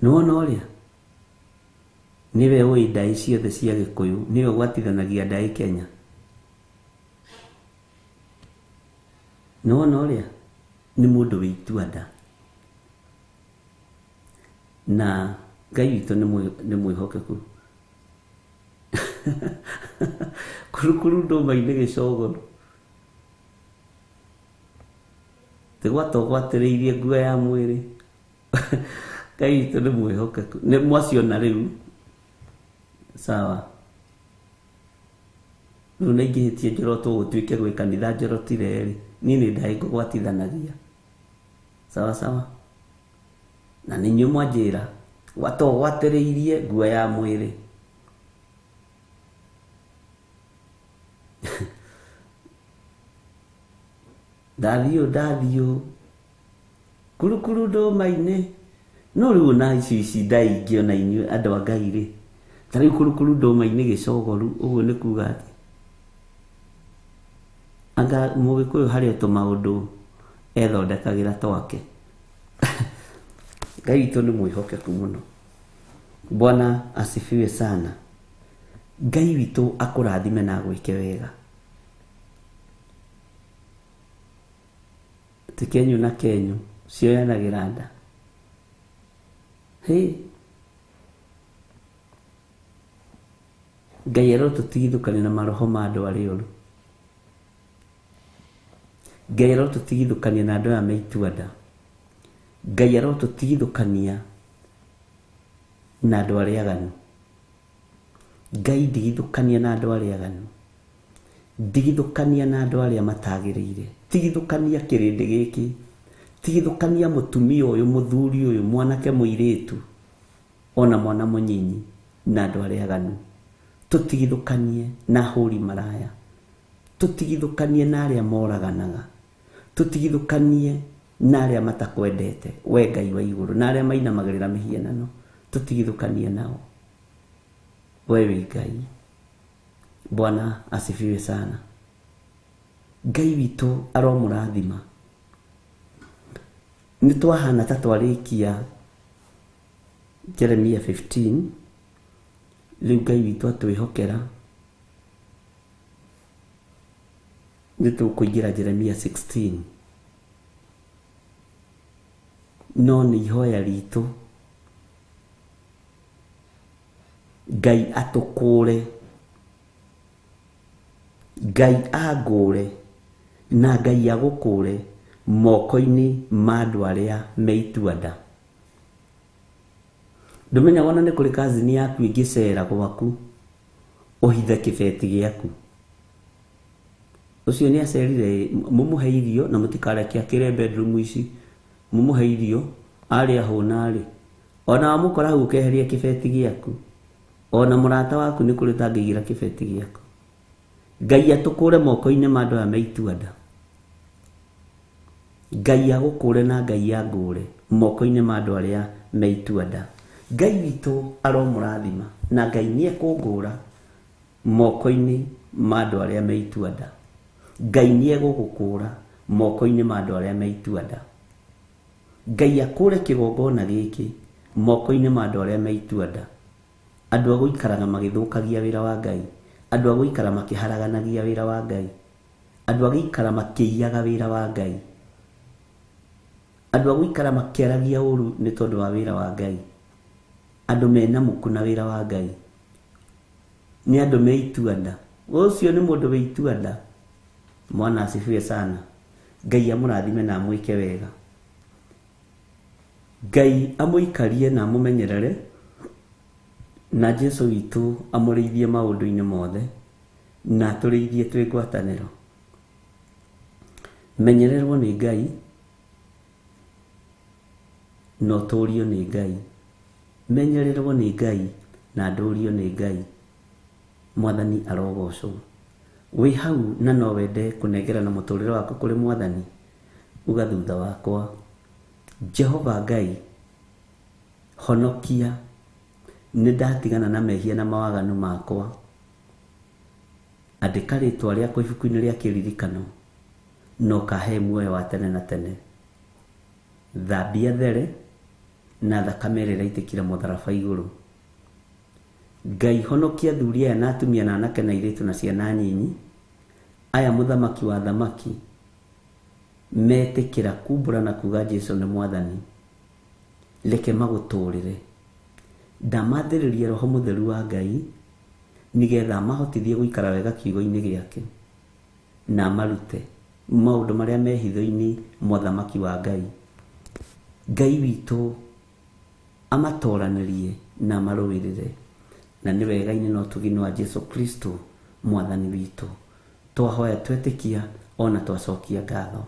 Nĩwona ũrĩa? Nĩwe ũĩ ndaĩ ciothe cia Gĩkũyũ, nĩwe ũgwatithanagia ndaĩ Kenya. Nĩwona ũrĩa? Nĩ mũndũ wĩ itua-nda. Na Ngai witũ nĩ mwĩhokeku. Kurukuru ndũma-inĩ gĩcogoro. Tigwata ũgwatĩrĩirie nguo ya mwĩrĩ. Ngai witũ nĩ mwĩhokeku. Nĩ mwaciona rĩu. Sawa. Rĩu na ingĩhĩtia njoroto gũtuĩke gwĩ kanitha njorotire rĩ, niĩ nĩ ndaĩ ngũgwatithanagia. Sawa sawa. Na nĩ inyuĩ mwanjĩra gwata ũgwatĩrĩirie nguo ya mwĩrĩ. Ndathiũ ndathiũ kurukuru ndũma-inĩ. No rĩu ona icio ici ndaĩ ingĩ ona inyuĩ andũ a Ngai rĩ, ta rĩu kurukuru ndũma-inĩ gĩcogoru, ũguo nĩ kuga atĩ anga mũgĩkũyũ harĩ o tũmaũndũ ethondekagĩra twake. Ngai witũ nĩ mwĩhokeku mũno. Bwana asifiwe sana. Ngai witũ akũrathime na agwĩke wega. Ti kenyu na kenyu cioyanagĩra nda. Hĩ, Ngai arotũtigithũkania na maroho ma andũ arĩa oru. Ngai arotũtigithũkania na andũ aya me itua-nda. Ngai arotũtigithũkania na andũ arĩa aganu. Ngai ndigithũkania na andũ arĩa aganu. Ndigithũkania na andũ arĩa matagĩrĩire. Tigithũkania kĩrĩndĩ gĩkĩ. Tigithũkania mũtumia ũyũ, mũthuri ũyũ, mwanake mũirĩtu, ona mwana mũnyinyi na andũ arĩa aganu. Tũtigithũkanie na ahũri maraya. Tũtigithũkanie na arĩa moraganaga. Tũtigithũkanie na arĩa matakwendete, we Ngai wa igũrũ, na arĩa mainamagĩrĩra mĩhianano. Tũtigithũkanie nao. We wĩ Ngai. Bwana asifiwe sana. Ngai witũ aromũrathima. Nĩ twahana ta twarĩkia Jeremia 15. Rĩu Ngai witũ atwĩhokera nĩ tũkũingĩra Jeremia 16. No nĩ ihoya ritũ Ngai atũkũũre, Ngai angũũre na Ngai agũkũũre moko-inĩ ma andũ arĩa me itua-nda. Ndũmenyaga ona nĩ kũrĩ kazini yaku ĩngĩcera gwaku ũhithe kĩbeti gĩaku. Ũcio nĩ acerire, mũmũhe irio na mũtikareke akĩre bedroom ici, mũmũhe irio arĩa hũna rĩ, ona wamũkora hau ũkeheria kĩbeti gĩaku. Ona mũrata waku nĩ kũrĩ ũtangĩigĩra kĩbeti gĩaku. Ngai atũkũre moko-inĩ ma andũ aya me itua-nda. Ngai agũkũre na Ngai angũre moko-inĩ ma andũ arĩa me itua-nda. Ngai witũ aromũrathima na Ngai nĩekũngũra moko-inĩ ma andũ arĩa me itua-nda. Ngai nĩegũgũkũra moko-inĩ ma andũ arĩa me itua-nda. Ngai akũre kĩgongona gĩkĩ moko-inĩ ma andũ arĩa me itua-nda. Andũ a gũikaraga magĩthũkagia wĩra wa Ngai, andũ a gũikara makĩharaganagia wĩra wa Ngai, andũ a gũikara makĩiyaga wĩra wa Ngai, andũ a gũikara makĩaragia ũru nĩ tondũ wa wĩra wa Ngai, andũ mena muku na wĩra wa Ngai, nĩ andũ me itua-nda. Ũcio nĩ mũndũ wĩ itua-nda. Mwana asifiwe sana. Ngai amũrathime na amwĩke wega. Ngai amũikarie na amũmenyerere, na Jesu witũ amũrĩithie maũndũ-inĩ mothe, na atũrĩithie twĩ ngwatanĩro. Menyererwo nĩ Ngai na ũtũũrio nĩ Ngai. Menyererwo nĩ Ngai na ndũũrio nĩ Ngai. Mwathani arogocwo. Wĩ hau na no wende kũnengerana mũtũrĩre waku kũrĩ Mwathani, uga thutha wakwa, Jehova Ngai, honokia, nĩ ndatigana na mehia na mawaganu makwa. Andĩka rĩtwa rĩakwa ibuku-inĩ rĩa kĩririkano na ũkahe muoyo wa tene na tene. Thambia there na thakame ĩrĩa ĩraitĩkire mũtharaba igũrũ. Ngai honokia athuri aya na atumia na anake na airĩtu na ciana nyinyi, aya mũthamaki wa thamaki metĩkĩra kumbũra na kuga Jesu nĩ Mwathani, reke magũtũrĩre. Ndamathĩrĩria Roho Mũtheru wa Ngai nĩgetha amahotithie gũikara wega kiugo-inĩ gĩake na amarute maũndũ marĩa me hitho-inĩ mothamaki wa Ngai. Ngai witũ amatoranĩrie na amarũĩrĩre, na nĩ wega-inĩ na ũtugi-inĩ wa Jesu Kristo Mwathani witũ. Twahoya twetĩkia ona twacokia ngatho,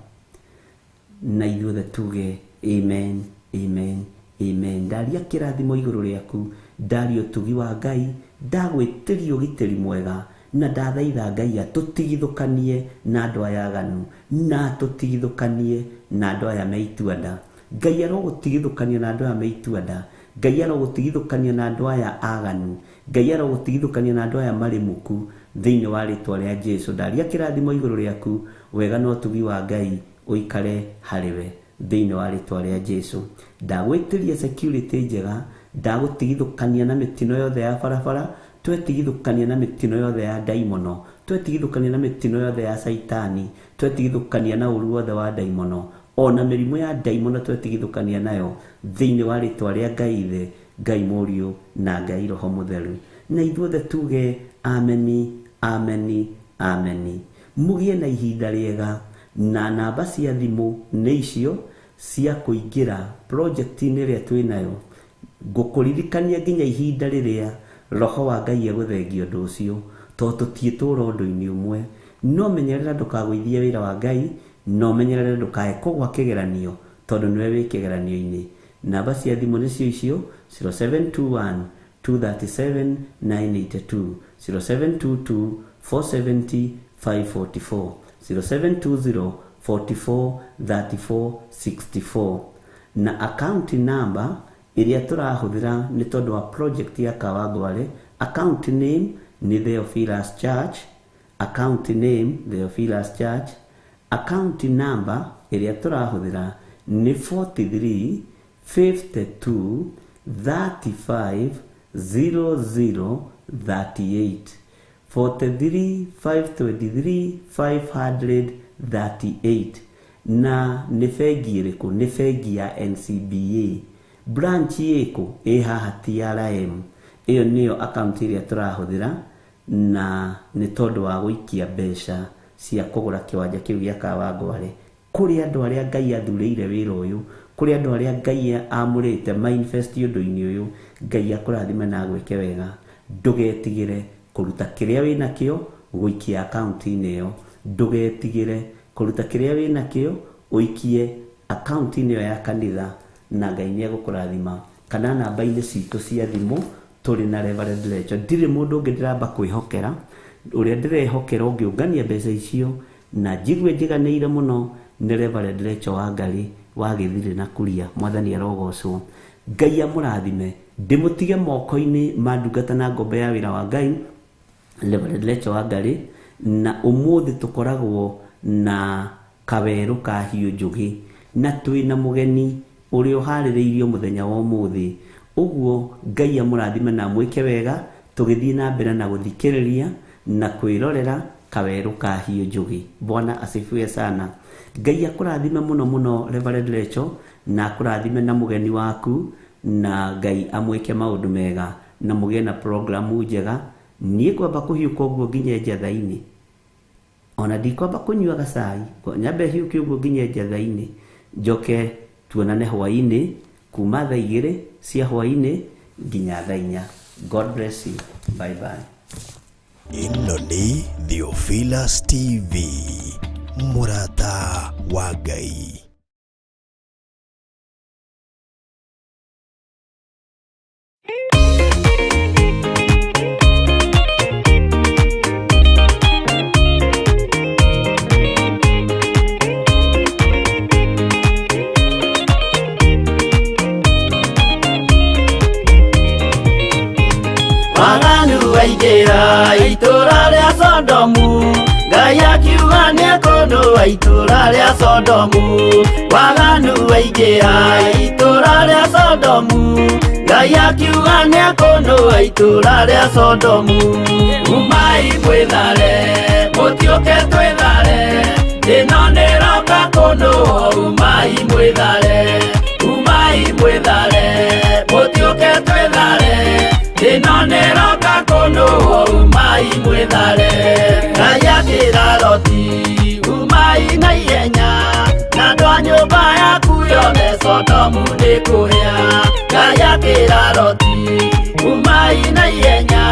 na ithuothe tuge amen, amen, amen. Ndaria kĩrathimo igũrũ rĩaku, ndaria ũtugi wa Ngai, ndagwĩtĩria ũgitĩri mwega, na ndathaitha Ngai atũtigithũkanie na andũ aya aganu, na atũtigithũkanie na andũ aya me itua-nda. Ngai arogũtigithũkania na andũ aya me itua-nda. Ngai arogũtigithũkania na andũ aya aganu. Ngai arogũtigithũkania na andũ aya marĩ muku thĩinĩ wa rĩtwa rĩa Jesu. Ndaria kĩrathimo igũrũ rĩaku, wega na ũtugi wa Ngai ũikare harĩwe thĩinĩ wa rĩtwa rĩa Jesu. Ndagwĩtĩria security njega, ndagũtigithũkania na mĩtino yothe ya barabara, twetigithũkania na mĩtino yothe ya ndaimono, twetigithũkania na mĩtino yothe ya caitani, twetigithũkania na ũru wothe wa ndaimono, ona mĩrimũ ya ndaimono twetigithũkania nayo thĩinĩ wa rĩtwa rĩa Ngai Ithe, Ngai Mũriũ na Ngai Roho Mũtheru. Na ithuothe tuge ameni, ameni, ameni. Mũgĩe na ihinda rĩega, na namba cia thimũ nĩ icio cia kũingĩra project-inĩ ĩrĩa twĩ nayo. Ngũkũririkania nginya ihinda rĩrĩa Roho wa Ngai egũthengia ũndũ ũcio, tondũ tũtiĩtũra ũndũ-inĩ ũmwe. No menyerera ndũkagũithie wĩra wa Ngai, no menyerere ndũkae kũgwa kĩgeranio, tondũ nĩwe wĩ kĩgeranio-inĩ. Namba cia thimũ nĩcio icio, 0721 237 982, 0722 470 544, 0720 44 34 64. Na account number ĩrĩa tũrahũthĩra nĩ tondũ wa project ya Kawangware, account name nĩ Theophilus Church, account name Theophilus Church, account number ĩrĩa tũrahũthĩra nĩ 43 52 35 00 38, 43 523 538. Na nĩ bengi ĩrĩkũ? Nĩ bengi ya NCBA. Branch ĩkũ? Ĩ haha TRM. Ĩyo nĩyo account ĩrĩa tũrahũthĩra, na nĩ tondũ wa gũikia mbeca cia kũgũra kĩwanja kĩu gĩa Kawangware kũrĩ andũ arĩa Ngai athurĩire wĩra ũyũ, kũrĩ andũ arĩa Ngai amũrĩte ma-invest ũndũ-inĩ ũyũ. Ngai akũrathime na agwĩke wega. Ndũgetigĩre kũruta kĩrĩa wĩnakĩo gũikia akaunti-inĩ ĩyo. Ndũgetigĩre kũruta kĩrĩa wĩnakĩo ũikie akaunti-inĩ ĩyo ya kanitha, na Ngai nĩ egũkũrathima. Kana namba-inĩ citũ cia thimũ tũrĩ na Reverend Rachel. Ndirĩ mũndũ ũngĩ ndĩramba kwĩhokera, Ũrĩa ndĩrehokera ũngĩũngania mbeca icio na njigue njiganĩire mũno nĩ Reverend Rachel Wangari wa Gĩthirĩ na Kuria. Mwathani arogocwo. Ngai amũrathime. Ndĩmũtige moko-inĩ ma ndungata na ngombo ya wĩra wa Ngai Reverend Rachel Wangari. Na ũmũthĩ tũkoragwo na kawerũ ka hiũ njũgĩ na twĩna mũgeni ũrĩa ũharĩrĩirio mũthenya wa ũmũthĩ. Ũguo Ngai amũrathime na amwĩke wega tũgĩthiĩ na mbere na gũthikĩrĩria na kwĩrorera kawerũ ka hiũ njũgĩ. Bwana asifiwe sana. Ngai akũrathime mũno mũno Reverend Rachel, na akũrathime na mũgeni waku, na Ngai amwĩke maũndũ mega na mũgĩe na programu njega. Niĩ ngwamba kũhiũka ũguo nginye njatha-inĩ, ona ndikwamba kũnyua gacai, nyambe hiũke ũguo nginye njatha-inĩ, njoke tuonane hwaĩ-inĩ kuma thaa 2 cia hwaĩ-inĩ nginya thaa 4. God bless you. Bye bye. Ĩno nĩ Theophilus TV, mũrata wa Ngai. Waganu waingĩra itũũra rĩa Sodomu, Ngai akiuga nĩekũnũa itũũra rĩa Sodomu. Waganu waingĩra itũũra rĩa Sodomu, Ngai akiuga nĩekũnũa itũũra rĩa Sodomu. Umai mwĩthare, mũtiũke twĩthare, ĩno nĩroka kũnũa. Umai mwĩthare, umai mwĩthare, mũtiũke twĩthare, ĩno nĩroka kũnũa. Umai mwĩthare. Ngai akĩra Loti, umai na ihenya, na andũ a nyũmba yaku yothe Sodomu nĩkũhĩa. Ngai akĩra Loti, umai na ihenya,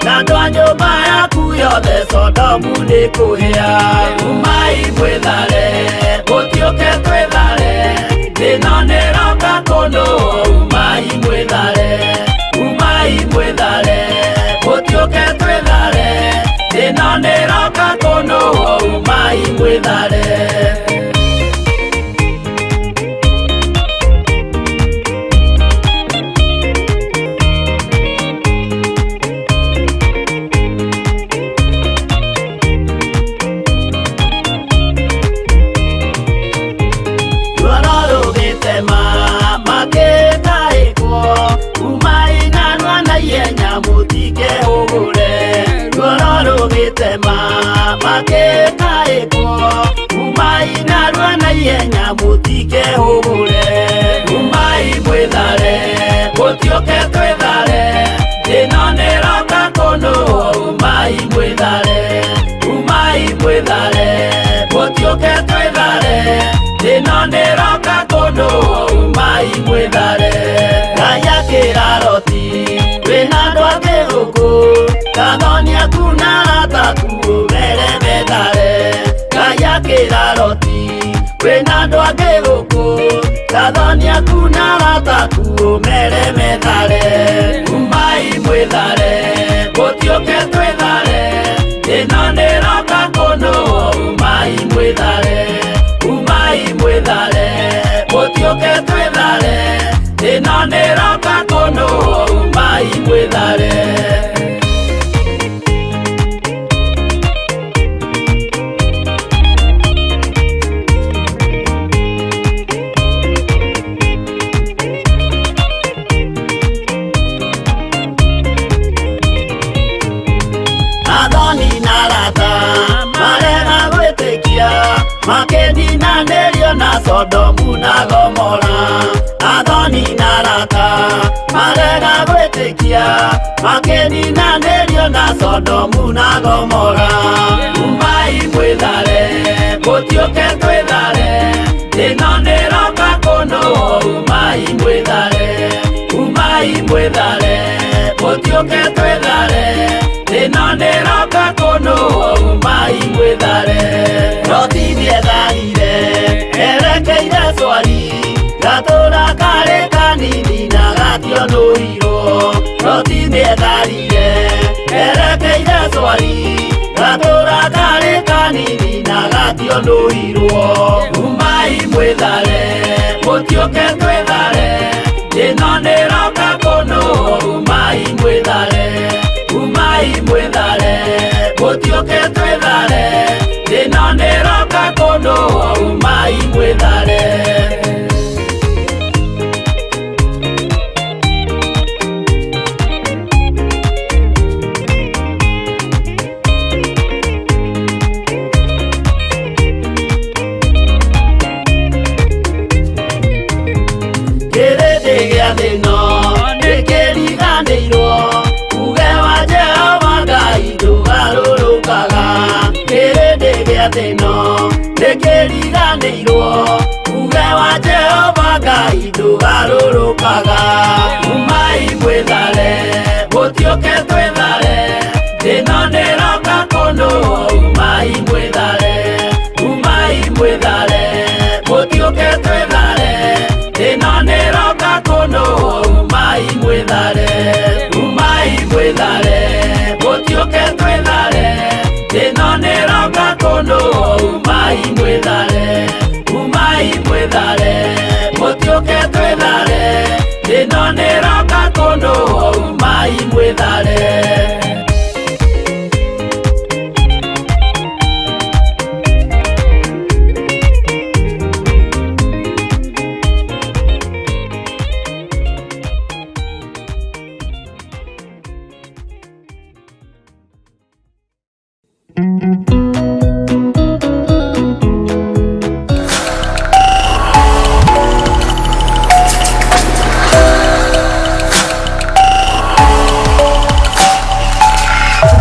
na andũ a nyũmba yaku yothe Sodomu nĩkũhĩa. Umai mwĩthare, mũtiũke twĩthare, ĩno nĩroka kũnũa. Umai mwĩthare, umai mwĩthare, mũtiũke twĩthare, ĩno nĩroka kũnũa. Umai mwĩthare. Ruoro rũgĩtema makĩtaĩkwo, umai narua na ihenya mũtikehũgũre. Ruoro rũgĩtema makĩtaĩkwo, umai narua na ihenya mũtikehũgũre. Umai mwĩthare, mũtiũke twĩthare, ĩno nĩroka kũnũa. Umai mwĩthare, umai mwĩthare, mũtiũke twĩthare, ĩno nĩroka kũnũa. Umai mwĩthare. Ngai akĩra Loti, wĩna andũ angĩ gũkũ, gathoni aku na arata aku ũmere methare. Ngai akĩra Loti, wĩna andũ angĩ gũkũ, gathoni aku na arata aku ũmere methare. Umai mwĩthare, mũtiũke twĩthare, ĩno nĩroka kũnũa. Umai mwĩthare, umai mwĩthare, mũtiũke twĩthare, ĩno nĩroka kũnũa. Umai mwĩthare. Athoni na arata marega gwĩtĩkia, makĩninanĩrio na Sodomu na Gomora. Athoni na arata marega gwĩtĩkia, makĩninanĩrio na Sodomu na Gomora. Umai mwĩthare, mũtiũke twĩthare, ĩno nĩroka kũnũa. Umai mwĩthare, umai mwĩthare, mũtiũke twĩthare, ĩno nĩroka kũnũa. Umai mwĩthare. Loti nĩetharire erekeire Swari, gatũũra karĩ kanini na gationũirwo. Loti nĩetharire erekeire Swari, Mũtionũhirwo. Umai mwĩthare, mũtiũke twĩthare, ĩno nĩroka kũnũhwo. Umai mwĩthare, umai mwĩthare, mũtiũke twĩthare, ĩno nĩroka kũnũhwo. Umai mwĩthare. Kĩrĩndĩ gĩa thĩ ĩno nĩkĩriganĩirwo, uge wa Jehova Ngai ndũgarũrũkaga. Kĩrĩndĩ gĩa thĩ ĩno nĩkĩriganĩirwo, uge wa Jehova Ngai ndũgarũrũkaga. Umai mwĩthare, mũtiũke twĩthare, ĩno nĩroka kũnũhwo. Umai mwĩthare, umai mwĩthare, mũtiũke twĩthare, ĩno nĩroka kũnũhwo. Umai mwĩthare, umai mwĩthare, mũtiũke twĩthare, ĩno nĩroka kũnũhwo. Umai mwĩthare, umai mwĩthare, mũtiũke twĩthare, ĩno nĩroka kũnũhwo. Umai mwĩthare.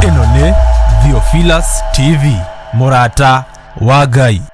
Ĩno nĩ Theophilus TV, mũrata wa Ngai.